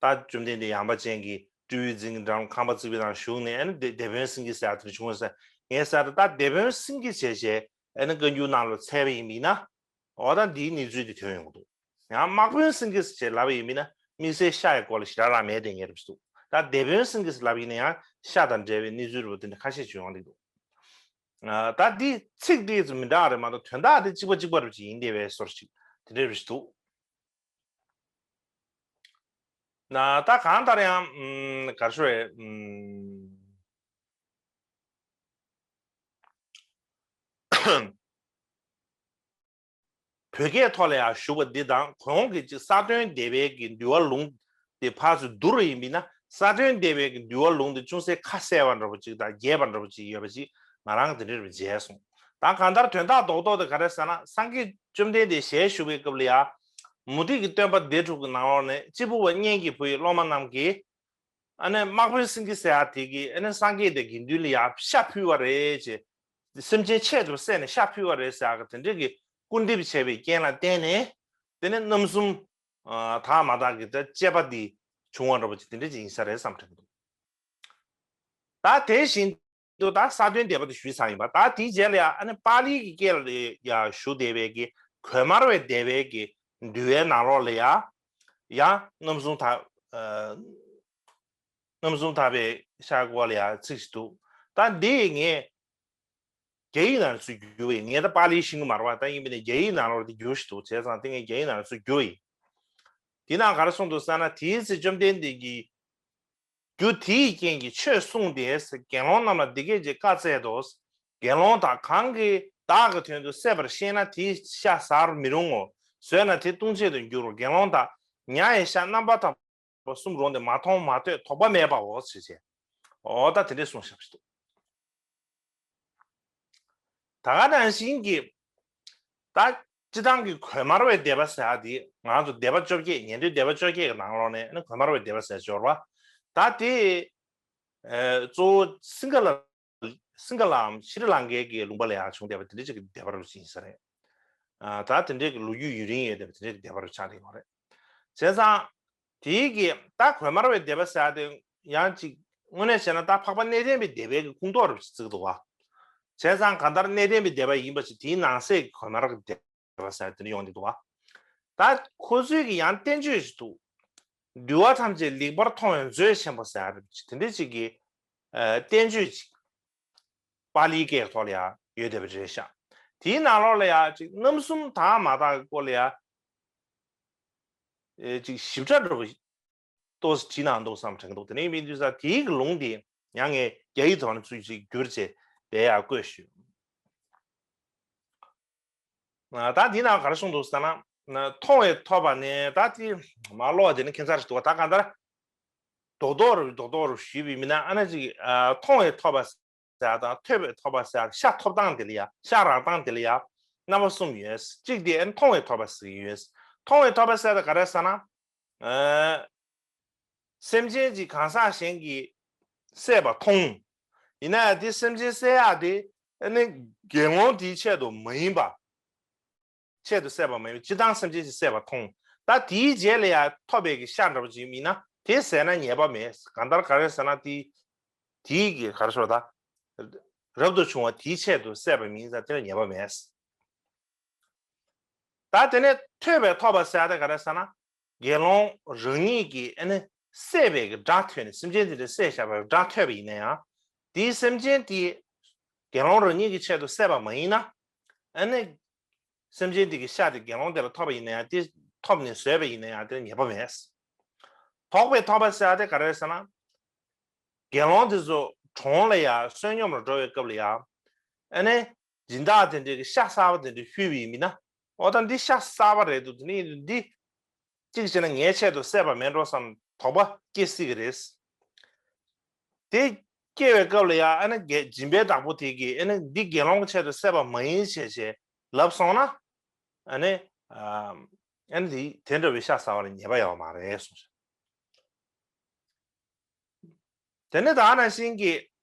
ད་བཅོམ་ལྡན་འདས་ཡངས་པ་ཅན་གྱི་སྤྲེའུས་འཛིན་གྱི་འགྲམ་ཁང་པ་བརྩིགས་པའི་ནང་བཞུགས་ནས་ཨ་ནི་དེ་དེད་དཔོན་སེང་གེ་ཟེར་ཡ་དེ་འདྲ་བྱུང་བ་ཟེར། ངས་ཟེར་ད་དེད་དཔོན་སེང་གེ་བྱས་བྱས་ཨ་ནི་བཀའ་འགྱུར་ནང་ལ་འཚལ་བ་ཡིན་པ་ཡིན་ན། འོ་ད་འདིའི་གནས་ཚུལ་དེ་ཐོན་ཡོང་གི་འདུག་ཡང་དམག་དཔོན་སེང་གེ་ཟེར་ལབ་པ་ཡིན་མིན་ན་དམིགས་བསལ་ཤ་ཡི་སྐོར་ལ་ཞེ་དྲག་རང་མེད་དེ་ངེས་རེད་འདུག་ད་དེད་དཔོན་སེང་གེ་ཟེར་ལབ་ཡིན་ན་ཡང་ཤ་དང་འབྲེལ་བའི་གནས་ཚུལ་རེ་བ་དེ་འདྲ་ཁ་ཤས་ཅིག་ཡོང་གི་འདུག་ད་འདི་ཚིག་འདི་ཚོ་མི་འདྲ་རེད་མ་གཏོགས་དོན་དག་དེ་གཅིག་པ་གཅིག་པ་རེ་བ་ཅིག་ཡིན་བསྡད་པའི་བཟོ་འདྲ་ཅིག་དེ་འདྲ་རེ་བ་ཅིག་འདུག་ད་གང་ལྟར་ཡང་ག་རེ་ཞུ་རེད། བོད་སྐད་ཐོག་ལ་ཡང་བཞུགས་པ་འདི་དང་གོང་གི་ཅིག་ས་བདུན་སྡེ་པའི་གི་འདུལ་བ་ལུང་དེ་ཕར་ཚུར་བསྡུར་བ་ཡིན་པས་ན་ས་བདུན་སྡེ་པའི་གི་འདུལ་བ་ལུང་དེ་ཅུང་ཟད་ཁ་གསལ་བ་འདྲ་པོ་ཅིག་དང་རྒྱས་པ་འདྲ་པོ་ཅིག་ཡོད་པ་ཅིག་ང་རང་གི་དེ་འདྲ་རེ་བ་མཇལ་སོང་། ད་གང་ལྟར་དོན་དག་རྡོག་རྡོག་དེ་ག་རེ་ཟེར་ན་སངས་རྒྱས་བཅོམ་ལྡན་འདས་ཞལ་བཞུགས་པའི་སྐབས་ལ་ཡང་མུ་སྟེགས་ཀྱི་སྟོན་པ་སྡེ་དྲུག་གི་ནང་ལོགས་ནས་སྤྱིལ་བུ་པ་གཉན་གྱི་བུ་ཡི་སློབ་མ་རྣམས་ཀྱིས། ཨ་ནི་དམག་དཔོན་སེང་གེ་ཟེར་ཡ་དེ་གིས་ཨ་ནི་སངས་རྒྱས་དེ་དགེ་འདུན་ལ་ཡང་ཤ་ཕུལ་བ་རེད་ཅེས། སེམས་ཅན་ཆེད་དུ་བསད་ནས་ཤ་ཕུལ་བ་རེད་ཟེར་ཡ་གི་དེ་འདྲས་ཀྱི་སྐུར་འདེབས་བྱས་པའི་རྐྱེན་ལ་བརྟེན་ནས་དེ་ནི་རྣམ་གསུམ་དག་མ་དག་གི་དཔྱད་པ་འདི་བྱུང་བ་འདྲ་པོ་ཅིག་དེ་འདྲས་ཅིག་ཡིན་ས་རེད་བསམ་དྲན་གྱི་འདུག་ད་དེ་བཞིན་དུ་ད་ས་བདུན་སྡེ་པ་དེ་ཞུས་ཚར་ཡིན་པ། ད་དེའི་རྗེས་ལ་ཡང་ཨ་ནི་པཱ་ལིའི་གི་སྐད་ལ་ཡང་ཞུ་བསྡད་པའི་གི་གོས་དམར་བའི་སྡེ་པའི་གི་འདུལ་བའི་ནང་ལོགས་ལ་ཡང་ཡང་རྣམ་གསུམ་དག་རྣམ་གསུམ་དག་པའི་ཤ་སྐོར་ལ་ཡང་ཚིག་ཞིག་འདུག་ད་འདི་ངས་རྒྱ་ཡིག་ནང་ཚུར་བསྒྱུར་བ་ཡིན། ངས་ད་པཱ་ལི་ཤེས་ཀྱི་མ་རེད་པ། ད་ཡིན་པས་ན་རྒྱ་ཡིག་ནང་ལོགས་དེ་བསྒྱུར་ཞིག་འདུག་བྱས་ཙང་དེ་ངས་རྒྱ་ཡིག་ནང་ཚུར་བསྒྱུར་བ་ཡིན། དེ་ནང་ག་རེ་གསུངས་འདུག་ཟེར་ན། དེའི་ཚེ་བཅོམ་ལྡན་འདས་ཀྱིས་རྒྱུ་དེའི་རྐྱེན་གྱིས་ཆོས་གསུངས་ཏེ། དགེ་སློང་རྣམས་ལ་འདི་སྐད་ཅེས་བཀའ་སྩལ་ཏོ། དགེ་སློང་དག་གང་གིས་བདག་གི་དོན་དུ་བསད་པར་ཤེས་ན་དེའི་ཤ་ཟར་མི་རུང་ངོ་། ཟོས་ན་དེ་ལྟུང་བྱེད་དུ་འགྱུར་རོ། དགེ་སློང་དག་ཉ་ཡི་ཤ་རྣམ་པར་དག་པ་གསུམ་རུང་སྟེ་མ་མཐོང་མ་ཐོས་དོགས་པ་མེད་པའོ་ཞེས་བྱས། འོ་ད་དེ་འདྲས་གསུངས་བཞག་པ་ཞིག་འདུག་ད་ག་ནང་བཞིན་གྱི་ད་སྤྱིར་བཏང་གི་གོས་དམར་བའི་སྡེ་པ་ཟེར་ཡ་དེ་ང་ཚོ་སྡེ་པ་བཅོ་བརྒྱད། ཉན་ཐོས་སྡེ་པ་བཅོ་བརྒྱད་ཀྱི་ནང་ལོགས་ནས་ནི་གོས་དམར་བའི་སྡེ་པ་ཟེར་སྦྱོར་བ་ད་དེ་གཙོ་བོ་སིང་ག་ལ་སིང་ག་ལའམ་ཤྲི་ལང་ཀའི་གི་ལུང་པ་ལ་ཡང་བྱུང་བསྡད་པ་དེ་འདྲ་ཅིག་གི་སྡེ་པ་རུ་ཕྱིན་ས་རེད། ད་དེ་འདྲའི་གི་ལོ་རྒྱུས་ཡུན་རིང་ཡོད་བསྡད་པ་དེ་འདྲའི་གི་སྡེ་པ་རུ་ཆགས་བསྡད་ཡོད་རེད། བྱས་ཙང་དེའི་གི་ད་གོས་དམར་བའི་སྡེ་པ་ཟེར་ཡ་དེ་ཡང་ཅིག་དངོས་གནས་བྱས་ན་ད་འཕགས་པ་གནས་བརྟན་པའི་སྡེ་པའི་གི་ཁོངས་གཏོགས་རུ་བརྩི་གི་འདུག་བ། བྱས་ཙང་གང་ལྟར་གནས་བརྟན་པའི་སྡེ་པ་ཡིན་པ་ཞིག་དེའི་ནང་གསེས་གི་གོས་དམར་གི་སྡེ་པ་ཟེར་དེ་འདྲ་ཡོང་གི་འདུག་བ། ད་ཁོ་ཚོའི་གི་ཡང་བསྟན་བཅོས་ཤིག་འདུག་འདུལ་བ་ཐམས་ཅད་ལེགས་པར་མཐོང་བའི་མཛོད་ཆེན་པོ་ཟེར་ཡ་དེ་འདྲ་ཅིག་གི་བསྟན་བཅོས་ཅིག་པཱ་ལིའི་སྐད་ཐོག་ལ་ཡང་ཡོད་བསྡད་པ་རེད་ཤག་དེའི་ནང་ལོགས་ལ་ཡང་ཅིག་རྣམ་གསུམ་དག་མ་དག་གི་སྐོར་ལ་ཡང་ཅིག་ཞིབ་ཕྲ་འདྲ་པོ་ཏོག་ཙམ་བྲིས་གནང་འདུག་བསམ་དྲན་འདུག་དེ་ནས་མི་འདུག་ས་དེའི་གི་ལུང་དེ་ཡང་ངས་རྒྱ་ཡིག་ཐོག་ནས་ཚུར་ཅིག་བསྒྱུར་བྱས་དེ་ཡང་བཀོད་ཞུས། ད་འདི་ནང་ག་རེ་གསུངས་འདུག་ཟེར་ན། མཐོང་བས་ཐོབ་པ་ནི་ད་དེ་མ་ཀློག་པ་དེ་ནི་ཁྱད་མཚར་ཞིག་འདུག་བ། ད་གང་ལྟར་རྡོག་རྡོག་རུ་རྡོག་རྡོག་རུ་ཞུས་པའི་མི་སྣ་ཨ་ན་ཅིག་མཐོང་བས་ཐོབ་པ་ཟེར་དང་ཐོས་པས་ཐོབ་པ་ཟེར་ཤ་ཐོབ་སྟངས་དེ་ལ་ཡ་ཤ་རག་སྟངས་དེ་ལ་ཡ་རྣམ་པ་གསུམ་ཡོད། གཅིག་དེ་མཐོང་བས་ཐོབ་པ་ཟེར་གྱི་ཡོད། མཐོང་བས་ཐོབ་པ་ཟེར་ད་ག་རེ་ཟེར་ན། སེམས་ཅན་གྱི་གང་ཟག་གཞན་གྱིས་བསད་པ་མཐོང་། ཡིན་ན་ཡང་དེ་སེམས་ཅན་བསད་ཡག་དེ་ཨ་ནི་དགེ་སློང་དེའི་ཆེད་དུ་མ་ཡིན་པ། ཆེད་དུ་བསད་པ་མ་ཡིན་པ་སྤྱིར་བཏང་སེམས་ཅན་ཞིག་བསད་པ་མཐོང་། ད་དེའི་རྗེས་ལ་ཡང་ཐོབ་པའི་གི་ཤ་འདྲ་པོ་ཅིག་ཡིན་ན་དེ་ཟས་ན་ཉེས་པ་མེད། གང་ལྟར་ག་རེ་ཟེར་ན་དེ་དེའི་གི་ག་རེ་ཟེར་ད་རབ་ཏུ་བྱུང་བ་དེའི་ཆེད་དུ་བསད་པ་མིན་ཙང་དེ་ལ་ཉེས་པ་མེད། ད་དེ་ནས་ཐོས་པས་ཐོབ་པ་ཟེར་ཡ་དེ་ག་རེ་ཟེར་ན། དགེ་སློང་རང་ཉིད་ཀྱིས་ཨ་ནི་བསད་པའི་གི་སྒྲ་ཐོས་ནས་སེམས་ཅན་དེ་འདྲ་བསད་བཞག་པའི་སྒྲ་ཐོས་པ་ཡིན་ན་ཡང་། དེའི་སེམས་ཅན་དེ་དགེ་སློང་རང་ཉིད་ཀྱི་ཆེད་དུ་བསད་པ་མ་ཡིན་ན། ཨ་ནི་སེམས་ཅན་དེ་གི་ཤ་དེ་དགེ་སློང་དེ་ལ་ཐོབ་པ་ཡིན་ན་ཡང་དེ་ཐོབ་ནས་ཟོས་པ་ཡིན་ན་ཡང་དེ་ལ་ཉེས་པ་མེད། དོགས་པས་ཐོབ་པ་ཟེར་ཡ་དེ་ག་རེ་ཟེར་ན། དགེ་སློང་དེ་ཚོ་གྲོང་ལ་ཡང་བསོད་སྙོམས་ལ་འགྲོ་བའི་སྐབས་ལ་ཡང་། ཨ་ནི། སྦྱིན་བདག་དེ་འདྲའི་གི་ཤ་གསར་པ་དེ་འདྲ་ཕུལ་བ་ཡིན་ན། འོ་ད་འདི་ཤ་གསར་པ་རེད་འདུག་དེ་ནི་འདི་གཅིག་བྱས་ན་ངའི་ཆེད་དུ་བསད་པ་མེད་འགྲོ་བསམ་དོགས་པ་སྐྱེ་སྲིད་ཀྱི་རེད། དེ་སྐྱེ་བའི་སྐབས་ལ་ཡང་ཨ་ནི་དགེ་སྦྱིན་པའི་བདག་པོ་དེ་གིས་ཨ་ནི་འདི་དགེ་སློང་གི་ཆེད་དུ་བསད་པ་མ་ཡིན་ཞེས་བྱས་ལབ་སོང་ན། ཨ་ནི་ ཨ་ནི་དེ་དེ་འདྲ་བའི་ཤ་ཟ་བ་ལ་ཉེས་པ་ཡོད་མ་རེད་གསུངས། དེ་ནས་ད་ནང་བཞིན་གྱི་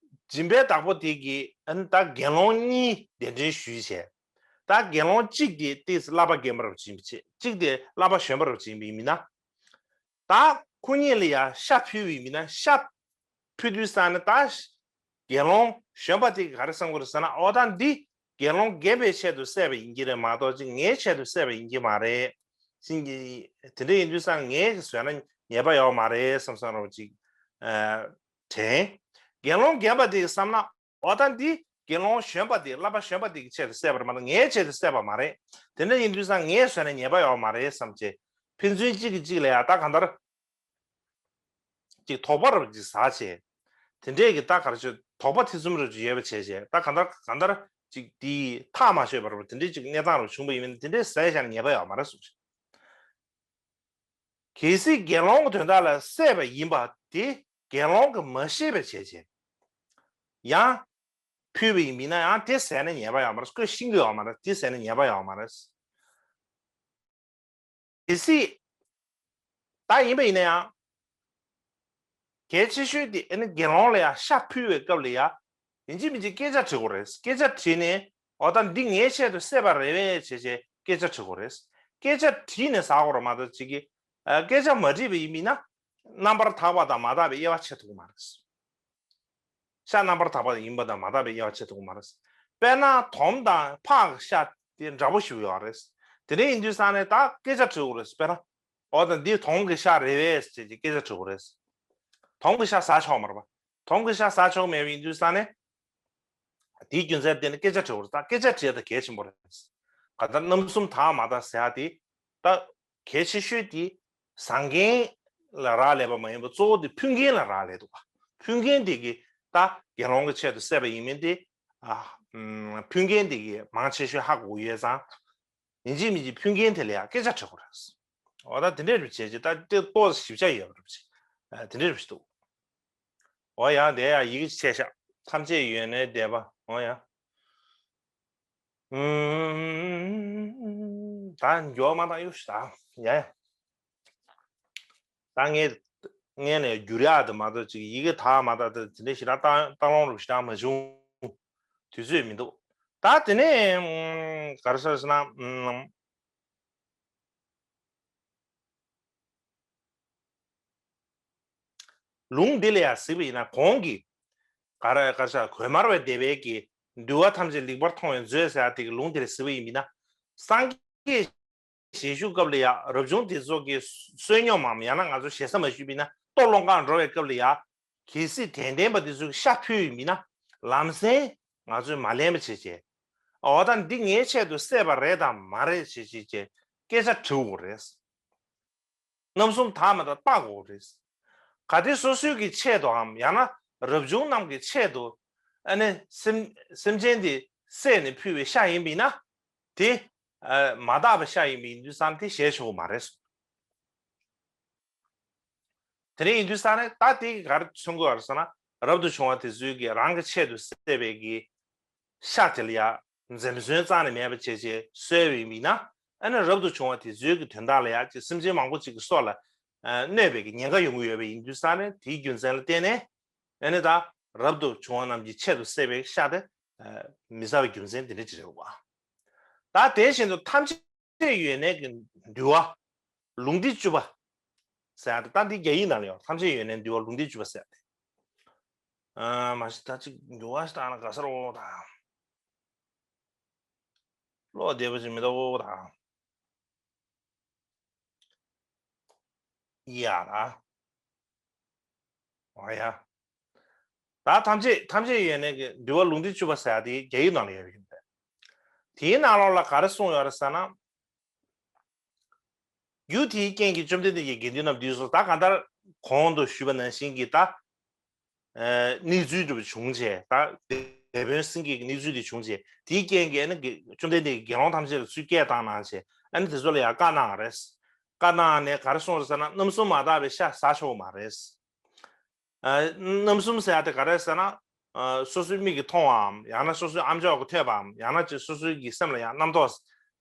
སྦྱིན་པའི་བདག་པོ་དེ་གིས་ཨ་ནི་ད་དགེ་སློང་གཉིས་གདན་འདྲེན་ཞུས་བྱས། ད་དགེ་སློང་གཅིག་དེ་ཏོག་ཙམ་བསླབ་པ་རྒན་པ་རུ་བྱིན་པ་བྱས། གཅིག་དེ་བསླབ་པ་གཞོན་པ་རུ་བྱིན་པ་ཡིན་ན། ད་ཁོ་གཉིས་ལ་ཡང་ཤ་ཕུལ་བའི་མིན་ན། ཤ་ཕུལ་དུས་ཙང་ནས་ད་དགེ་སློང་གཞོན་པ་དེ་གིས་ག་རེ་བསམ་གྱི་རེད་ཟེར་ན། འོ་ད་འདི་དགེ་སློང་རྒན་པའི་ཆེད་དུ་བསད་པ་ཡིན་གྱི་རེད་མ་གཏོགས་ཅིག་ངའི་ཆེད་དུ་བསད་པ་ཡིན་གྱི་མ་རེད། ཅིག་དེ་འདྲ་ཡིན་དུས་ཙང་ངས་བཟོས་ན་ཉེས་པ་ཡོད་མ་རེད་བསམ་བསམ་རོགས་ཅིག་དྲན། དགེ་སློང་རྒན་པ་དེ་གིས་བསམ་ན། འོ་ད་འདི་དགེ་སློང་གཞོན་པ་དེ་བསླབ་པ་གཞོན་པ་དེ་གི་ཆེད་དུ་བསད་པ་རེད་མ་གཏོགས་ངའི་ཆེད་དུ་བསད་པ་མ་རེད། དེ་འདྲ་ཡིན་དུས་ཙང་ངས་བཟོས་ན་ཉེས་པ་ཡོད་མ་རེད་བསམ་བྱས། ཕན་ཚུན་གཅིག་གིས་གཅིག་ལ་ཡང་ད་གང་ལྟར་ཅིག་དོགས་པ་རུ་ཅིག་ཟ་བྱས། དེ་འདྲས་ཀྱི་ད་ག་རེ་ཆོད་དོགས་པ་ཐེ་ཚོམ་རུ་ཅིག་ཡོད་པ་བྱས་བྱས། ད་གང་ལྟར་གང་ལྟར་ཅིག་དེ་ཐག་མ་ཆོད་པ་རུ་དེ་འདྲས་ཅིག་གནས་སྟངས་རུ་བྱུང་བ་ཡིན་མིན་དེ་འདྲས་ཟས་བཞག་ན་ཉེས་པ་ཡོད་མ་རེད་གསུངས་བྱས། གལ་སྲིད་དགེ་སློང་གི་དོན་དག་ལ་བསད་པ་ཡིན་པ་དེ་དགེ་སློང་གིས་མ་ཤེས་པ་བྱས་བྱས། ཡང་ཕུལ་བ་ཡིན་མིན་ན་ཡང་དེ་ཟས་ན་ཉེས་པ་ཡོད་མ་རེད། ཁོས་ཤེས་ཀྱི་ཡོད་མ་རེད། དེ་ཟས་ན་ཉེས་པ་ཡོད་མ་རེད། གལ་སྲིད་ད་ཡིན་པ་ཡིན་ན་ཡང་གལ་ཆེ་ཤོས་དེ་ཨ་ནི་དགེ་སློང་ལ་ཡང་ཤ་ཕུལ་བའི་སྐབས་ལ་ཡང་ཡིན་གཅིག་མིན་གཅིག་སྐད་ཆ་དྲི་དགོས་རེད། སྐད་ཆ་དྲིས་ནས་འོ་ད་འདི་ངའི་ཆེད་དུ་བསད་པ་རེད་པས་བྱས་བྱས་སྐད་ཆ་དྲི་དགོས་རེད། སྐད་ཆ་དྲིས་ནས་ཟ་དགོས་རེད་མ་གཏོགས་ཅིག་གི་ཨ་སྐད་ཆ་མ་དྲིས་པ་ཡིན་མིན་ན་རྣམ་པར་དག་པ་དང་མ་དག་པའི་དབྱེ་བ་ཕྱེ་ཐུབ་ཀྱི་མ་རེད། ཤ་རྣམ་པར་དག་པ་ཡིན་པ་དང་མ་དག་པའི་དབྱེ་བ་ཕྱེ་ཐུབ་ཀྱི་མ་རེད། དཔེར་ན་དོམ་དང་ཕག་གི་ཤ་དེ་འདྲ་པོ་ཞིག་ཡོད་རེད། དེ་འདྲ་ཡིན་དུས་ཙང་ནས་ད་སྐད་ཆ་དྲི་དགོས་རེད། དཔེར་ན་འོ་ད་འདི་དོམ་གྱི་ཤ་རེད་པས་ཅེས་ཀྱི་སྐད་ཆ་དྲི་དགོས་རེད། དོམ་གྱི་ཤ་ཟ་ཆོག་མ་རེད་པ། དོམ་གྱི་ཤ་ཟ་ཆོག་མེད་པ་ཡིན་དུས་ཙང་ནས་དེའི་རྒྱུ་མཚན་དེ་ནི་སྐད་ཆ་དྲི་དགོས་རེད། ད་སྐད་ཆ་དྲི་ཡ་ད་གལ་ཆེན་པོ་རེད། གང་ལྟར་རྣམ་གསུམ་དག་མ་དག་ཟེར་ཡ་དེ་ད་གལ་ཆེ་ཤོས་དེ་ཟ་མཁན་ལ་རག་ལས་པ་མ་ཡིན་པ་གཙོ་བོ་དེ་ཕུལ་མཁན་ལ་རག་ལས་འདུག་པ། ཕུལ་མཁན་དེ་གིས་ད་དགེ་སློང་གི་ཆེད་དུ་བསད་པ་ཡིན་མིན་དེ་ཨ་ཕུལ་མཁན་དེ་གིས་མང་ཆེ་ཤོས་ཧ་གོ་ཡོད་ཙང་། ཡིན་གཅིག་མིན་གཅིག་ཕུལ་མཁན་དེ་ལ་ཡང་སྐད་ཆ་དྲི་དགོས་རེད། འོ་ད་དེ་འདྲས་རུ་བྱས་ཀྱི་ད་དེ་ཏོག་ཞིབ་ཆ་ཡོད་པ་རུ་བྱས། ཨ་དེ་འདྲས་རུ་བྱས་འདུག་འོ་ཡ་དེ་ཡ་ཡི་གེ་ཆད་ཤག་ཐམས་ཅད་ཡོན་ནའི་བཟླས་པ། འོ་ཡ། ཨུམ། ད་མགྱོགས་མ་བཏང་གཡུག་ཞིག་ད། ཡ་ཡ། ད་ངས་ངས་ནས་བསྒྱུར་ཡག་དེ་མ་གཏོགས་ཅིག་ཡི་གེ་དག་མ་དག་དེ་དེ་འདྲ་ཞེ་དྲག་བཏང་བཏང་ལོང་རུ་ཞེ་དྲག་མ་བྱུང་། དུས་ཚོད་མི་འདུག་ད་དེ་ནས་ག་རེ་ཟེར་ཟེར་ན། ལུང་འདི་ལ་ཡང་གཟིགས་པ་ཡིན་ན་གོང་གི་ག་རེ་ག་རེ་ཟེར་གོས་དམར་བའི་སྡེ་པའི་གི་འདུལ་བ་ཐམས་ཅད་ལེགས་པར་མཐོང་བའི་མཛོད་ཟེར་ཡག་དེ་གི་ལུང་དེ་ལ་གཟིགས་པ་ཡིན་ན། སངས་རྒྱས་ཞལ་བཞུགས་སྐབས་ལ་ཡང་རབ་བྱུང་དེ་ཚོ་གི་བསོད་སྙོམས་མམ་ཡང་ན་ང་ཚོ་ཞེ་ས་མ་ཞུས་པ་ཡིན་ན་ལྟོ་སློང་གར་འགྲོ་བའི་སྐབས་ལ་ཡང་གལ་སྲིད་དད་ལྡན་པ་དེ་ཚོ་གི་ཤ་ཕུལ་ཡིན་ན་ལམ་སེང་ང་ཚོས་མ་ལེན་པ་བྱེད་བྱེད། འོ་ད་འདི་ངའི་ཆེད་དུ་བསད་པ་རེད་དམ་མ་རེད་བྱེད་བྱེད་བྱེད་སྐད་ཆ་དྲི་དགོས་རེད། རྣམ་གསུམ་དག་མ་དག་བརྟག་དགོས་རེད། གལ་ཏེ་སོ་སོའི་གི་ཆེད་དུའམ་ཡང་ན་རབ་བྱུང་རྣམས་ཀྱི་ཆེད་དུ་ཨ་ནི་སེམས་སེམས་ཅན་དེ་བསད་ནས་ཕུལ་བའི་ཤ་ཡིན་པ་ཡིན་ན་དེ་ཨ་མ་དག་པའི་ཤ་ཡིན་པ་ཡིན་དུས་ཙང་དེ་བཞེས་ཆོག་གི་མ་རེད་གསུངས། དེ་འདྲ་ཡིན་དུས་ཙང་ནས་ད་དེ་ག་རེ་མཚོན་དགོས་པ་རེད་ཟེར་ན། རབ་ཏུ་བྱུང་བ་དེ་ཚོའི་གི་རང་གི་ཆེད་དུ་བསད་པའི་གི་ཤ་དེ་ལ་ཡང་འཛེམ་ཟོན་རྩ་ནས་མེད་པ་བྱས་བྱས་གསོལ་བའི་མི་ན། ཨ་ནི་རབ་ཏུ་བྱུང་བ་དེ་ཚོའི་གི་དོན་དག་ལ་ཡང་ཅིག་སེམས་ཅན་མང་པོ་ཅིག་གི་སྲོག་ལ་ཨ་གནོད་པའི་གི་ཉེན་ཁ་ཡོང་གི་ཡོད་པ་ཡིན་དུས་ཙང་ནས་དེའི་རྒྱུ་མཚན་ལ་བརྟེན་ནས་ཨ་ནི་ད་རབ་ཏུ་བྱུང་བ་རྣམས་ཀྱི་ཆེད་དུ་བསད་པའི་ཤ་དེ་ཨ་མི་ཟ་བའི་རྒྱུ་མཚན་དེ་འདྲ་ཅིག་རེད་བ། ད་དེ་བཞིན་དུ་ཐམས་ཅད་ཡོན་གནས་ཀྱི་འདུལ་བ་ལུང་སྡེ་བཅུ་པ་ཟེར་ཡ་དེ། ད་འདི་རྒྱ་ཡིག་ནང་ལ་ཡོད། ཐམས་ཅད་ཡོན་གནས་འདུལ་བ་ལུང་སྡེ་བཅུ་པ་ཟེར་ཡ་དེ། ཨ་མ་གཞི་ད་ཅིག་འགྱུར་བ་ཞིག་བཏང་ན་དགའ་ས་རོ་ད། བློ་བདེ་པོ་ཞིག་མི་འདུག་ད། ཡ་ད། འོ་ཡ། ད་ཐམས་ཅད་ཐམས་ཅད་ཡོན་གནས་ཀྱི་འདུལ་བ་ལུང་སྡེ་བཅུ་པ་ཟེར་ཡ་དེ་རྒྱ་ཡིག་ནང་ལ་ཡོད་པ་ཡིན་པས། དེའི་ནང་ལོགས་ལ་ག་རེ་གསུངས་ཡོད་རེད་ཟེར་ན། རྒྱུ་དེའི་རྐྱེན་གྱིས་བཅོམ་ལྡན་འདས་ཀྱིས་དགེ་འདུན་རྣམས་འདུལ་སོང་། ད་གང་ལྟར་གོང་དུ་ཞུས་པ་ནང་བཞིན་གྱི་ད་ཨ་གནས་ཚུལ་འདྲ་བོ་བྱུང་བྱས། ད་དེད་དཔོན་སེང་གེ་གི་གནས་ཚུལ་དེ་བྱུང་བྱས། དེའི་རྐྱེན་གྱིས་ཨ་ནི་དགེ་བཅོམ་ལྡན་འདས་ཀྱིས་དགེ་སློང་ཐམས་ཅད་ལ་ཚུར་སྐད་བཏང་གནང་བྱས། ཨ་ནི་དེ་ཚོ་ལ་ཡང་བཀའ་གནང་བ་རེད། བཀའ་གནང་ནས་ག་རེ་གསུངས་རེད་ཟེར་ན། རྣམ་གསུམ་མ་དག་པའི་ཤ་ཟ་ཆོག་མ་རེད། ཨ་རྣམ་གསུམ་ཟེར་ཡ་དེ་ག་རེ་ཟེར་ན། ཨ་སོ་སོའི་མིག་གིས་མཐོང་བའམ། ཡང་ན་སོ་སོའི་ཨམ་ཅོག་གིས་ཐོས་པའམ། ཡང་ན་ཅིག་སོ་སོའི་གི་སེམས་ལ་ཡང་རྣམ་རྟོག་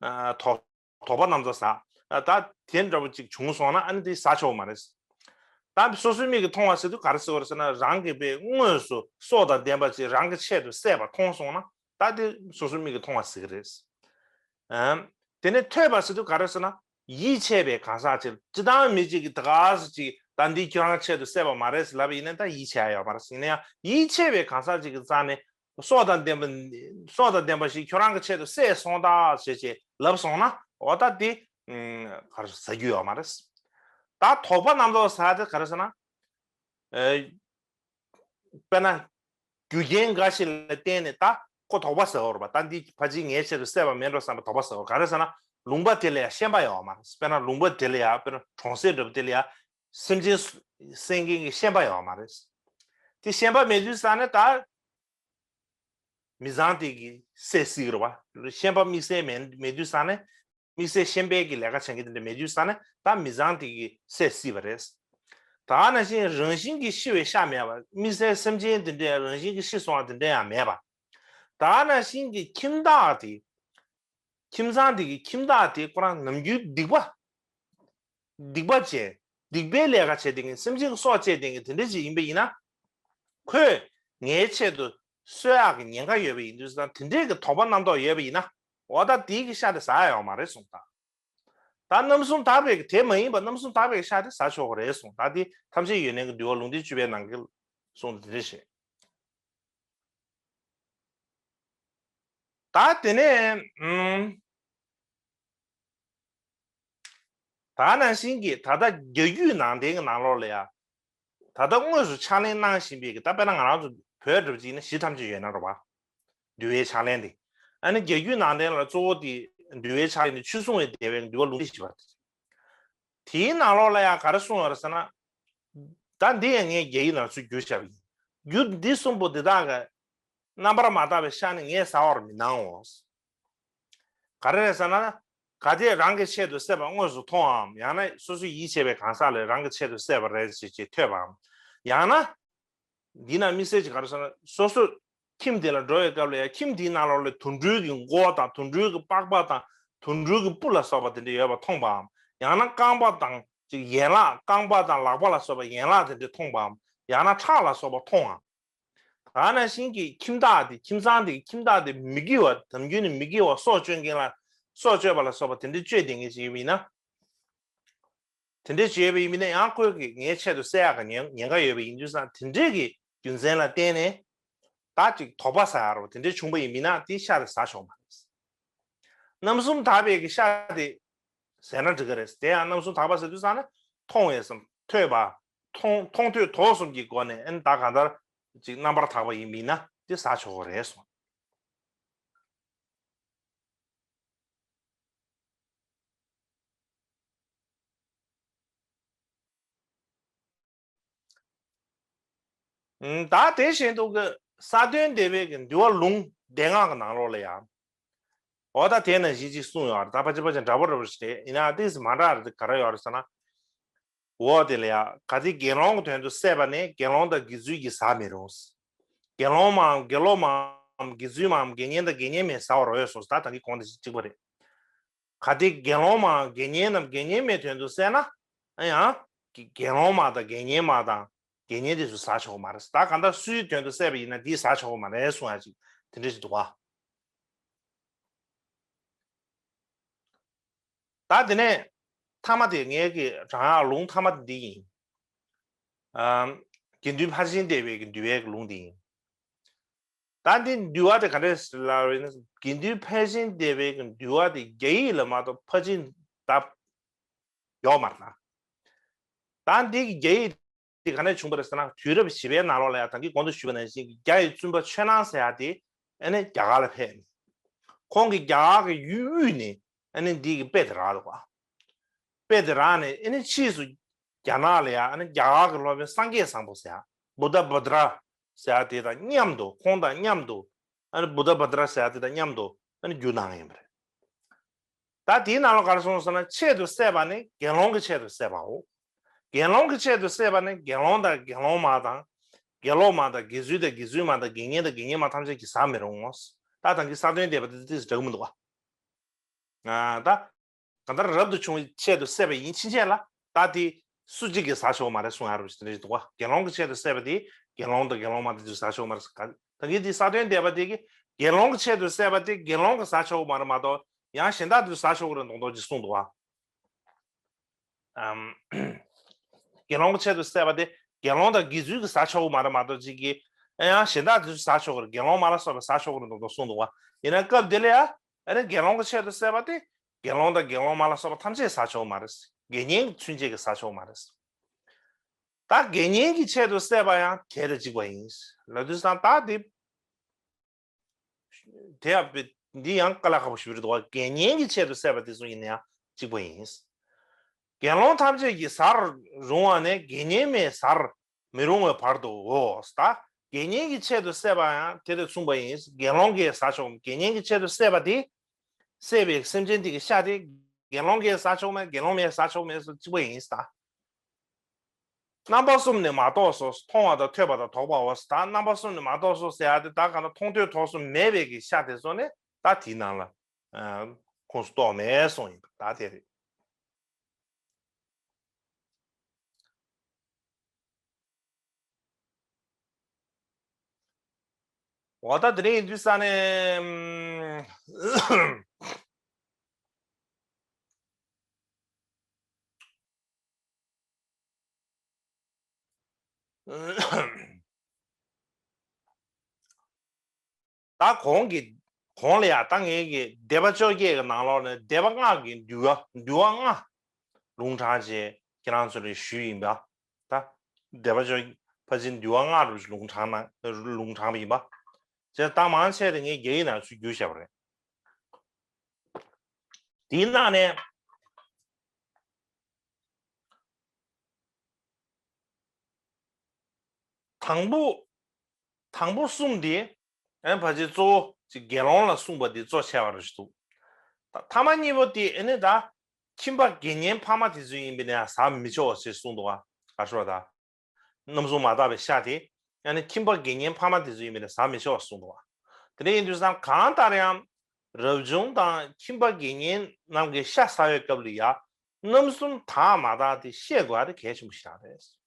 ཨ་ཐོགས། དོགས་པ་རྣམ་རྟོག་ཟ། ད་དེ་འདྲ་པོ་ཅིག་བྱུང་སོང་ན་ཨ་ནི་དེ་ཟ་ཆོག་མ་རེད། ད་སོ་སོའི་མིག་གིས་མཐོང་བ་ཟེར་དུས་ག་རེ་ཟེར་བ་རེད་ཟེར་ན། རང་གི་པའི་དངོས་སུ་སྲོག་དང་ལྡན་པ་ཅིག་རང་གི་ཆེད་དུ་བསད་པ་མཐོང་སོང་ན་ད་དེ་སོ་སོའི་མིག་གིས་མཐོང་བ་ཟེར་གི་རེད། ཨམ། དེ་ནས་ཐོས་པ་ཟེར་དུས་ག་རེ་ཟེར་ན། ཡིད་ཆེས་པའི་གང་ཟག་ཅིག་སྤྱིར་བཏང་མི་གཅིག་གིས་ད་ག་ཟེ་ཅིག་ད་འདི་ཁྱོད་རང་ཆེད་དུ་བསད་པ་མ་རེད་ཟེར་ལབ་པ་ཡིན་ན་ད་ཡིད་ཆེས་ཡ་ཡོད་མ་རེད། ཡིན་ན་ཡང་ཡིད་ཆེས་པའི་གང་ཟག་ཅིག་གི་རྩ་ནས་སྲོག་དང་ལྡན་པ་སྲོག་དང་ལྡན་པ་ཞིག་ཁྱོད་རང་གི་ཆེད་དུ་བསད་སོང་ད་ཟེར་ཅིག་ལབ་སོང་ན་འོ་ད་འདི་ག་རེ་ཟ་རྒྱུ་ཡོད་མ་རེད། ད་དོགས་པ་རྣམ་རྟོག་ཟ་དེ་ག་རེ་ཟེར་ན། དཔེར་ན། རྒྱུ་རྐྱེན་འགའ་ཞིག་ལ་བརྟེན་ནས་ད་ཁོ་དོགས་པ་ཟ་འོར་བ། ད་འདི་ཕལ་ཆེར་ངའི་ཆེད་དུ་བསད་པ་མེད་འགྲོ་བསམ་པ་དོགས་པ་ཟ་འོར། ག་རེ་ཟེར་ན་ལུང་པ་དེ་ལ་ཡང་ཤན་པ་ཡོད་མ་རེད། དཔེར་ན་ལུང་པ་དེ་ལ་ཡང་དཔེར་ན་གྲོང་གསེབ་འདྲ་པོ་དེ་ལ་ཡང་སེམས་ཅན་སེམས་ཅན་གྱི་ཤན་པ་ཡོད་མ་རེད། དེ་ཤན་པ་མེད་དུས་ཙ་ནས་ད་མི་ཚང་དེ་གི་བསད་སྲིད་ཀྱི་རེད་བ། ཤན་པ་དམིགས་བསལ་མེད་མེད་དུས་ཙ་ནས། དམིགས་བསལ་ཤན་པའི་གི་ལས་ཀ་བྱེད་མཁན་དེ་འདྲ་མེད་དུས་ཙ་ནས་ད་མི་ཚང་དེ་གི་བསད་སྲིད་པ་རེད། ད་ནང་བཞིན་རང་བཞིན་གྱིས་ཤི་བའི་ཤ་མེད་པ། དམིགས་བསལ་སེམས་ཅན་དེ་འདྲའི་རང་བཞིན་གྱིས་ཤི་སོང་བ་དེ་འདྲ་ཡང་མེད་པ། ད་ནང་བཞིན་གྱི་ཁྱིམ་བདག་དེ། ཁྱིམ་ཚང་དེ་གི་ཁྱིམ་བདག་དེ་ཁོ་རང་ནམ་རྒྱུན་སྡིག་པ། སྡིག་པ་བྱས། སྡིག་པའི་ལས་ཀ་བྱས་དེ་གི་སེམས་ཅན་གྱི་སྲོག་བཅད་དེ་གི་དེ་འདྲ་ཅིག་ཡིན་པ་ཡིན་ན། ཁོས་ངའི་ཆེད་དུ་གསོད་ཡག་གི་ཉེན་ཁ་ཡོད་པ་ཡིན་དུས་ཙང་དེ་འདྲའི་གི་དོགས་པ་རྣམ་རྟོག་ཡོད་པ་ཡིན་ན། འོ་ད་དེའི་གི་ཤ་དེ་ཟ་ཡ་ཡོད་མ་རེད་གསུངས་ད། ད་རྣམ་གསུམ་དག་པའི་གི་དེ་མ་ཡིན་པ་རྣམ་གསུམ་དག་པའི་གི་ཤ་དེ་ཟ་ཆོག་གི་རེད་གསུངས། ད་དེ་ཐམས་ཅད་ཡོན་ཏན་གྱི་འདུལ་བ་ལུང་བསྟན་བཅུ་པའི་ནང་གི་གསུངས་དེ་འདྲ་བྱས། ད་དེ་ནས་ཨུམ། ད་ནང་བཞིན་གྱི་ད་ལྟ་རྒྱ་རྒྱུད་ནང་བསྟན་གྱི་ནང་ལོགས་ལ་ཡང་། ད་ལྟ་དངོས་སུ་ཕྱག་ལེན་གནང་བཞིན་པའི་གི་ད་དཔེར་ན་ང་རང་ཚོ་བོད་འདྲ་པོ་ཅིག་ཡིན་ན་གཞི་ཐམས་ཅད་ཡོད་ན་རེད་བ། འདུལ་བའི་ཕྱག་ལེན་དེ། ཨ་ནི་རྒྱ་རྒྱུད་ནང་བསྟན་ལ་གཙོ་བོ་དེ་འདུལ་བའི་ཕྱག་ལེན་དེ་ཆོས་སྲུང་བའི་བདེ་བའི་འདུལ་བ་ལུང་བསྟན་ཞེས་པ་དེ། དེའི་ནང་ལོགས་ལ་ཡང་ག་རེ་གསུངས་ཡོད་རེད་ཟེར་ན། ད་འདི་ཡང་ངས་རྒྱ་ཡིག་ནང་ཚུར་བསྒྱུར་བཞག་པ་ཡིན། རྒྱུ་འདི་གསུམ་པོ་འདི་དག་གི་རྣམ་པར་མ་དག་པའི་ཤ་ནི་ངས་ཟ་བར་མི་གནང་ངོ་། ག་རེ་རེད་ཟེར་ན། གལ་ཏེ་རང་གི་ཆེད་དུ་བསད་པ་དངོས་སུ་མཐོང་བའམ། ཡང་ན་སོ་སོའི་ཡིད་ཆེས་པའི་གང་ཟག་ལས་རང་གི་ཆེད་དུ་བསད་པ་རེད་ཅེས་ཅེས་ཐོས་པའམ། ཡང་ན། འདི་ན་དམིགས་བསལ་གྱི་ག་རེ་ཟེར་ན། སོ་སོ་ཁྱིམ་དེ་ལ་འགྲོ་བའི་སྐབས་ལ་ཡང་ཁྱིམ་དེའི་ནང་ལོགས་ལ་དུད་འགྲོའི་གི་མགོ་བ་དང་དུད་འགྲོའི་གི་པགས་པ་དང་དུད་འགྲོའི་གི་སྤུ་ལ་སོགས་པ་དེ་འདྲ་ཡོད་པ་མཐོང་པའམ། ཡང་ན་རྐང་པ་དང་ཅིག་ཡན་ལག་རྐང་པ་དང་ལག་པ་ལ་སོགས་པ་ཡན་ལག་དེ་འདྲ་མཐོང་པའམ། ཡང་ན་ཁྲག་ལ་སོགས་པ་མཐོང་བའམ། ད་ནང་བཞིན་གྱི་ཁྱིམ་བདག་དེ་ཁྱིམ་ཚང་དེ་ཁྱིམ་བདག་དེ་མི་དགེ་བ་ནམ་རྒྱུན་ནས་མི་དགེ་བ་སྲོག་གཅོད་མཁན་ལ་སྲོག་གཅོད་པ་ལ་སོགས་པ་དེ་འདྲ་གཅོད་བསྡད་མཁན་ཅིག་ཡིན་ན། དེ་འདྲ་བྱས་པ་ཡིན་ན་ཡང་ཁོས་ཀྱིས་ངའི་ཆེད་དུ་བསད་ཡག་གི་ཉེན་ཉེན་ཁ་ཡོད་པ་ཡིན་དུས་ཙང་དེ་འདྲས་ཀྱི་རྒྱུ་མཚན་ལ་བརྟེན་ནས་ད་ཅིག་དོགས་པ་ཟ་ཡག་རོ་དེ་འདྲས་བྱུང་པ་ཡིན་མིན་ན་དེ་ཤ་དེ་ཟ་ཆོག་མ་རེད། རྣམ་གསུམ་དག་པའི་གི་ཤ་དེ་ཟས་ན་འགྲིག་གི་རེད། དེ་ཡང་རྣམ་གསུམ་དག་པ་ཟེར་དུས་ཙང་ནས་མཐོང་བས་སམ་ཐོས་པ་མཐོང་མཐོང་ཐོས་དོགས་གསུམ་གྱི་སྒོ་ནས་ཨན་ད་གང་ལྟར་ཅིག་རྣམ་པར་དག་པ་ཡིན་མིན་ན་དེ་ཟ་ཆོག་གི་རེད་གསུངས། ད་དེ་བཞིན་དུ་གི་ས་བདུན་སྡེ་པའི་གི་འདུལ་བ་ལུང་སྡེ་ལྔ་གི་ནང་ལོགས་ལ་ཡང་། འོ་ད་དེ་ནང་བཞིན་ཅིག་གསུངས་ཡོད་རེད། ད་ཕལ་ཆེར་ཕལ་ཆེར་འདྲ་པོ་འདྲ་པོ་ཞིག་རེད། ཡིན་ན་ཏིས་མ་འདྲ་རེད་ག་རེ་ཡོད་རེད་ཟེར་ན། འོ་དེ་ལ་ཡང་གལ་ཏེ་དགེ་སློང་གི་དོན་དུ་བསད་པ་ནི་དགེ་སློང་དང་དགེ་ཚུལ་གྱིས་ཟ་མི་རུང་། དགེ་སློང་མའམ་དགེ་སློང་མའམ་དགེ་ཚུལ་མའམ་དགེ་བསྙེན་དང་དགེ་བསྙེན་མས་ཟ་བར་འོས་སོ། ད་ད་གིན་གོང་དེ་གཅིག་པ་རེད། གལ་ཏེ་དགེ་སློང་མའམ་དགེ་བསྙེན་ནམ་དགེ་བསྙེན་མའི་དོན་དུ་བསད་ན། ཨ་ཡང་། དགེ་སློང་མ་དང་དགེ་བསྙེན་མ་དང་དགེ་བསྙེན་དེ་ཚོ་ཟ་ཆོག་གི་མ་རེད། ད་གང་ལྟར་སུའི་དོན་དུ་བསད་པ་ཡིན་ན་དེས་ཟ་ཆོག་གི་མ་རེད་གསུང་ཡ་ཅིག་དེ་འདྲ་ཞིག་འདུག་བ། ད་དེ་ནས་ཐ་མ་དེ་ངའི་གི་བགྲང་ཡག་ལུང་ཐ་མ་དེ་འདི་ཡིན། ཨམ། དགེ་འདུན་ཕར་ཕྱིན་བདེ་བའི་གི་འདུལ་བའི་གི་ལུང་དེ་ཡིན། ད་འདི་འདུལ་བ་དེ་ག་འདྲས་ལབ་རེད་ན། དགེ་འདུན་ཕལ་ཆེར་བདེ་བའི་གི་འདུལ་བ་དེ་རྒྱ་ཡིག་ལ་མ་གཏོགས་ཕར་ཕྱིན་ད་ཡོག་མ་རེད་ན། ད་འདི་གི་རྒྱ་ཡིག་དེ་ག་ནས་བྱུང་བ་རེད་ཟེར་ན། དུས་རབས་བཞི་པའི་ནང་ལོགས་ལ་ཡང་ད་གིན་གོང་དུ་ཞུས་པ་ནང་བཞིན་གྱི་རྒྱ་ཡི་བཙུན་པ་ཆོས་སྣང་ཟེར་ཡ་དེ་ཨ་ནི་རྒྱ་གར་ལ་ཕེབས་ནས། ཁོང་གིས་རྒྱ་གར་གྱི་ཡུལ་དབུས་ནས་ཨ་ནི་འདི་གི་དཔེ་དེ་རག་འདུག་ག། དཔེ་དེ་རག་ནས་ཨ་ནི་ཕྱིས་སུ་རྒྱ་ནག་ལ་ཡང་ཨ་ནི་རྒྱ་གར་གྱི་སློབ་དཔོན་སངས་རྒྱས་བཟང་པོ་ཟེར་ཡ། བུདྡྷ་བྷ་དྲ་ཟེར་ཡ་དེ་དང་མཉམ་དུ་ཁོང་དང་མཉམ་དུ་ཨ་ནི་བུདྡྷ་བྷ་དྲ་ཟེར་ཡ་དེ་དང་མཉམ་དུ་ཨ་ནི་བསྒྱུར་གནང་ཡིན་པ་རེད། ད་དེའི་ནང་ལ་ག་རེ་གསུངས་ཟེར་ན། ཆེད་དུ་བསད་པ་ནི་དགེ་སློང་གི་ཆེད་དུ་བསད་པའོ། དགེ་སློང་གི་ཆེད་དུ་བསད་པ་ནི་དགེ་སློང་དང་དགེ་སློང་མ་དང་། དགེ་སློང་མ་དང་། དགེ་ཚུལ་དང་དགེ་ཚུལ་མ་དང་། དགེ་བསྙེན་དང་དགེ་བསྙེན་མ་ཐམས་ཅད་ཀྱིས་ཟ་མི་རུང་ངོ་། ད་ད་གིན་ས་བདུན་སྡེ་པ་དེ་ཏིས་འདྲ་གི་མི་འདུག་ག། ད་ གང་ལྟར་རབ་ཏུ་བྱུང་བའི་ཆེད་དུ་བསད་པ་ཡིན་ཕྱིན་ཆད་ལ་ད་དེ་སུ་གཅིག་གིས་ཟ་ཆོག་མ་རེད་གསུང་ཡ་རུ་དེ་འདྲ་ཞིག་འདུག་བ། དགེ་སློང་གི་ཆེད་དུ་བསད་པ་དེ་དགེ་སློང་དང་དགེ་སློང་མ་དེ་ཚོས་ཟ་ཆོག་མ་རེད། ད་གིན་དེ་ས་བོན་འདེབས་པ་དེ་གིས་དགེ་སློང་གི་ཆེད་དུ་བསད་པ་དེ་དགེ་སློང་གིས་ཟ་ཆོག་མ་རེད་མ་གཏོགས་ཡང་གཞན་དག་དེ་ཚོས་ཟ་ཆོག་གི་རེད་མདོག་མདོག་ཅིག་གསུངས་འདུག་བ། ཨམ། དགེ་སློང་གི་ཆེད་དུ་བསད་པ་དེ་དགེ་སློང་དང་དགེ་ཚུལ་གྱིས་ཟ་ཆོག་གི་མ་རེད་མ་གཏོགས་ཅིག་གིས་ཨ་ཡང་གཞན་དག་དེ་ཚོས་ཟ་ཆོག་གི་རེད། དགེ་སློང་མ་ལ་སོགས་པས་ཟ་ཆོག་གི་རེད་མདོག་མདོག་གསུངས་འདུག་བ། ཡིན་ན་སྐབས་དེ་ལ་ཡ་ཨ་ནི་དགེ་སློང་གི་ཆེད་དུ་བསད་པ་དེ་དགེ་སློང་དང་དགེ་སློང་མ་ལ་སོགས་པ་ཐམས་ཅད་ཟ་ཆོག་གི་མ་རེད། དགེ་བསྙེན་གྱི་ཚུན་ཆད་ཀྱིས་ཟ་ཆོག་གི་མ་རེད། ད་དགེ་བསྙེན་གྱི་ཆེད་དུ་བསད་པ་ཡང་དེ་དང་གཅིག་པ་ཡིན། ལབ་དུས་ཙང་ད་དེ། དེ་ཡང་དཔེ་འདི་ཡང་དཀའ་ལས་ཁག་པོ་ཞིག་རེད་འདུག་བ། དགེ་བསྙེན་གྱི་ཆེད་དུ་བསད་པ་དེ་ཚོ་ཡིན་ན་ཡང་གཅིག་པ་ཡིན། དགེ་སློང་ཐམས་ཅད་ཀྱིས་ཟར་རུང་བ་ནས་དགེ་བསྙེན་མས་ཟར་མི་རུང་བའི་བར་དུའོ། ད་དགེ་བསྙེན་གྱི་ཆེད་དུ་བསད་པ་ཡང་དེ་དང་མཚུངས་པ་ཡིན། དགེ་སློང་གིས་ཟ་ཆོག་དགེ་བསྙེན་གྱི་ཆེད་དུ་བསད་པ་དེ་བསད་པའི་སེམས་ཅན་དེ་གི་ཤ་དེ་དགེ་སློང་གིས་ཟ་ཆོག་མེད་དགེ་སློང་མས་ཟ་ཆོག་མེད་སོགས་གཅིག་པ་ཡིན་ད། རྣམ་པ་གསུམ་ནི་མ་གཏོགས་སོ། མཐོང་བ་དང་ཐོས་པ་དང་དོགས་པའོ། ད་རྣམ་པ་གསུམ་ནི་མ་གཏོགས་སོ་ཟེར་ཡ་དེ་ད་གང་ལྟར་མཐོང་ཐོས་དོགས་གསུམ་མེད་པའི་གི་ཤ་དེ་ཚོ་ནི་ད་དེའི་ནང་ལ་ཁོངས་སུ་གཏོགས་མེད་གསུངས་ཡིན་པ་ད་དེ་རེད། འོ་ད་དེ་རིང་ཡིན་དུས་ས་ནས། ད་གོང་གི་གོང་ལ་ཡ་ད་ངས་ཀྱི་སྡེ་པ་བཅོ་བརྒྱད་ཀྱི་ནང་ལོགས་ནས་སྡེ་པ་ལྔ་གི་འདུལ་བ་འདུལ་བ་ལྔ་ལུང་དྲངས་བྱས་ཁྱེད་རང་ཚོ་ལ་ཞུས་ཡིན་པ། ད་སྡེ་པ་བཅོ་ཕལ་ཆེར་འདུལ་བ་ལྔ་རུ་ལུང་དྲངས་ན་ལུང་དྲངས་པ་ཡིན་པ། བྱས་ད་མང་ཆེ་རེ་ངས་རྒྱ་ཡིག་ནང་ཚུར་བསྒྱུར་བཞག་པ་རེད། དེའི་ནང་ནས་དང་པོ། དང་པོ་གསུམ་དེ་ཨན་ཕལ་ཆེར་གཙོ་བོ་ཅིག་དགེ་སློང་ལ་གསུངས་པ་དེ་གཙོ་ཆེ་བ་རེད་འདུག་ད་ཐ་མ་གཉིས་པོ་དེ་ཨ་ནི་ད་ཁྱིམ་པ་དགེ་བསྙེན་ཕ་མ་དེ་ཚོ་ཡིན་པས་ན་ཟ་མི་ཆོག་ཅེས་གསུངས་འདུག་ག་ག་ཤོད་ད། རྣམ་གསུམ་མ་དག་པའི་ཤ་དེ་ཨ་ནི་ཁྱིམ་པ་དགེ་བསྙེན་ཕ་མ་དེ་ཚོ་ཡིན་པས་ན་ཟ་མི་ཆོག་གསུངས་འདུག་ག་དེ་འདྲ་ཡིན་དུས་ཙང་གང་ལྟར་ཡང་རབ་བྱུང་དང་ཁྱིམ་པ་དགེ་བསྙེན་རྣམས་ཀྱི་ཤ་ཟ་བའི་སྐབས་ལ་ཡ་རྣམ་གསུམ་དག་མ་དག་དེ་ཤེས་དགོས་པ་དེ་གལ་ཆེན་པོ་ཞིག་རང་རེད།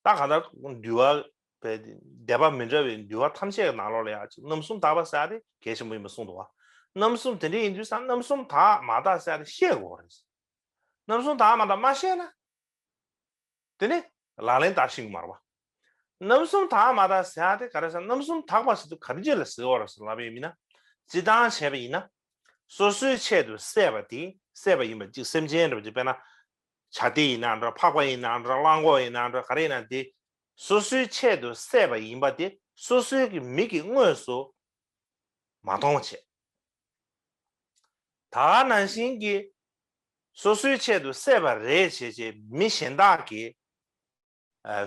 ད་གང་ལྟར་འདུལ་བ་བའི་སྡེ་པ་མི་འདྲ་བའི་འདུལ་བ་ཐམས་ཅད་ཀྱི་ནང་ལོགས་ལ་ཡང་རྣམ་གསུམ་དག་པ་ཟེར་ཡ་དེ་གལ་ཆེན་པོ་ཡིན་པ་གསུངས་འདུག་བ། རྣམ་གསུམ་དེ་འདྲ་ཡིན་དུས་ཙང་རྣམ་གསུམ་དག་མ་དག་ཟེར་ཡ་དེ་ཤེས་དགོས་རེད། རྣམ་གསུམ་དག་མ་དག་མ་ཤེས་ན། དེ་ནི་ལག་ལེན་བསྟར་ཤེས་ཀྱི་མ་རེད་བ། རྣམ་གསུམ་དག་མ་དག་ཟེར་ཡ་དེ་ག་རེ་ཟེར་རྣམ་གསུམ་དག་པ་ཟེར་དུས་ག་རེ་ཅིག་ལ་ཟེར་བ་རེད་ཟེར་ལབ་པ་ཡིན་ན། སྤྱིར་བཏང་བྱས་པ་ཡིན་ན། སོ་སོའི་ཆེད་དུ་བསད་པ་དེ་བསད་པ་ཡིན་པ་ཅིག་སེམས་ཅན་འདྲ་བ་ཅིག་དཔེར་ན། བྱ་དེ་ཡིན་ན་འདྲ་འཕགས་པ་ཡིན་ན་འདྲ་གླང་གོག་ཡིན་ན་འདྲ་ག་རེ་ཡིན་ན་དེ། སོ་སོའི་ཆེད་དུ་བསད་པ་ཡིན་པ་དེ་སོ་སོའི་གི་མིག་གིས་དངོས་སུ་མ་མཐོང་བ་བྱས། ད་ག་ནང་བཞིན་གྱི་སོ་སོའི་ཆེད་དུ་བསད་པ་རེད་བྱས་བྱས་མི་གཞན་དག་གིས་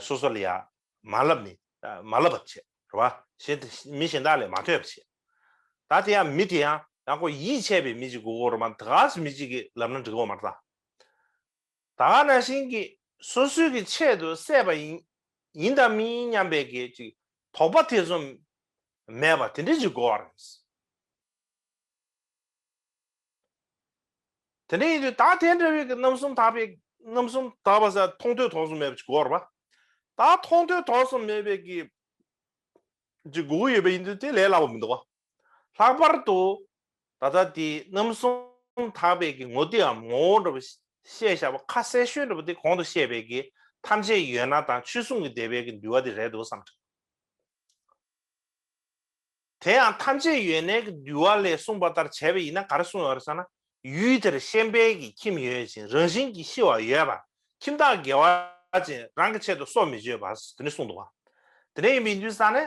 སོ་སོ་ལ་ཡ་མ་ལབ་ནི་མ་ལབ་པ་བྱས་རེད་བ། གཞན་དེ་མི་གཞན་དག་ལ་མ་ཐོས་པ་བྱས། ད་དེ་ཡང་མི་དེ་ཡང་ཡང་ཁོ་ཡིད་ཆེས་པའི་མི་ཅིག་དགོས་ཀྱི་རེད་མ་ད་ག་སེ་མི་གཅིག་གིས་ལབ་ན་འགྲིག་གི་མ་རེད་ད། ད་ག་ནང་བཞིན་གྱི་སོ་སོའི་གི་ཆེད་དུ་བསད་པ་ཡིན་ཡིན་དང་མིན་སྙམ་པའི་གི་ཅིག་དོགས་པ་ཐེ་ཚོམ་མེད་པ་དེ་འདྲ་ཅིག་དགོས་པ་རེད། དེ་འདྲ་ཡིན་དུས་ད་དེ་འདྲ་བའི་གི་རྣམ་གསུམ་དག་པའི་རྣམ་གསུམ་དག་པ་ཟེར་མཐོང་ཐོས་དོགས་གསུམ་མེད་པ་ཅིག་དགོས་པ་རེད་པ། ད་མཐོང་ཐོས་དོགས་གསུམ་མེད་པའི་གི་ཅིག་དགོས་ཀྱི་ཡོད་པ་ཡིན་དུས་དེ་ལས་སླ་པོ་མི་འདུག་བ། ལྷག་པར་དུ་ད་ལྟ་དེ་རྣམ་གསུམ་དག་པའི་གི་ངོ་བདེའམ་ངོ་བོ་འདྲ་བ་བཤད་བཞག་པ་ཁ་གསལ་ཤོས་འདྲ་བ་དེ་གོང་དུ་བཤད་པའི་གི་ཐམས་ཅད་ཡོད་ན་དང་ཆོས་སྲུང་གི་སྡེ་པའི་གི་འདུལ་བ་དེ་རེད་འདུག་བསམ་དྲན། དེ་ཡང་ཐམས་ཅད་ཡོད་ནའི་གི་འདུལ་བ་ལས་གསུངས་པ་ལྟར་བྱས་པ་ཡིན་ན་ག་རེ་གསུངས་ཡོད་རེད་ཟེར་ན། ཡུལ་དེར་ཤན་པའི་གི་ཁྱིམ་ཡོད་ཅིང་རང་བཞིན་གྱིས་ཤི་བ་ཡོད་པ། ཁྱིམ་བདག་དགེ་བ་ཅན་རང་གི་ཆེད་དུ་སྲོག་མི་གཅོད་པ་དེ་ནི་གསུངས་འདུག་བ། དེ་ནས་ཡིན་པའི་དུས་ས་ནས།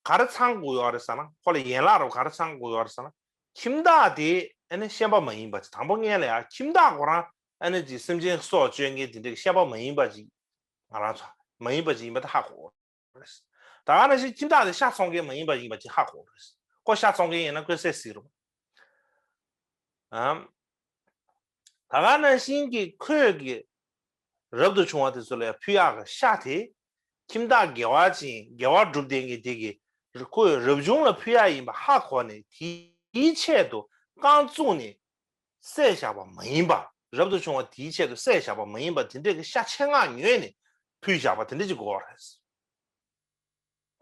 ག་རེ་ཚང་དགོས་ཡོད་རེད་ཟེར་ན་ཁོ་ལ་ཡན་ལག་རུ་ག་རེ་ཚང་དགོས་ཡོད་རེད་ཟེར་ན། ཁྱིམ་བདག་དེ་ཨ་ནི་ཤན་པ་མ་ཡིན་པ་ཅིག་དང་པོ་ངས་ལ་ཡ་ཁྱིམ་བདག་ཁོ་རང་ཨ་ནི་ཅིག་སེམས་ཅན་སྲོག་གཅོད་མཁན་དེ་འདྲའི་ཤན་པ་མ་ཡིན་པ་ཅིག་ང་རང་ཚོ་མ་ཡིན་པ་ཅིག་ཡིན་པ་དེ་ཧ་གོ་རེད། ད་ག་ནང་བཞིན་ཁྱིམ་བདག་དེ་ཤ་འཚོང་མཁན་མ་ཡིན་པ་ཡིན་པ་ཅིག་ཧ་གོ་རེད། ཁོ་ཤ་འཚོང་མཁན་ཡིན་ན་ཁོས་བསད་སྲིད་རུང་། ཨམ། ད་ག་ནང་བཞིན་གྱི་ཁོས་ཀྱི་རབ་ཏུ་བྱུང་བ་དེ་ཚོ་ལ་ཕུལ་ཡག་གི་ཤ་དེ་ཁྱིམ་བདག་དགེ་བ་ཅན་དགེ་བ་སྒྲུབ་བསྡད་མཁན་དེ་གི་ཁོས་རབ་བྱུང་ལ་ཕུལ་ཡག་ཡིན་པ་ཧ་གོ་ནས་དེའི་ དེའི་ཆེད་དུ་རྐང་བཙུགས་ནས་བསད་བཞག་པ་མ་ཡིན་པ། རབ་ཏུ་བྱུང་བ་དེའི་ཆེད་དུ་བསད་བཞག་པ་མ་ཡིན་པ་དེ་འདྲས་ཀྱི་ཤ་ཆེད་མངགས་ཉོས་ནས་ཕུལ་བཞག་པ་དེ་འདྲས་ཅིག་དགོས་པ་རེད།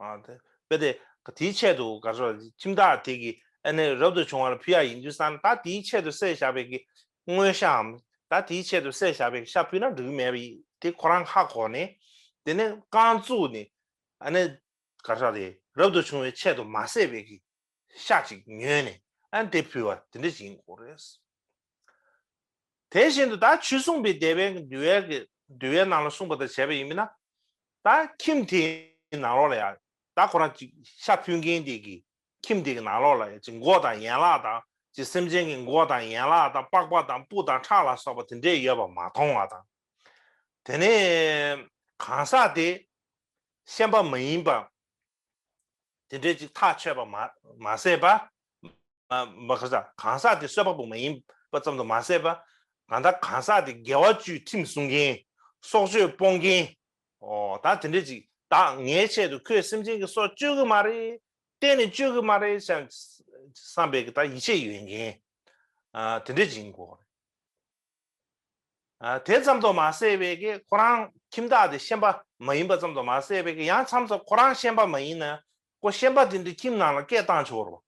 ཨ་དེ་དཔེ་དེ་དེའི་ཆེད་དུ་ག་རེ་ཟེར། ཁྱིམ་བདག་དེ་གིས་ཨ་ནི་རབ་ཏུ་བྱུང་བ་ལ་ཕུལ་ཡག་ཡིན་དུས་ཙང་ད་དེའི་ཆེད་དུ་བསད་བཞག་པའི་གི་དངོས་ཤའམ། ད་དེའི་ཆེད་དུ་བསད་བཞག་པའི་གི་ཤ་ཕུལ་ན་འགྲིག་གི་མེད་པ་དེ་ཁོ་རང་ཧ་གོ་ནས། དེ་ནས་རྐང་བཙུགས་ནས་ཨ་ནི་ག་རེ་ཟེར། དེ་རབ་ཏུ་བྱུང་བའི་ཆེད་དུ་མ་བསད་པའི་གི་ཤ་ཅིག་ཉོས་ནས་ཨ་ནི་དེ་ཕུལ་བ་དེ་འདྲ་ཞིག་ཡིན་དགོས་རེད། དེ་བཞིན་དུ་ད་ཆོས་སྲུང་བའི་སྡེ་པའི་འདུལ་བའི་གི་འདུལ་བའི་ནང་ལ་གསུངས་པ་དང་བྱས་པ་ཡིན་ན། ད་ཁྱིམ་དེའི་ནང་ལོགས་ལ་ཡང་ད་ཁོ་རང་ཅིག་ཤ་ཕུལ་མཁན་དེ་གི་ཁྱིམ་དེ་གི་ནང་ལོགས་ལ་ཡང་ཅིག་མགོ་དང་ཡན་ལག་དང་ཅིག་སེམས་ཅན་གྱི་མགོ་དང་ཡན་ལག་དང་པགས་པ་དང་སྤུ་དང་ཁྲག་ལ་སོགས་པ་དེ་འདྲས་ཡོད་པ་མ་མཐོང་བ་དང་། དེ་ནས་གང་ཟག་དེ་ཤན་པ་མ་ཡིན་པ་དེ་འདྲའི་ཅིག་ཐག་ཆོད་པ་མ་མ་ཟད་པ། མ་ག་ས་གང་ཟག་དེ་གསོད་པ་པོ་མ་ཡིན་པ་ཙམ་དུ་མ་ཟད་པ། གང་ལྟར་གང་ཟག་དེ་དགེ་བ་བཅུའི་ཁྲིམས་སྲུང་མཁན། སྲོག་གཅོད་སྤོང་མཁན། ཨོ་ད་དེ་འདྲའི་ཅིག་ད་ངའི་ཆེད་དུ་ཁོས་སེམས་ཅན་གྱི་སྲོག་གཅོད་ཀྱི་མ་རེད། གཏན་ནས་གཅོད་ཀྱི་མ་རེད་བསམ་བསམ་པའི་ད་ཡིད་ཆེས་ཡོད་མཁན། ཨ་དེ་འདྲའི་ཅིག་ཡིན་དགོས་རེད། ཨ་དེ་ཙམ་དུ་མ་ཟད་པའི་གི་ཁོ་རང་ཁྱིམ་བདག་དེ་ཤན་པ་མ་ཡིན་པ་ཙམ་དུ་མ་ཟད་པའི་གི་ཡང་མཚམས་མཚམས་ཁོ་རང་ཤན་པ་མ་ཡིན་ན་ཁོ་ཤན་པ་དེ་འདྲའི་ཁྱིམ་ནང་ལ་སྐད་བཏང་ཆོག་རེད་པ།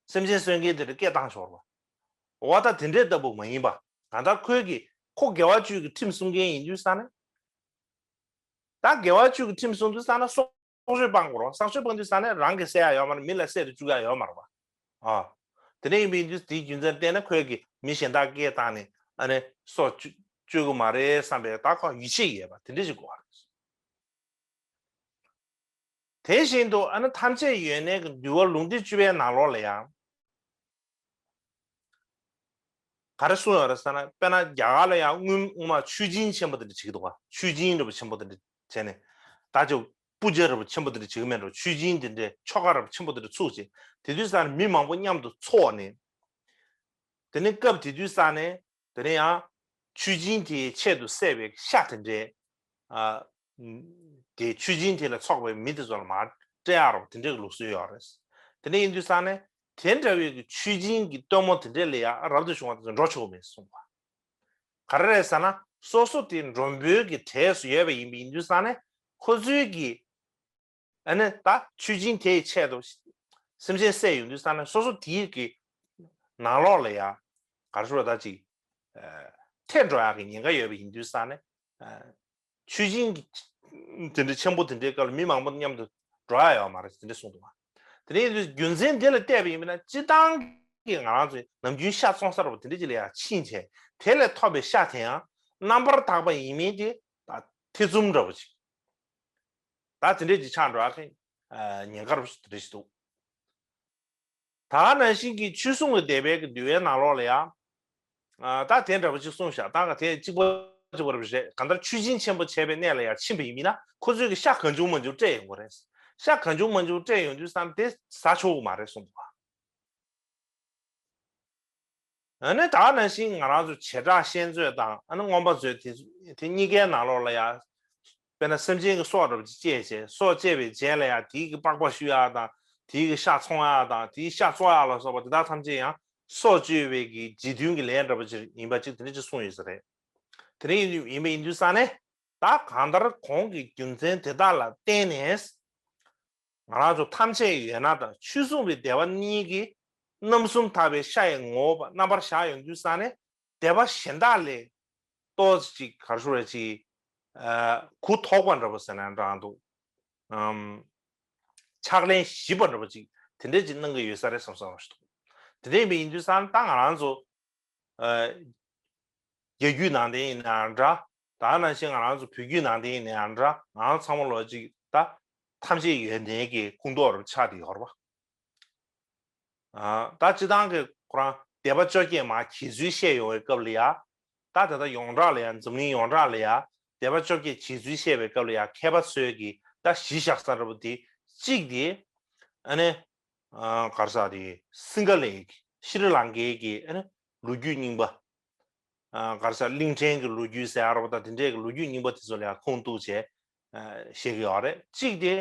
སེམས་ཅན་གསོད་མཁན་དེ་འདྲའི་སྐད་བཏང་ཆོག་རེད་པ། འོ་ད་དེ་འདྲའི་ལྟ་བུ་མ་ཡིན་པ། གང་ལྟར་ཁོས་གི་ཁོ་དགེ་བ་བཅུ་གི་ཁྲིམས་སྲུང་མཁན་ཡིན་དུས་ཙང་ནས། ད་དགེ་བ་བཅུ་གི་ཁྲིམས་སྲུང་དུས་ཙང་ན་སྲོག་གཅོད་སྤང་དགོས་རེད། སྲོག་གཅོད་སྤང་དུས་ཙང་ནས་རང་གི་བསད་ཡག་ཡོད་མ་རེད། མི་ལ་བསད་དུ་བཅུག་ཡག་ཡོད་མ་རེད་པ། ཨ། དེ་འདྲ་ཡིན་པའི་དུས་དེའི་རྒྱུ་མཚན་བལྟས་ན་ཁོས་ཀྱིས་མི་གཞན་དག་སྐད་བཏང་ནས་ཨ་ནི་སྲོག་གཅོད་གཅོད་ཀྱི་མ་རེད་བསམ་པའི་ད་ཁོ་ཡིད་ཆེས་ཡོད་པ་དེ་འདྲ་ཞིག་དགོས་པ་རེད། དེ་བཞིན་དུ་ཨ་ནི་ཐམས་ཅད་ཡོན་གནས་ཀྱི་འདུལ་བ་ལུང་སྡེ་བཅུ་པའི་ནང་ལོགས་ལ་ཡང་། ག་རེ་གསུངས་ཡོད་རེད་ཟེར་ན། དཔེར་ན་རྒྱ་གར་ལ་ཡང་སྔོན་སྔོན་མ་མཆོད་སྦྱིན་ཆེན་པོ་དེ་འདྲ་བྱེད་ཀྱི་འདུག་ག་མཆོད་སྦྱིན་འདྲ་པོ་ཆེན་པོ་དེ་འདྲ་བྱས་ནས། ད་ཅིག་པུ་ཇ་འདྲ་པོ་ཆེན་པོ་དེ་འདྲ་བྱེད་ཀྱི་མེད་འགྲོ། མཆོད་སྦྱིན་དེ་འདྲའི་ཆོ་ག་འདྲ་པོ་ཆེན་པོ་དེ་འདྲ་ཚུགས་བྱས། དེ་དུས་ཙང་ནས་མི་མང་པོ་མཉམ་དུ་འཚོགས་ནས། དེ་ནས་སྐབས་དེ་དུས་ཙང་ནས་དེ་ནས་ཡང་མཆོད་སྦྱིན་དེའི་ཆེད་དུ་བསད་པའི་ཤ་དེ་འདྲའི། ཨ། དེ་མཆོད་སྦྱིན་དེ་ལ་ཚོགས་པའི་མི་དེ་ཚོ་ལ་མར་སྤྲད་ཡག་རོགས་དེ་འདྲའི་ལུགས་སྲོལ་ཡོད་རེད། དེ་འདྲ་ཡིན་དུས་ཙང་ནས་དེ་འདྲ་བའི་གི་མཆོད་སྦྱིན་གྱི་སྟོན་མོ་དེ་འདྲ་ལ་ཡང་རབ་ཏུ་བྱུང་བ་དེ་ཚོ་འགྲོ་ཆོག་མེད་གསུངས་པ། ག་རེ་རེད་ཟེར་ན། སོ་སོ་དེ་མགྲོན་པོའི་གི་གྲས་སུ་ཡོད་པ་ཡིན་པ་ཡིན་དུས་ཙང་ནས་ཁོ་ཚོའི་གི་ཨ་ནི་ད་མཆོད་སྦྱིན་དེའི་ཆེད་དུ་སེམས་ཅན་བསད་ཡོང་དུས་ཙང་ནས་སོ་སོ་དེའི་གི་ནང་ལོགས་ལ་ཡང་ག་རེ་ཞུ་བ་ད་ཅིག་ཨ་ཐལ་འགྲོ་ཡག་གི་ཉེན་ཁ་ཡོད་པ་ཡིན་དུས་ཙང་ནས། ཨ། མཆོད་སྦྱིན་གྱི་དེ་འདྲའི་ཆེན་པོ་དེ་འདྲའི་སྐབས་ལ་མི་མང་པོ་མཉམ་དུ་འགྲོ་ཡ་ཡོད་མ་རེད་དེ་འདྲ་གསུངས་འདུག་ག་དེ་ནས་རྒྱུ་མཚན་འདི་ལ་བལྟས་པ་ཡིན་ན་སྤྱིར་བཏང་གི་ང་རང་ཚོའི་ནམ་རྒྱུན་ཤ་བཙོང་ས་འདྲ་པོ་དེ་འདྲ་ཅིག་ལ་ཡང་ཕྱིན་བྱས་དེ་ལས་ཐོབ་པའི་ཤ་དེ་ཡང་རྣམ་པར་དག་པ་ཡིན་མིན་དེ་ད་ཐེ་ཚོམ་འདྲ་པོ་ཅིག་ད་དེ་འདྲ་ཅིག་ཆགས་འགྲོ་ཡ་གི་ཉེན་ཁ་འདྲ་པོ་ཞིག་དེ་འདྲ་ཞིག་འདུག་ད་ག་ནང་བཞིན་གྱི་ཆོས་སྲུང་གི་སྡེ་པའི་གི་འདུལ་བའི་ནང་ལོགས་ལ་ཡང་། ཨ། ད་དེ་འདྲ་པོ་ཅིག་གསུངས་ཤག་ད་ག་དེ་གཅིག་པ་གཅིག་པ་རེད། གང་ལྟར་མཆོད་སྦྱིན་ཆེན་པོ་བྱས་པའི་གནས་ལ་ཡང་ཕྱིན་པ་ཡིན་ན་ཁོ་ཚོས་གི་ཤ་གང་བྱུང་མང་བྱུང་སྤྲད་ཡོང་གི་རེད། ཤ་གང་བྱུང་མང་བྱུང་སྤྲད་ཡོང་དུས་ཙང་དེ་ཟ་ཆོག་གི་མ་རེད་གསུངས་འདུག་ག་ཨ་ནི་ད་ག་ནང་བཞིན་ང་རང་ཚོ་བྱེ་བྲག་བཤད་མཛོད་དང་ཨ་ནི་མངོན་པ་མཛོད་དེ་དེ་གཉིས་ཀའི་ནང་ལོགས་ལ་ཡང་། དཔེར་ན་སེམས་ཅན་གྱི་སྲོག་འདྲ་པོ་ཅིག་བཅད་བྱས་སྲོག་བཅད་པའི་རྗེས་ལ་ཡང་དེའི་གི་པགས་པ་བཤུ་ཡག་དང་དེའི་གི་ཤ་འཚོང་ཡག་དང་དེའི་ཤ་བཙོང་ཡག་ལ་སོགས་པ་དེ་དག་ཐམས་ཅད་ཡང་སྲོག་གཅོད་པའི་གི་རྗེས་མཐུན་གྱི་ལས་འདྲ་པོ་ཅིག་ཡིན་པ་ཅིག་དེ་འདྲ་ཅིག་གསུངས་ཡོད་ས་རེད། དེ་འདྲ་ཡིན་ཡིན་པ་ཡིན་དུས་ཙང་ནས་ད་གང་ལྟར་གོང་གི་རྒྱུ་མཚན་དེ་དག་ལ་བརྟེན་ནས་ང་རང་ཚོ་ཐམས་ཅད་ཡོད་ན་དང་ཆོས་སྲུང་བའི་སྡེ་པ་གཉིས་ཀྱིས་རྣམ་གསུམ་དག་པའི་ཤ་ཡི་ངོ་བོ་རྣམ་པར་བཞག་ཡོང་དུས་ཙང་ནས། སྡེ་པ་གཞན་དག་ལས་ཏོག་ཙམ་ཅིག་ག་རེ་ཞུ་རེད་ཅིག་ཨ་གུ་དོག་པ་འདྲ་པོ་ཟེར་ན་འདྲ་འདུག་ཨམ། ཕྱག་ལེན་ཞིབ་པ་འདྲ་པོ་ཅིག་དེ་འདྲས་ཅིག་གནང་གི་ཡོད་ས་རེད་བསམ་བསམ་ཞིག་འདུག་དེ་འདྲས་ཡིན་པ་ཡིན་དུས་ཙང་ད་ང་རང་ཚོ་ཨ་རྒྱལ་རྒྱུད་ནང་བསྟན་ཡིན་ན་འདྲ། ད་ནང་བཞིན་ང་རང་ཚོ་བོད་བརྒྱུད་ནང་བསྟན་ཡིན་ན་འདྲ། ང་རང་ཚང་མ་ལོ་ཅིག་ད་ཐམས་ཅད་ཡོན་ཏན་གྱི་ཁུངས་གཏོགས་རུ་ཆགས་བསྡད་ཡོད་རེད་པ། ཨ་ད་སྤྱིར་བཏང་གི་ཁོ་རང་སྡེ་པ་བཅོ་བརྒྱད་མར་གྱེས་ཚུལ་བཤད་ཡོང་བའི་སྐབས་ལ་ཡ། ད་ད་ལྟ་ཡོངས་གྲགས་ལ་ཡ་འཛམ་གླིང་ཡོངས་གྲགས་ལ་ཡ་སྡེ་པ་བཅོ་བརྒྱད་གྱེས་ཚུལ་བཤད་པའི་སྐབས་ལ་ཡ་མཁས་པ་ཚོས་ཀྱིས་ད་གཞི་བཞག་ས་འདྲ་པོ་དེ་གཅིག་དེ་ཨ་ནི་ཨ་ག་རེ་ཟེར་དེ་སིང་ག་ལའི་ཤྲི་ལང་ཀའི་གི་ཨ་ནི་ལོ་རྒྱུས་རྙིང་པ། ཨ་ག་རེ་ཟེར་གླིང་ཕྲན་གྱི་ལོ་རྒྱུས་ཟེར་ཡ་ར་བ་དང་དེ་འདྲའི་གི་ལོ་རྒྱུས་རྙིང་པ་དེ་ཚོ་ལ་ཡང་ཁུངས་གཏུགས་བྱས་ཨ་བཤད་ཀྱི་ཡོད་རེད། གཅིག་དེ་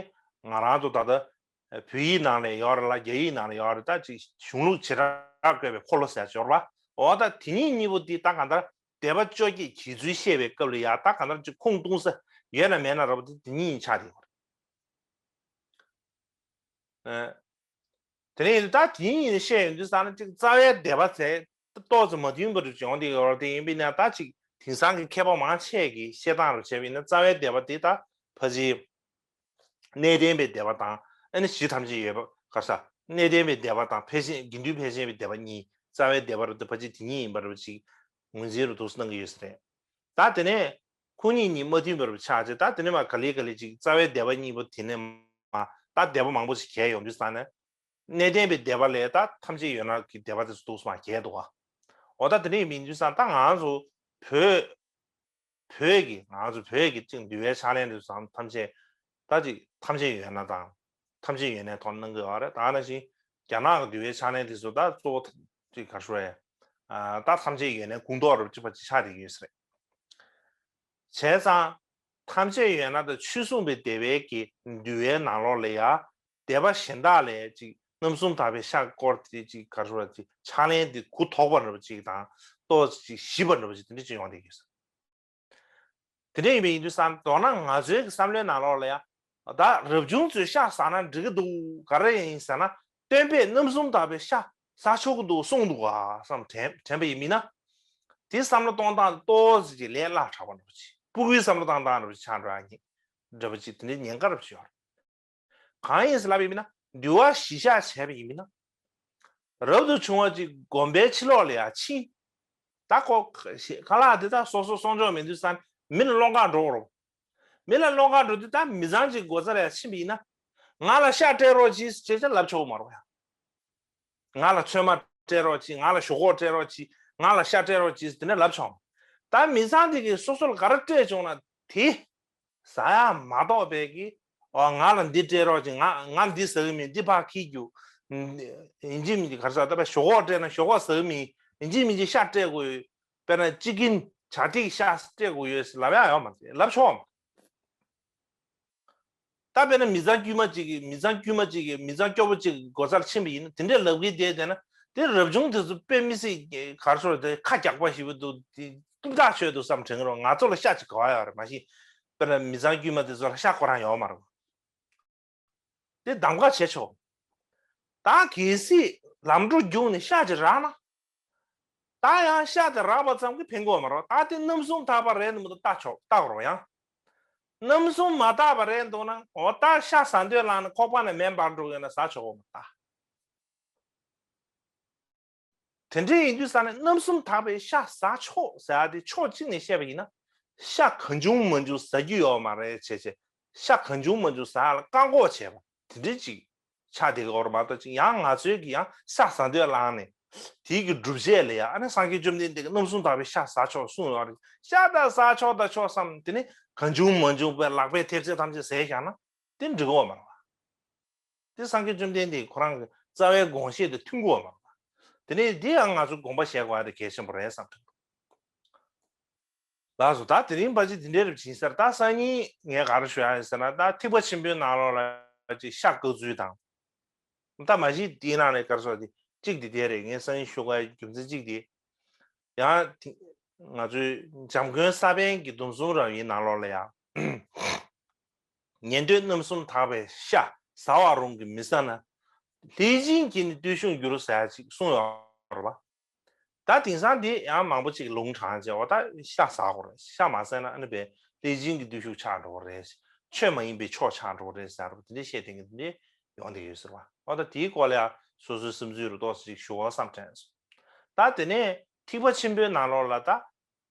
ང་རང་ཚོ་ད་ལྟ་ བོད་ཡིག་ནང་ལ་ཡོད་རེད་ལ། རྒྱ་ཡིག་ནང་ལ་ཡོད་རེད། ད་ཅིག་གཞུང་ལུགས་བྱེ་བྲག་བཀོད་པའི་འཁོར་ལོ་ཟེར་ཡག་ཅིག་ཡོད་རེད་པ། འོ་ད་དེ་གཉིས་གཉིས་པོ་འདི་ད་གང་ལྟར་སྡེ་པ་བཅོ་བརྒྱད་གྱེས་ཚུལ་བཤད་པའི་སྐབས་ལ་ཡ་ད་གང་ལྟར་ཅིག་ཁུངས་གཏུགས་ས་ཡོད་ན་མེད་ན་འདྲ་པོ་དེ་དེ་གཉིས་ཆགས་བསྡད་ཡོད་རེད། དེ་ནས་ད་དེ་གཉིས་བཤད་ཡོང་དུས་ཙང་ན་ཅིག་རྩ་བའི་སྡེ་པ་ཟེར་ཏོག་ཙམ་མ་མཐུན་པ་རུ་བྱུང་བསྡད་ཡོད་རེད། དེ་ཡིན་པས་ན་ད་ཅིག་དེང་སང་གི་མཁས་པ་མང་ཆེ་གིས་བཤད་སྟངས་རུ་བྱས་པ་ཡིན་ན་རྩ་བའི་སྡེ་པ་དེ་ད་ཕལ་ཆེར་གནས་བརྟན་པའི་སྡེ་པ་དང་ཨ་ནི་གཞི་ཐམས་ཅད་ཡོད་པ་ག་ས་གནས་བརྟན་པའི་སྡེ་པ་དང་ཕལ་ཆེར་དགེ་འདུན་ཕལ་ཆེན་པའི་སྡེ་པ་གཉིས་རྩ་བའི་སྡེ་པ་རུ་དུ་ཕལ་ཆེར་དེ་གཉིས་ཡིན་པ་རུ་ཅིག་ངོས་འཛིན་རུ་འདུག་གནང་གི་ཡོད་ས་རེད། ད་དེ་ནས་ཁོ་གཉིས་གཉིས་མ་མཐུན་པ་རུ་ཆགས་བྱས། ད་དེ་ནས་མ་ག་ལེ་ག་ལེ་ཅིག་རྩ་བའི་སྡེ་པ་གཉིས་པོ་དེ་ནས་མ་ད་སྡེ་པ་མང་པོ་ཞིག་གྱེས་ཡོང་དུས་ཙང་ནས་གནས་བརྟན་པའི་སྡེ་པ་ལས་ད་ཐམས་ཅད་ཡོད་ན་གི་སྡེ་པ་དེ་ཚོ་འདུག་སེ་མ་གྱེས་འདུག་ག་འོ་ད་དེ་ནས་ཡིན་དུས་ཙང་ད་ང་ཚོ་བོད་བོད་ཀྱི་ང་ཚོ་བོད་ཀྱི་ཅིག་འདུལ་བའི་ཕྱག་ལེན་དེ་ཚོ་ཐམས་ཅད་ད་ཅིག་ཐམས་ཅད་ཡོད་ན་དང་ཐམས་ཅད་ཡོད་ནའི་ཐོག་གནང་གི་ཡོད་རེད། ད་ནང་བཞིན་རྒྱ་ནག་གི་འདུལ་བའི་ཕྱག་ལེན་དེ་ཚོ་ད་གཙོ་བོ་ཅིག་ག་རེ་ཞུ་དགོས་རེད། ད་ཐམས་ཅད་ཡོད་ནའི་ཁུངས་གཏུགས་རུ་ཅིག་པ་ཅིག་ཆགས་བསྡད་ཀྱི་ཡོད་ས་རེད། བྱས་ཙང་ཐམས་ཅད་ཡོད་ན་ད་ཆོས་སྲུང་བའི་སྡེ་པའི་གི་འདུལ་བའི་ནང་ལོགས་ལ་ཡ་སྡེ་པ་གཞན་དག་ལས་ཅིག་རྣམ་གསུམ་དག་པའི་ཤག་སྐོར་དེ་ཅིག་ག་རེ་ཞུ་དགོས་རེད། ཅིག་ཕྱག་ལེན་དེ་གུ་དོག་པ་འདྲ་པོ་ཅིག་དང་ཏོག་ཙམ་ཞིབ་པ་འདྲ་པོ་ཅིག་དེ་འདྲ་ཅིག་ཡོང་བསྡད་ཀྱི་ཡོད་ས། དེ་འདྲ་ཡིན་པ་ཡིན་དུས་ཙང་མདོར་ན་ང་ཚོའི་གི་བསམ་བློའི་ནང་ལོགས་ལ་ཡ་ད་རབ་བྱུང་ཚོས་ཤག་ཟ་ན་འགྲིག་གི་འདུག་ག་རེ་ཡིན་ཟེར་ན་སྟོན་པས་རྣམ་གསུམ་དག་པའི་ཤག་ཟ་ཆོག་གི་འདུག་གསུངས་འདུག་ག་བསམ་དྲན་དྲན་པ་ཡིན་མིན་ན། དེ་བསམ་བློ་གཏོང་སྟངས་ཏོག་ཙམ་ཅིག་ལས་སླ་དྲགས་པ་འདྲ་པོ་ཅིག་སྤུ་གུའི་བསམ་བློ་གཏོང་སྟངས་འདྲ་པོ་ཅིག་ཆགས་འགྲོ་ཡ་ཉེ་འདྲ་པོ་ཅིག་དེ་འདྲའི་ཉེན་ཁ་འདྲ་པོ་ཅིག་ཡོད་རེད། གང་ཡིན་ཟེར་ལབ་ཡིན་མིན་ན་འདུལ་བ་གཞི་བཞག་བྱས་པ་ཡིན་མིན་ན། རབ་ཏུ་བྱུང་བ་ཅིག་དགོན་པའི་ཕྱི་ལོགས་ལ་ཡ་ཕྱིན། ད་ཁོ་ཁ་ལག་དེ་ད་སོ་སོ་གསོག་འཇོག་མེད་དུས་ཙང་མི་ལ་སློང་གར་འགྲོ་རོགས། མི་ལ་སློང་གར་འགྲོ་དུས་ད་མི་ཚང་ཅིག་སྒོ་རྩ་ལ་ཡ་ཕྱིན་པ་ཡིན་ན། ང་ལ་ཤ་སྤྲད་རོགས་གྱིས་ཅེས་ཅེས་ལབ་ཆོག་གི་མ་རེད་ཡ། ང་ལ་ཚོད་མ་སྤྲད་རོགས་གྱིས། ང་ལ་ཞོག་ཁོག་སྤྲད་རོགས་གྱིས། ང་ལ་ཤ་སྤྲད་རོགས་གྱིས་དེ་འདྲ་ལབ་ཆོག་ད་མི་ཚང་དེ་གིས་སོ་སོ་ལ་ག་རེ་སྤྲད་བྱུང་ན་དེ་ཟ་ཡ་མ་གཏོགས་པའི་གི་ཨོ་ང་ལ་འདི་སྤྲད་རོགས་གྱིས། ང་ང་འདི་ཟ་གི་མིན། འདི་ཕར་འཁྱེར་རྒྱུགས། ཡིན་གཅིག་མིན་གཅིག་ག་རེ་ཟ་ད་པ་ཞོག་ཁོག་སྤྲད་ན་ཞོག་ཁོག་ཟ་གི་མིན། ཡིན་གཅིག་མིན་གཅིག་ཤ་སྤྲད་དགོས་ཡོད། དཔེར་ན་ཅི་ཀིན་བྱ་ཐིག་ཤ་སྤྲད་དགོས་ཡོད་ཟེར་ལབ་ཡ་ཡོད་མ་རེད། ལབ་ཆོག་མ་རེད། ད་དཔེར་ན་མི་ཚང་དཀྱུས་མ་གཅིག་གིས་མི་ཚང་དཀྱུས་མ་གཅིག་གིས་མི་ཚང་སྐྱོ་པོ་གཅིག་གི་སྒོ་རྩར་ཕྱིན་པ་ཡིན་ན་དེ་འདྲའི་ལབ་གི་བསྡད་བསྡད་ན་དེ་རབ་བྱུང་དེ་ཚོ་དཔེ་མི་སྲིད་ག་རེ་ཟེར་དེ་ཁ་རྒྱག་པ་ཞིག་འདུག་དེ་ཏུབ་ཏག་ཆོད་འདུག་བསམ་དྲན་གི་རོགས། ང་ཚོ་ལ་ཤ་གཅིག་ག་བ་ཡོད་རེད། མ་གཞི་དཔེར་ན་མི་ཚང་དཀྱུས་མ་དེ་ཚོ་ལ་ཤ་ཁོ་རང་ཡོད་མ་རེད། དེ་གདམ་ག་བྱེད་ཆོག་ད་གལ་སྲིད་ལམ་འགྲོ་རྒྱུགས་ནས་ཤ་གཅིག་རག་ན། ད་ཡང་ཤ་དེ་རག་པ་ཙམ་གྱིས་ཕན་གྱི་ཡོད་མ་རེད། ད་དེ་རྣམ་གསུམ་དག་པ་རེད་འདུག་མི་འདུག་ལྟ་ཆོག་ལྟ་དགོས་རེད་ཡང་། རྣམ་གསུམ་མ་དག་པ་རེད་འདུག་ན་འོ་ད་ཤ་ཟ་འདོད་ལངས་ནས་ཁོག་པ་ནས་མེ་འབར་འགྲོ་གི་ཡོད་ན་ཟ་ཆོག་གི་མ་རེད་ད། དེ་འདྲ་ཡིན་དུས་ཙང་ནས་རྣམ་གསུམ་དག་པའི་ཤ་ཟ་ཆོག་ཟེར་ཡ་དེ་ཕྱོགས་གཅིག་ནས་བཤད་པ་ཡིན་ན། ཤ་གང་བྱུང་མང་བྱུང་ཟ་རྒྱུ་ཡོད་མ་རེད་བྱས་བྱས། ཤ་གང་བྱུང་མང་བྱུང་ཟ་ཡ་ལ་བཀག་འགོག་བྱས་པ་དེ་འདྲ་ཅིག་ཆགས་བསྡད་ཀྱི་ཡོད་རེད་མ་གཏོགས་ཅིག་ཡང་ང་ཚོའི་གི་ཡང་ཤ་ཟ་འདོད་ལངས་ནས་དེའི་གི་སྒྲུབ་བྱེད་ལ་ཡ་ཨ་ནི་སངས་རྒྱས་བཅོམ་ལྡན་འདས་ཀྱིས་རྣམ་གསུམ་དག་པའི་ཤ་ཟ་ཆོག་གསུངས་ཡོད་རེད། ཤ་ད་ཟ་ཆོག་ད་ཆོག་བསམ་དེ་ནི་གང་བྱུང་མང་བྱུང་པའི་ལག་པའི་ཐེབས་ཚད་ཐམས་ཅད་ཟས་བཞག་ན་དེ་འགྲིག་གི་ཡོད་མ་རེད་བ། དེ་སངས་རྒྱས་བཅོམ་ལྡན་འདས་ཁོ་རང་གི་རྩ་བའི་དགོངས་བཞེད་དང་མཐུན་གྱི་ཡོད་མ་རེད་བ། དེ་ནས་འདི་ཡང་ང་ཚོ་དགོངས་པ་བཞེས་དགོས་ཡ་དེ་གལ་ཆེན་པོ་རེད་བསམ་གྱི་འདུག་ལགས་སོ། ད་དེ་རིང་ཕལ་ཆེར་དེ་འདྲའི་རེད་ཕྱིན་ཟེར། ད་སང་ཉིན་ངས་ག་རེ་ཞུ་ཡ་ཡིན་ཟེར་ན་ད་ཐེག་པ་ཆེན་པོའི་ནང་ལོགས་ལ་ཅིག་ཤ་བཀག་ཚུལ་དང་། ད་མ་གཞི་དེའི་ནང་ནས་ག་རེ་ཟེར་དེ་གཅིག་དེ་དེ་རེད། ངས་སང་ཉིན་ཞུ་དགོས་ཡ་རྒྱུ་མཚན་གཅིག་དེ། ཡང་དེ་ང་ཚོའི་འཇམ་མགོན་ས་པཎ་གྱི་སྡོམ་གསུམ་རབ་དབྱེའི་ནང་ལོགས་ལ་ཡང་། ཉན་ཐོས་རྣམ་གསུམ་དག་པའི་ཤ་ཟ་བ་རུང་གི་མི་ཟ་ན། ལྷས་སྦྱིན་གྱིས་ནི་བརྟུལ་ཞུགས་འགྱུར་ཟེར་ཡ་ཅིག་གསུངས་ཡོད་རེད་བ། ད་དེང་སང་འདི་ཡང་མང་པོ་ཅིག་ལུང་དྲངས་བྱས་འོ་ད་ཤ་ཟ་དགོས་རེད། ཤ་མ་ཟས་ན་ཨ་ནི་བས་ལྷས་སྦྱིན་གྱི་བརྟུལ་ཞུགས་ཆགས་འགྲོ་གི་རེད། ཆོས་མ་ཡིན་པའི་ཕྱོགས་ཆགས་འགྲོ་གི་རེད་ཟེར་བ་དེ་འདྲའི་བཤད་དེ་གི་དེ་འདྲའི་ཡོང་བསྡད་ཡོད་ཟེར་བ། འོ་ད་དེའི་སྐོར་ལ་ཡང་སོ་སོའི་བསམ་ཚུལ་རུ་ཏོག་ཙམ་ཅིག་ཞུ་བ་བསམ་དྲན་སོང་། ད་དེ་ནས་ཐེག་པ་ཆེན་པོའི་ནང་ལོགས་ལ་ད།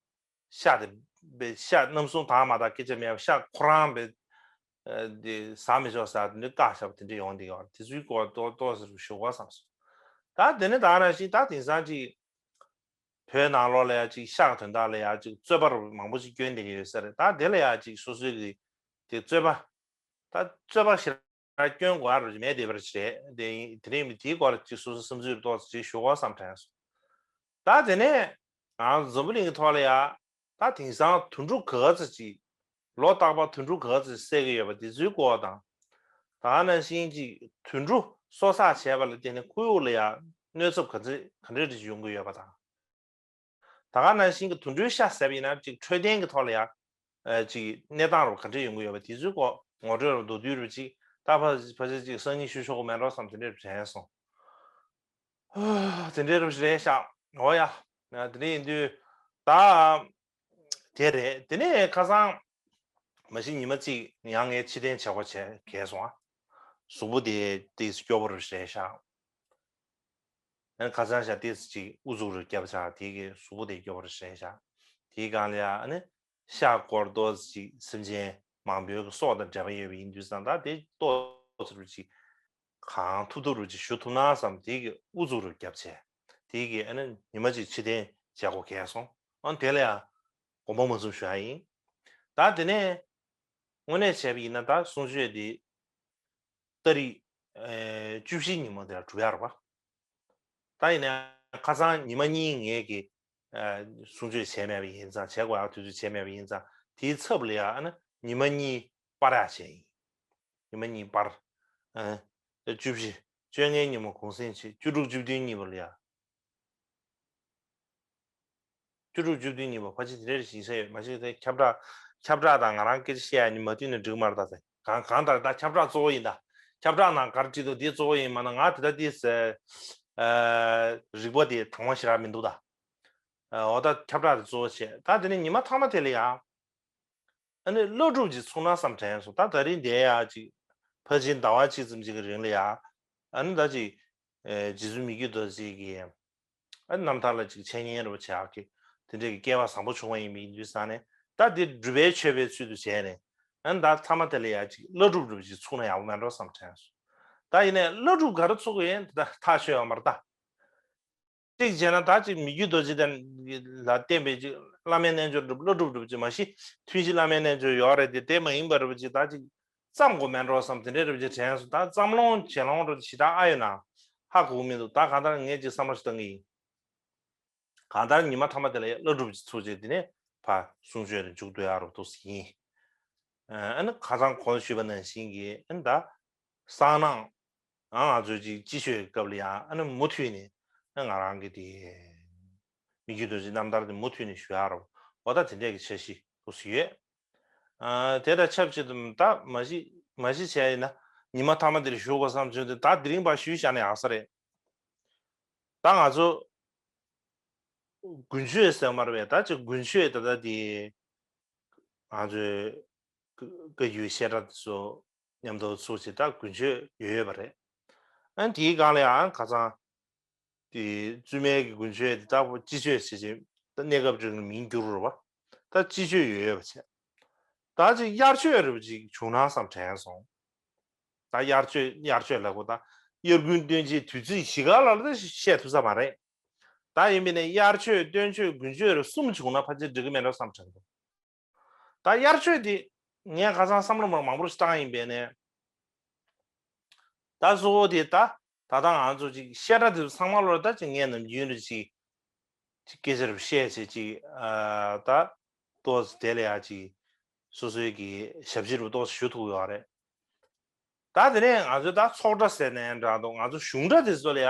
ཤ་དེ་བས་ཤ་རྣམ་གསུམ་དག་མ་དག་སྐད་ཆ་མེད་པ་ཤ་ཁོ་རང་བས་དེ་ཟ་མི་ཆོག་ཟེར་དེ་འདྲའི་བཀག་བཞག་པ་དེ་འདྲ་ཡོང་བསྡད་ཡོད་རེད། དེ་ཚོའི་སྐོར་ཏོག་ཏོག་ཙམ་ཞུ་དགོས་བསམ་སོང་། ད་དེ་ནས་ད་ནང་བཞིན་ད་དེང་སང་ཅིག་བོད་ནང་ལོགས་ལ་ཡ་ཅིག་ཤ་དོན་དག་ལ་ཡ་ཅིག་རྩོད་པ་རུ་མང་པོ་ཅིག་བསྐྱོན་བསྡད་ཀྱི་ཡོད་ས་རེད། ད་དེ་ལ་ཡ་ཅིག་སོ་སོའི་གི་དེ་རྩོད་པ་ད་རྩོད་པ་ཞེ་དྲག་སྐྱོན་དགོས་ཡ་རུ་མེད་བསྡད་པ་རེད། དེ་དེ་རིང་མི་དེའི་སྐོར་ཅིག་སོ་སོ་བསམ་ཚུལ་རུ་ཏོག་ཙམ་ཅིག་ཞུ་དགོས་བསམ་དྲན་སོང་། ད་དེ་ནས་ང་འཛམ་བུ་གླིང་གི་ཐོག་ལ་ཡ་ད་དེང་སང་དུད་འགྲོ་ག་ཚོད་ཅིག་ལོ་རྟག་པར་དུད་འགྲོ་ག་ཚོད་བསད་ཀྱི་ཡོད་པ་དེ་ཚོའི་སྐོར་དང་ ད་ག་ནང་བཞིན་ཅིག་དུད་འགྲོ་གསོ་ཚགས་བྱས་པ་ལ་བརྟེན་ནས་ཁོའི་འོག་ལ་ཡང་གནོད་ཚབས་ག་ཚོད་ག་འདྲ་ཞིག་ཡོང་གི་ཡོད་པ་དང་། ད་ག་ནང་བཞིན་གྱི་དུད་འགྲོའི་ཤ་ཟས་པ་ཡིན་ན་ཅིག་འཕྲོད་བསྟེན་གྱི་ཐོག་ལ་ཡང་ཅིག་གནས་སྟངས་རུ་ག་འདྲ་ཡོང་གི་ཡོད་པ་དེ་ཚོའི་སྐོར་ངོ་སྤྲོད་རུ་མདོར་བསྡུས་རུ་ཅིག་ད་ཕ་ཕ་ཆེ་ཅིག་སང་ཉིན་ཞུ་ཆོག་གི་མེད་འགྲོ་བསམ་དེ་འདྲ་དྲན་སོང་། དེ་འདྲའི་རུ་རེད་ཤག་འོ་ཡ། དེ་འདྲ་ཡིན་དུས་ད། དེ་རེད། དེ་ནས་ཁ་སང་མ་གཞི་ཉི་མ་གཅིག་ཡང་ངས་ཕྱིར་འཐེན་བྱེད་དགོས་བྱས་གས་སོང་ཨ། གཟུགས་པོ་དེ་ཏིས་སྐྱོ་པོ་རུ་བྱས་ཤག་ཨ་ནི་ཁ་སང་ཤ་ཏིས་ཅིག་ཨུ་ཚུགས་རུ་བརྒྱབ་ཤག་དེ་གི་གཟུགས་པོ་དེ་སྐྱོ་པོ་རུ་བྱས་ཤག་དེའི་སྒང་ལ་ཡ་ཨ་ནི་ཤ་སྐོར་ཏོག་ཅིག་སེམས་ཅན་མང་པོའི་གི་སྲོག་དང་འབྲེལ་བ་ཡོད་པ་ཡིན་དུས་ཙང་ད་དེ་ཏོག་ཙམ་རུ་ཅིག་གང་ཐུབ་ཐུབ་རུ་ཅིག་ཞུ་ཐུབ་ན་བསམ་དེ་གི་ཨུ་ཚུགས་རུ་བརྒྱབ་བྱས་དེ་གི་ཨ་ནི་ཉི་མ་གཅིག་ཕྱིར་འཐེན་བྱེད་དགོས་གས་སོང་། ཨ་ནི་དེ་ལ་ཡ་དགོངས་པ་མ་ཚོམ་ཞུ་ཡ་ཡིན། ད་དེ་ནས་དངོས་གནས་བྱས་པ་ཡིན་ན་ད་གསུང་ཆོས་འདི་ཏ་རིག་ཨེ་བཅུ་བཞི་ཉིན་མོ་དེ་ལ་གྲུབ་ཡ་རེད་པ། ད་ཡིན་ན་ཁ་སང་ཉི་མ་གཉིས་ངས་ཀྱི་ཨེ་གསུང་ཆོས་བྱས་མེད་པ་ཡིན་ཙང་བྱས་དགོས་ཡག་དུས་ཚོད་བྱས་མེད་པ་ཡིན་ཙང་དེའི་ཚབ་ལ་ཡ་ཨ་ནི་ཉི་མ་གཉིས་སྤར་ཡག་བྱས་ཡིན། ཉི་མ་གཉིས་སྤར། ཨེ་བཅུ་བཞི་བཅོ་ལྔའི་ཉིན་མོ་གུང་སེང་བྱས་བཅུ་དྲུག་བཅུ་བདུན་གཉིས་པ་ལ་ཡ། བཅུ་དྲུག་བཅུ་བདུན་གཉིས་པ་ཕལ་ཆེར་དེ་འདྲ་ཞིག་ཡིན་ས་ཡོད། མ་གཞི་དེ་ཁྱབ་བསྒྲགས་ཁྱབ་བསྒྲགས་དང་ང་རང་སྐད་ཆ་བཤད་ཡ་ནི་མ་མཐུན་ནས་འགྲིག་མ་རེད་ད་ཟེར། གང་གང་ལྟར་ད་ཁྱབ་བསྒྲགས་གཙོ་བོ་ཡིན་ད། ཁྱབ་བསྒྲགས་ནང་ག་རེ་བྲིས་འདུག་དེ་གཙོ་བོ་ཡིན་མ་གཏོགས་ང་དེ་ད་དེ་ཟེར། ཨ་རིག་པ་དེ་དྭངས་མ་ཞེ་དྲག་མི་འདུག་ད། ཨ་འོ་ད་ཁྱབ་བསྒྲགས་དེ་གཙོ་བོ་བྱས་ད་དེ་ནས་ཉི་མ་མཐའ་མ་དེ་ལ་ཡང་། ཨ་ནི་བླ་སྒྲུབ་ཅིག་ཚུགས་ན་བསམ་དྲན་སོང་། ད་ད་རིང་འདས་ཡ་ཅིག་ཕལ་ཆེར་ཟླ་བ་གཅིག་ཙམ་ཅིག་གི་རིང་ལ་ཡ། ཨ་ནི་ད་ཅིག་ཨེ་རྗེ་བཙུན་མི་བསྐྱོད་རྡོ་རྗེ་གི་ཨ་ནི་རྣམ་ཐར་ལ་ཅིག་འཆད་ཉན་རོ་བྱེད་ཡག་གི་དེ་འདྲའི་གི་སྐལ་བ་བཟང་པོ་བྱུང་བ་ཡིན་པའི་དུས་ས་ནས་ད་འདི་སྒྲུབ་པའི་མཆོད་པའི་ཚུལ་དུ་བྱས་ནས་ཨ་ནི་ད་མཐའ་མ་དེ་ལ་ཡ་ཅིག་བླ་སྒྲུབ་སྒྲུབ་ཅིག་ཚུགས་ན་ཡག་པོ་མེད་འགྲོ་བསམ་དྲན་སོང་། ད་ཡིན་ནའི་བླ་སྒྲུབ་ག་རེ་ཚུགས་ཀྱི་ཡིན་དེ་ད་ཐག་ཆོད་ཡོད་མ་རེད་ད། གཅིག་བྱས་ན་ད་ཅིག་མི་བསྐྱོད་རྡོ་རྗེ་གདན་ལ་བརྟེན་པའི་ཅིག་བླ་མའི་རྣལ་འབྱོར་སྒྲུབ་བླ་སྒྲུབ་སྒྲུབ་ཅིག་མ་གཞི་ཐུན་བཞི་བླ་མའི་རྣལ་འབྱོར་ཡོད་རེད་དེ་དེ་མ་ཡིན་པ་རེད་པ་ཅིག་ད་ཅིག་བརྩམ་དགོས་མེད་འགྲོ་བསམ་དེ་འདྲའི་རེད་པ་ཅིག་དྲན་སོང་། ད་བརྩམ་ལོང་བྱེད་ལོང་རེད་ཞེ་དྲག་ཨ་ཡོད་ན་ཧ་གོ་གི་མི་འདུག་ད་གང་ལྟར་ངས་ཅིག་བསམ་བློ་ཞིག་བཏང་གི་ཡིན། གང་ལྟར་ཉི་མ་མཐའ་མ་དེ་ལ་བླ་སྒྲུབ་ཅིག་ཚུགས་རྗེས་དེ་ནས་ཕར་གསུང་ཆོས་ལ་མཇུག་བསྡུ་ཡག་རུ་འདུག་ཟིན། ཨ་ནི་ཁ་སང་གོང་དུ་ཞུས་པ་ནང་བཞིན་གྱི་ཨ་ནི་ད་གསང་སྔགས་ཨ་ང་ཚོས་ཅིག་སྤྱི་སྤྱོད་ཀྱི་སྐབས་ལ་ཡང་ཨ་ནི་མུ་མཐུད་ནས་ཨ་ང་རང་གི་དེ་མི་བསྐྱོད་རྡོ་རྗེ་རྣམ་ཐར་དེ་མུ་མཐུད་ནས་ཞུ་ཡག་རུ་འོ་ད་དེ་འདྲས་ཀྱི་འཆར་གཞི་འདུག་ཟིན་ཡོད། ཨ་དེ་དང་ཆབས་ཅིག་ཏུ་ད་མ་གཞི་མ་གཞི་བྱས་ཡིན་ན་ཉི་མ་མཐའ་མ་དེར་ཞུ་དགོས་བསམ་བྱུང་དུས་ད་དེ་རིང་ཕར་ཞུས་བཞག་ན་ཡག་ས་རེད། ད་ང་ཚོ་དགུན་ཆོས་ཟེར་མ་རེད་པས། ད་ཅིག་དགུན་ཆོས་ད་ལྟ་དེ་ང་ཚོའི་བཀའ་བརྒྱུད་བཤད་གྲྭ་དེ་ཚོ་མཉམ་དུ་ཚུགས་བྱས་ད་དགུན་ཆོས་ཡོད་ཡོད་པ་རེད། ཨ་དེའི་སྒང་ལ་ཡང་ཁ་སང་དེ་བཙུན་མའི་གི་དགུན་ཆོས་དེ་ད་སྤྱི་ཆོས་བྱས་བྱས་ད་གནས་སྐབས་རིང་ལ་མིང་བསྒྱུར་རེད་པ། ད་སྤྱི་ཆོས་ཡོད་ཡོད་པ་བྱས། ད་ཅིག་དབྱར་ཆོས་རེད་པ་ཅིག་བྱུང་ན་བསམ་དྲན་སོང་། ད་དབྱར་ཆོས་དབྱར་ཆོས་ལབ་དགོས་ད་དབྱར་དགུན་སྟོན་དཔྱིད་དུས་ཚིགས་བཞི་ག་ལ་ལ་ད་བཤད་ཐུབ་ས་མ་རེད། ད་ཡིན་པས་ནས་དབྱར་ཆོས་སྟོན་ཆོས་དགུན་ཆོས་རུ་གསུམ་བྱུང་ན་ཕལ་ཆེར་འགྲིག་གི་མེད་འགྲོ་བསམ་དྲན་འདུག་ད་དབྱར་ཆོས་འདི་ངས་ཁ་སང་བསམ་བློ་མང་མང་པོ་ཞིག་བཏང་ཡིན་པས་ནས། ད་གཙོ་བོ་དེ་ད་ད་ལྟ་ང་ཚོ་ཅིག་བཤད་གྲྭ་དེ་ཚོ་ཚང་མ་ལོར་ད་ཅིག་ངས་ནམ་རྒྱུན་རེ་ཅིག་ཅིག་སྐད་ཆ་རེ་བཤད་བྱས་ཅིག་ཨ་ད་ཏོག་ཙམ་དེ་ལ་ཡ་ཅིག་སོ་སོའི་གི་ཞབས་ཕྱི་རུ་ཏོག་ཙམ་ཞུ་ཐུབ་ཡོད་རེད། ད་དེ་ནས་ང་ཚོས་ད་ཚོགས་གྲྭ་ཟེར་ནའི་འདྲ་འདུག་ང་ཚོ་གཞུང་གྲྭ་དེ་ཚོ་ལ་ཡ་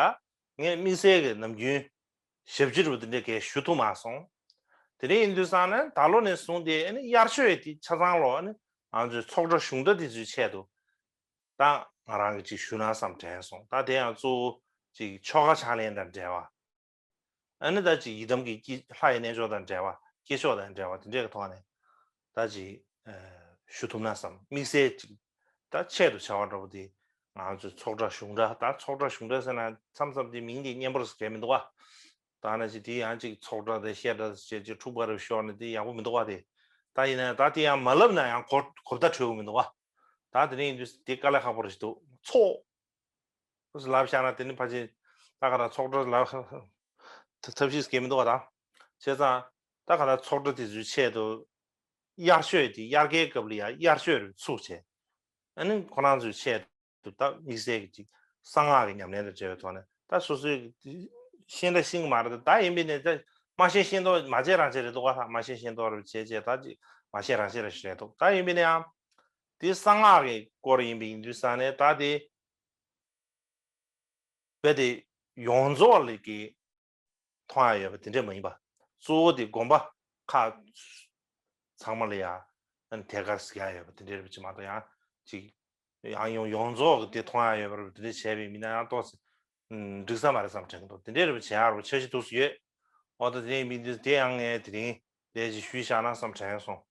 ངས་དམིགས་བསལ་གྱི་ནམ་རྒྱུན་ཞབས་ཕྱི་རུ་དེ་འདྲའི་གས་ཞུ་ཐུབ་མ་སོང་། དེ་འདྲ་ཡིན་དུས་ཙང་ནས་ད་ལོ་ནས་བཟུང་སྟེ་ཨ་ནི་དབྱར་ཆོས་དེ་ཆ་ཚང་ལོ་ཨ་ནི་ང་ཚོའི་ཚོགས་གྲྭ་གཞུང་གྲྭ་དེ་ཚོའི་ཆེད་དུ་ད་ང་རང་གིས་ཅིག་ཞུ་ན་བསམ་དྲན་སོང་། ད་དེ་ཡང་གཙོ་བོ་ཅིག་ཆོ་ག་ཕྱག་ལེན་དང་འབྲེལ་བ། ཨ་ནི་ད་ཅིག་ཡི་དམ་གྱི་དཀྱིལ་ལྷ་ཡི་རྣལ་འབྱོར་དང་འབྲེལ་བ་བསྐྱེད་ཆོག་དང་འབྲེལ་བ་དེ་འདྲའི་གི་ཐོག་ནས་ད་ཅིག་ཨ་ཞུ་ཐུབ་ན་བསམ། དམིགས་བསལ་ཅིག་ད་ཆེད་དུ་བྱ་བ་འདྲ་པོ་དེ་ང་ཚོའི་ཚོགས་གྲྭ་གཞུང་གྲྭ་ད་ཚོགས་གྲྭ་གཞུང་གྲྭ་ཟེར་ན་མཚམས་མཚམས་དེ་མིང་དེ་སྙན་པོ་རེད་ཟེར་གྱི་མི་འདུག་ག་ད་ནང་བཞིན་དེ་ཡང་ཅིག་ཚོགས་གྲྭ་དང་བཤད་གྲྭ་ཟེར་ཅིག་འཁྲུག་པ་རེ་ཤོར་ནས་དེ་ཡག་པོ་མི་འདུག་ག་དེ་ད་ཡིན་ན་ད་དེ་ཡང་མ་ལབ་ན་ཡང་གོ་གོ་བརྡ་འཕྲོད་ཀྱི་མི་འདུག་ག་ད་དེ་འདྲ་ཡིན་དུས་དེ་དཀའ་ལས་ཁག་པོ་རེ་ཞིག་འདུག་ཚོགས། ལབ་བཞག་ན་དེ་ནི་ཕལ་ཆེར་ད་ག་ད་ཚོགས་གྲྭ་ལ་ཐབས་ཤེས་སྐྱེ་མི་འདུག་ག་ད། བྱས་ཙང་ད་ག་ད་ཚོགས་གྲྭ་དེ་ཚོའི་ཆེད་དུ་དབྱར་ཆོས་དེ་དབྱར་ཁའི་སྐབས་ལ་ཡང་དབྱར་ཆོས་རུ་ཚུགས་བྱས། ཨ་ནི་ཁོ་རང་ཚོའི་ཆེད་དུ་ད་དམིགས་བསལ་གྱི་ཅིག་གསང་སྔགས་ཀྱི་ཉམས་ལེན་དང་འབྲེལ་བའི་ཐོག་ནས་ད་སོ་སོའི་ཤེས་འདྲ་ཤེས་ཀྱི་མ་རེད། ད་ཡིན་པས་ནས་ད་མ་ཤེས་ཤེས་མདོག་མ་བྱས་རང་བྱས་རེད་འདུག་ག་ད་མ་ཤེས་ཤེས་མདོག་རུ་བྱས་བྱས་ད་ཅིག་མ་ཤེས་རང་བྱས་རེད་ཞེས་རེད་འདུག་ད་ཡིན་པས་ནས་ཡང་། དེ་གསང་སྔགས་ཀྱི་སྐོར་ཡིན་པ་ཡིན་དུས་ཙང་ནས་ད་དེ་རྦད་དེ་ཡོངས་རྫོགས་ལ་གི་མཐོང་ཡ་ཡོད་པ་དེ་འདྲས་མ་ཡིན་པ། གཙོ་བོ་དེ་དགོན་པ་ཁག་ཚང་མ་ལ་ཡ་ཐད་ཀར་གཟིགས་ཡ་ཡོད་པ་དེ་འདྲས་རེད་པ་ཅིག་མ་གཏོགས་ཡང་ཅིག་ཡང་ཡང་ཡོངས་རྫོགས་ཀྱི་དེ་མཐོང་ཡ་ཡོད་པ་རེད་པ་དེ་འདྲས་བྱས་པའི་མི་སྣ་ཡང་ཏོག་ཙམ་འགྲིག་ས་མ་རེད་བསམ་དྲན་གྱི་འདུག་དེ་འདྲས་རེད་པ་བྱེད་ཡ་རེད་པ་འཆར་གཞི་འདུག་སེ་ཡོད། འོ་ད་དེ་ཡིན་མིན་དེ་དེ་ཡང་ངས་དེ་རིང་ལས་ཅིག་ཞུས་བཞག་ན་བསམ་དྲན་སོང་།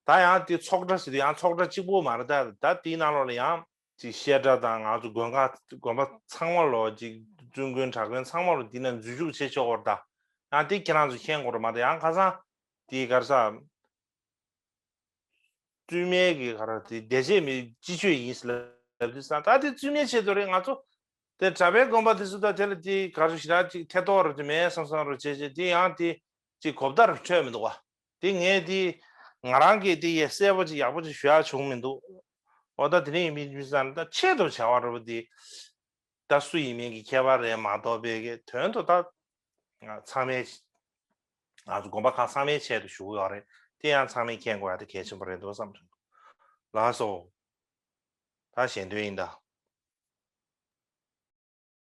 ད་ཡང་དེ་ཚོགས་གྲ་ཟེར་དུས་ཡང་ཚོགས་གྲ་གཅིག་པོ་མ་རེད། ད་ད་དེའི་ནང་ལོགས་ལ་ཡང་ཅིག་བཤད་གྲྭ་དང་ང་ཚོ་དགོན་ཁག་དགོན་པ་ཚང་མ་ལོ་ཅིག་བཙུན་དགོན་གྲྭ་དགོན་ཚང་མ་ལོ་འདི་ན་འཛུལ་ཞུགས་བྱེད་ཆོག་གོ་རེད། ད་ཡང་དེ་ཁྱེད་རང་ཚོ་མཁྱེན་དགོས་རེད་མ་གཏོགས་ཡང་ཁ་སང་དེ་ག་རེ་ཟ། བཙུན་མའི་གི་ག་རེ་དེ་བདེ་བྱེད་མི་སྤྱི་ཆོས་ཡིན་ཟེར་ལབ་དུས་ཙང་ད་དེ་བཙུན་མའི་ཆེད་དུ་རེད། ང་ཚོ་དེ་གྲྭ་པའི་དགོན་པ་དེ་ཚོ་ད་དེ་ལ་དེ་ག་རེ་ཞེ་དྲག་ཅིག་ཐེ་གཏོགས་རེད་དེ་མེད་བསམ་བསམ་རེད་བྱས་བྱས་དེ་ཡང་དེ་ཅིག་གོ་བརྡ་རུ་འཕྲོད་མི་འདུག་བ། དེ་ངས་དེ་ང་རང་གིས་དེ་ཡ་གསལ་པོ་ཅིག་ཡག་པོ་ཅིག་ཞུ་ཡག་བྱུང་མི་འདུག་འོ་ད་དེ་ནས་ཡིན་མིན་ཙང་ད་ཆེད་དུ་བྱ་བ་རེད་པ་དེ། ད་སུ་ཡིན་མིན་གྱི་ཁྱད་པར་རེད་མ་གཏོགས་པའི་གི་དོན་དུ་ད་ང་ཚང་མས་ང་ཚོ་དགོན་པ་ཁག་ཚང་མའི་ཆེད་དུ་ཞུ་གི་ཡོད་རེད། དེ་ཡང་ཚང་མས་མཁྱེན་དགོས་ཡ་དེ་གལ་ཆེན་པོ་རེད་འདུག་བསམ་བྱུང་། ལགས་སོ། ད་ཞལ་འདོན་ཡིན་ད།